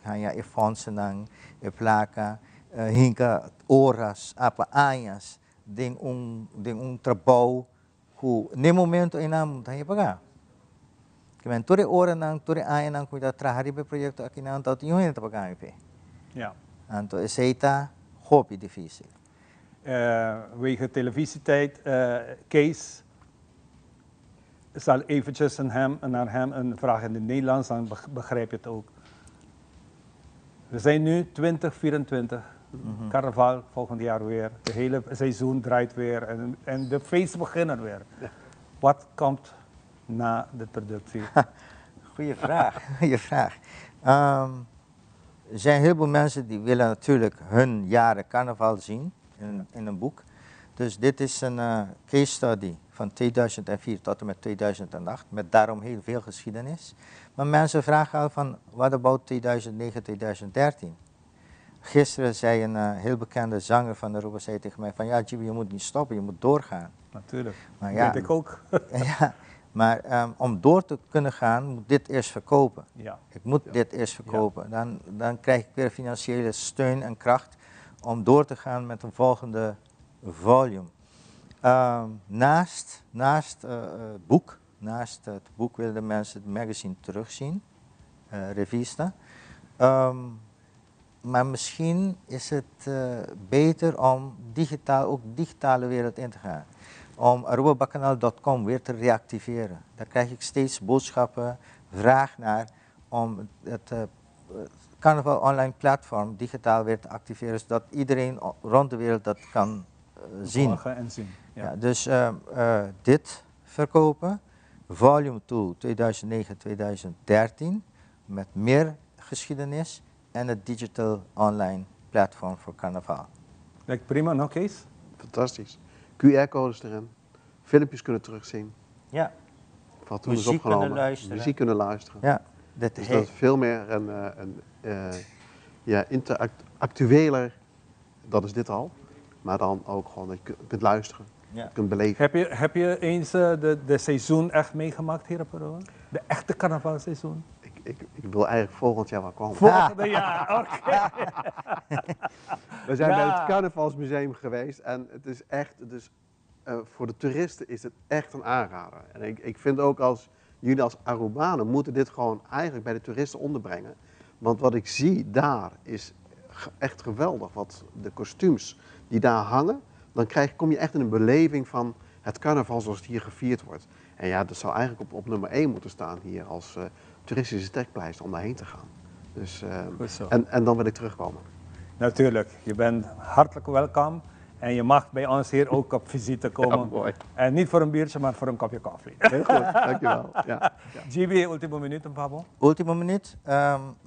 Haña e fondsennan, e placa, hinca oras, apa añas den un den un trabou cu n'e momento einan bo ta haña paga. Kimen tur e oranan, tur e añanan cu mi ta traha riba e proyecto akinan ta tin un hende ta paga mi p'e. Anto esey ta hopi dificil. Wege televisietijd, Kees zal eventjes aan hem, naar hem een vraag in het Nederlands, dan begrijp je het ook. We zijn nu 2024, carnaval volgend jaar weer, de hele seizoen draait weer en de feesten beginnen weer. Wat komt na de productie? Goeie vraag, goeie vraag. Er zijn heel veel mensen die willen natuurlijk hun jaren carnaval zien in een boek. Dus dit is een case study van 2004 tot en met 2008, met daarom heel veel geschiedenis. Maar mensen vragen al van, what about 2009, 2013? Gisteren zei een heel bekende zanger van Aruba zei tegen mij van, ja Gibi, je moet niet stoppen, je moet doorgaan. Natuurlijk, Maar dat ja, weet ik ook. Ja, maar om door te kunnen gaan, moet dit eerst verkopen. Ik moet dit eerst verkopen. Dan krijg ik weer financiële steun en kracht om door te gaan met een volgende volume. Naast het boek willen de mensen het magazine terugzien, Revista. Maar misschien is het beter om ook de digitale wereld in te gaan. Om arubabacchanal punt com weer te reactiveren. Daar krijg ik steeds boodschappen, vraag naar om het Carnaval online platform digitaal weer te activeren, zodat iedereen rond de wereld dat kan zien. Volgen en zien. Ja. Ja, dus dit verkopen, volume 2 2009, 2013, met meer geschiedenis en het digital online platform voor carnaval. Lijkt prima, no Kees? Fantastisch. Q R-codes erin, filmpjes kunnen terugzien. Wat toen is Muziek kunnen opgenomen. luisteren. Muziek kunnen luisteren. Ja, dat Dus heet dat is veel meer een ja, interactueler, dat is dit al. Maar dan ook gewoon dat je kunt luisteren, kunt beleven. Heb je eens de seizoen echt meegemaakt hier op Aruba? De echte carnavalseizoen? Ik wil eigenlijk volgend jaar wel komen. Volgende jaar, oké. We zijn bij het Carnavalsmuseum geweest en het is echt, het is voor de toeristen is het echt een aanrader. En ik vind ook als jullie als Arubanen moeten dit gewoon eigenlijk bij de toeristen onderbrengen. Want wat ik zie daar is echt geweldig. Wat de kostuums die daar hangen, dan kom je echt in een beleving van het carnaval zoals het hier gevierd wordt. En dat zou eigenlijk op nummer 1 moeten staan hier als toeristische trekpleister om daarheen te gaan. Goed zo. En dan wil ik terugkomen. Natuurlijk, je bent hartelijk welkom. En je mag bij ons hier ook op visite komen. Ja, mooi. En niet voor een biertje, maar voor een kopje koffie. Heel goed, dankjewel. Ja. Ja. GB, ultimo minuut, Pablo. Ultimo minuut.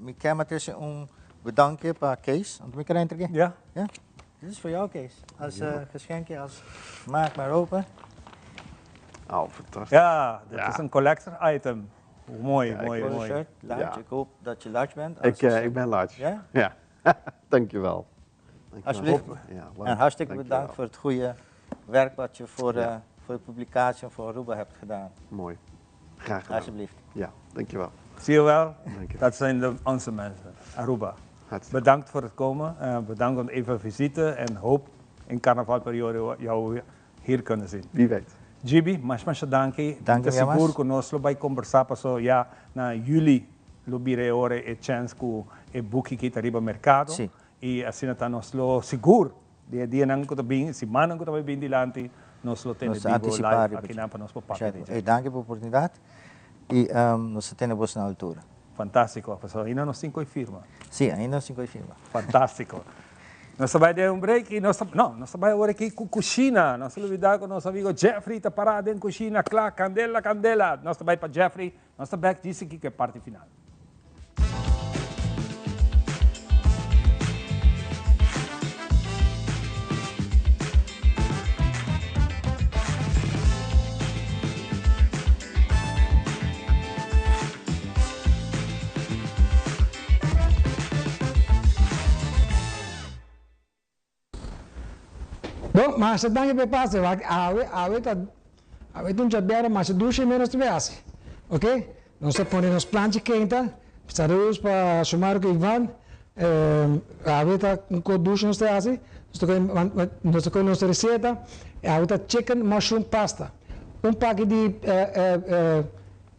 Ik heb het eens een bedankje para Kees. Want ik krijg het Ja. Ja? Dit is voor jou, Kees. Als uh, geschenkje, als maak maar open. Oh, fantastisch. Ja, dit is een collector item. Mooi, Ja, ik mooi, wil mooi. Shirt, large. Ja. Ik hoop dat je large bent. Ik, eh, ik ben large. Ja? Ja. Dankjewel. Dankjewel. Alsjeblieft. Ja, leuk. en hartstikke Dankjewel. bedankt voor het goede werk wat je voor, Ja. eh, voor de publicatie en voor Aruba hebt gedaan. Mooi. Graag gedaan. Alsjeblieft. Ja, dankjewel. Zie je wel? Dank je. Dat zijn de, onze mensen. Aruba. Hartstikke. Bedankt voor het komen. eh, bedankt om even visite en hoop in carnavalperiode jou hier kunnen zien. Wie weet. Gibi, mas mas danki. Dank je, Sigur Jamas. ku nos lo bai kombersá paso ya na yüli lo bira ora e chance ku e buki aki ta riba merkado. Si. I asina ta nos lo sigur di dianan ku ta bin, simannan ku ta bin dilanti, nos lo tene Nos bibo anticipar live aki nan pa nos por papia di Hey, dank je pa e oportunidat. I um, nos ta tene boso na altura. Fantástiko. Paso ainda nos tin ku firma. Si, ainda nos tin ku firma. Fantástiko. Nos ta bai den un break i nos no, nos ta bai awor aki ku kushina. No lubidá ku nos amigu Jeffrey ta pará den kushina, kla, kandela, kandela. Nos ta bai pa Jeffrey, nos ta back djis aki ku e parti final. Bon, masha danki p'e pase, wak awe, awe ta, awe ta un djabièrnè masha dushi menos ta hasi. Ok, nos ta pone nos planchi keinta, saludos pa Xiomara ku Ivan, awe ta un kos dushi nos ta hasi, nos ta kohe, nos ta kohe nos reseta, awe ta chicken mushroom pasta. Un paki di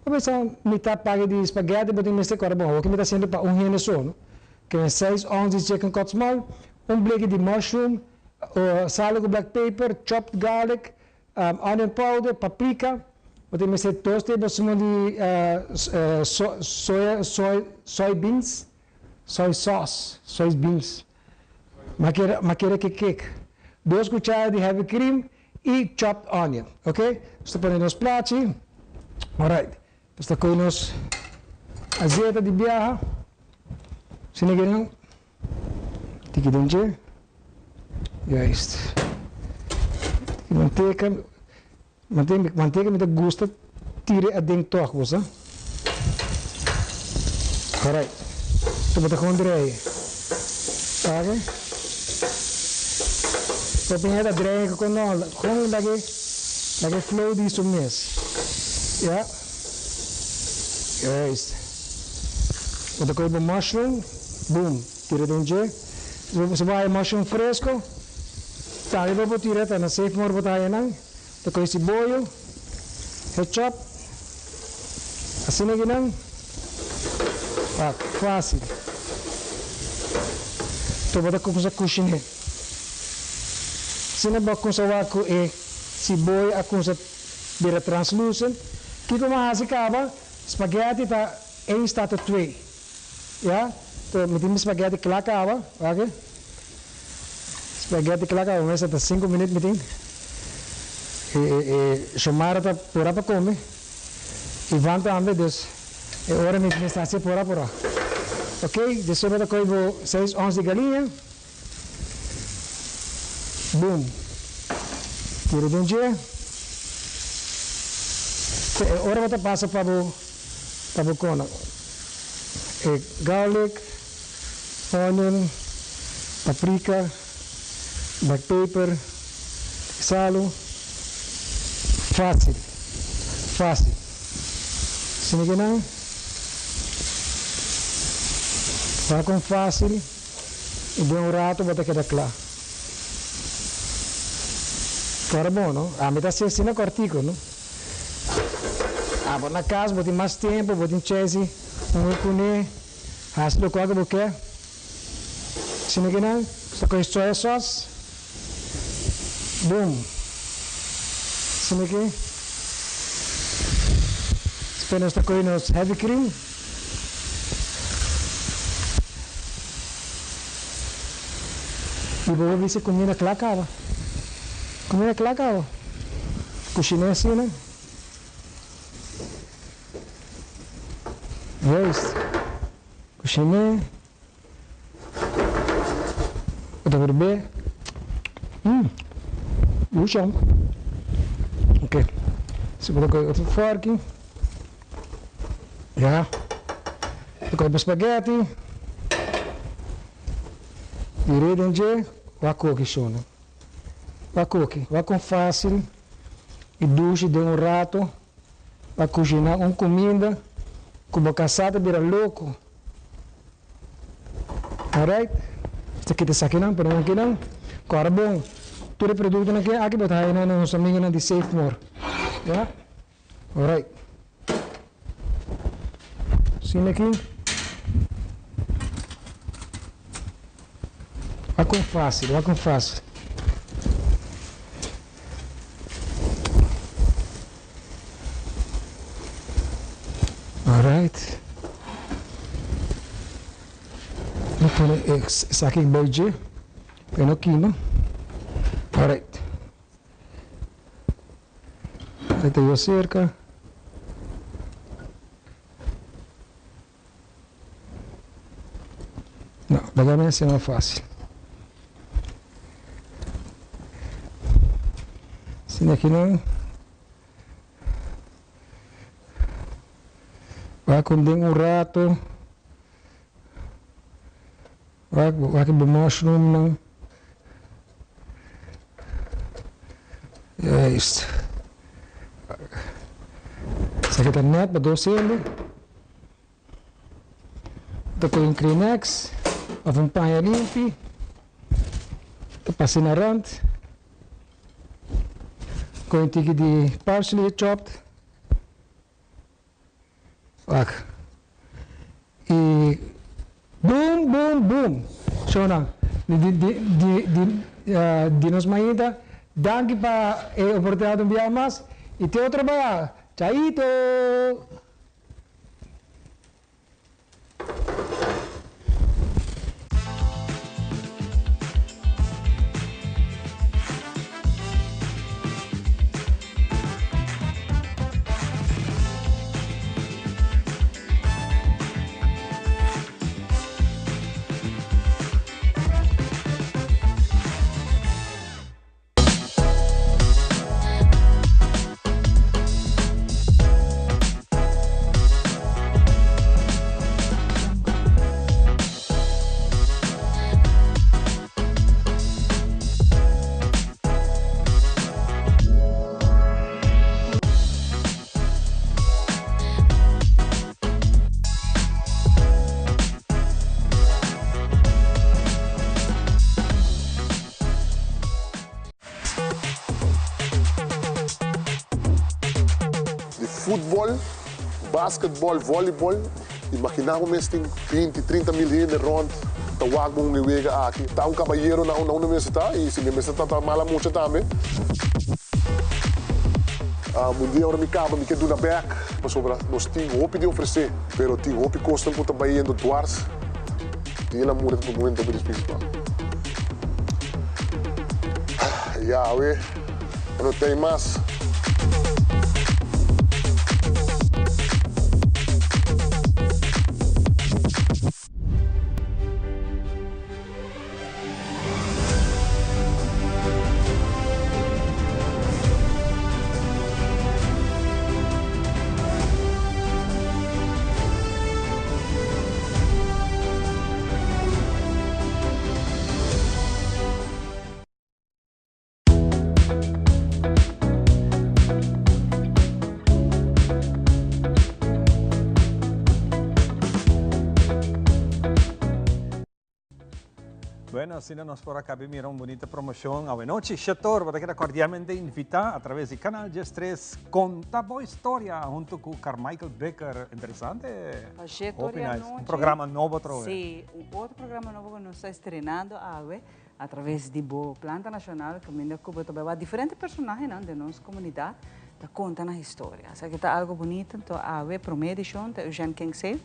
bo bisa mitad paki di spaghetti bo tin mester kòrda bon, awor mi ta hasiendo pa un hende so, no? Ke seis ons di chicken cut small, un bleki di mushroom, Salo ku black pepper, chopped garlic, onion powder, paprika. Bo tin mester dos tablespoon di soya soy soy beans, soy sauce, soy beans. Ma kere ma kere ke kek. Dos kuchara di heavy cream i chopped onion. Ok, nos ta pone nos plachi. Alright, nos ta kohe nos azeta di biaha. Asina kinan. Tiki den dje. Juist. Tiki manteka. Manteka, manteka mi ta gusta tira aden tog, bo sa. Alright. Anto bo ta gewoon draaien. Oké. Bo piña ta draaien con no, gewoon lage, lage flow di su mes. Ja. Juist. Bo ta kohe bo mushroom, boom, tira den dje. Si bo haya mushroom fresco, tambe bo por tira, ta na safe more bo ta haya nan. Ta kohe siboyo, he chop, asina aki nan. Wak, facil. Anto bo ta cuminsa cushiné. Asina bo a cuminsa wak cu e siboyo a cuminsa bira translucent. Kico bo a haci caba? Spaghetti ta één staat tot twee. Ja, to mi tin mi spaghetti kla kaba, wak. Spaghetti kla kaba, mester ta sinku minüt mi tin. E e e Xiomara ta pura pa kome, Ivan tambe, dus e ora mi mester hasi pura pura. Ok, despues bo ta kohe bo seis ons di galiña, boom, tira den dje. Te e ora bo ta pasa pa bo pa bo kona e garlic, onion, paprika, black pepper, salo. Facil, facil. Asina ke nan wak kon facil i den un rato bo ta keda kla. Ora bon no, ami ta hasi asina kòrtiku no. Abo na kas bo tin mas tempu, bo tin chèsi un kuné, hasi lokual ku bo ke. Asina ki nan ta kohe soya sòs, boom. Asina ki despues nos ta kohe nos heavy cream. I bo por bisa kuminda kla kaba. Kuminda kla kaba. Kushiné asina. Juist. Kushiné. Bo ta por be. Mmm. Dushi. Ok. Si bo ta kohe otro forki. Ya. Ta kohe bo spaghetti. Diré den dje. Wak koki shona. Wak koki. Wak kon fácil i dushi den un rato pa kushiná un kuminda ku bo kasá ta bira loko. Alright, ta kita esakinan, pone nan akinan. Kòrda bon, tur e produktonan ke aki bo ta haña nan na nos amigonan di Save More. Ya? Alright. Asina aki. Wak kon fásil, wak kon fásil. Alright. Mi pone esaki bou dje pa e no kima. Alright. Ahí ta yo cerca. No, laga mi hasi mas fácil. Asina aki nan. Wak un den un rato. Wak, wak bo mushroom nan. Juist. Esaki ta net pa dos hende. Ta kohe un Kleenex of un paña limpi. Ta pasa na rand. Kohe un tiki di parsley chopped. Wak. I boom, boom, boom. Shownan di di di di di di nos mainta, danki pa e oportunidad un bia mas i te otro bia. Chaito! Di futbol, basketbol, volleyball, imagina bo mes tin 20, 30 mil hende rond ta wak bo un e wega aki. Ta un kabayero na unda mester ta y si mi mester ta ta mala mucha tambe. Un dia ora mi kaba mi ke duna bek pasobra nos tin hopi di ofrece pero tin hopi kosnan ku ta bayendo dwars. Di el a muri ta un momento hopi dificil pa mi. Yahweh, no tei mas. Bueno, asina nos por a cabe mira un bunita promocion awe nochi. Shetor, bo ta keda cordialmente invita a traves di Canal 13 Conta Bo Historia hunto cu Carmichael Bikker. Interesante. Pa Shetor Hopi y nice. anochi. Un programa nobo otra vez. Sí, un otro programa nobo cu nos ta estrenando awe a traves di bo Planta Nacional caminda cu bo ta bay wak diferente personahenan den nos comunidad ta conta nan historia. Esaki ta algo bunito, enton awe prome edicion ta Eugène Kingsley.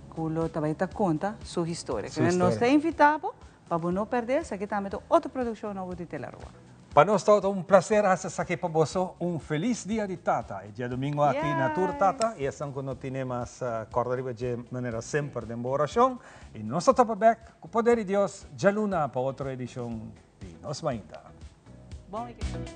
Cu lo ta bay ta conta su historia. Su Nos ta historia. invita bo pa bo no perde esaki tambe ta otro produccion nobo di Telarua. Pa nos ta un placer haci esaki pa boso. Un feliz dia di tata. E diadomingo aki na tur tata y esnan cu no tine mas corda riba dje manera semper den bo oracion. Y nos ta topa bek cu poder di Dios djaluna pa otro edicion di Nos Mainta. Bon weekend.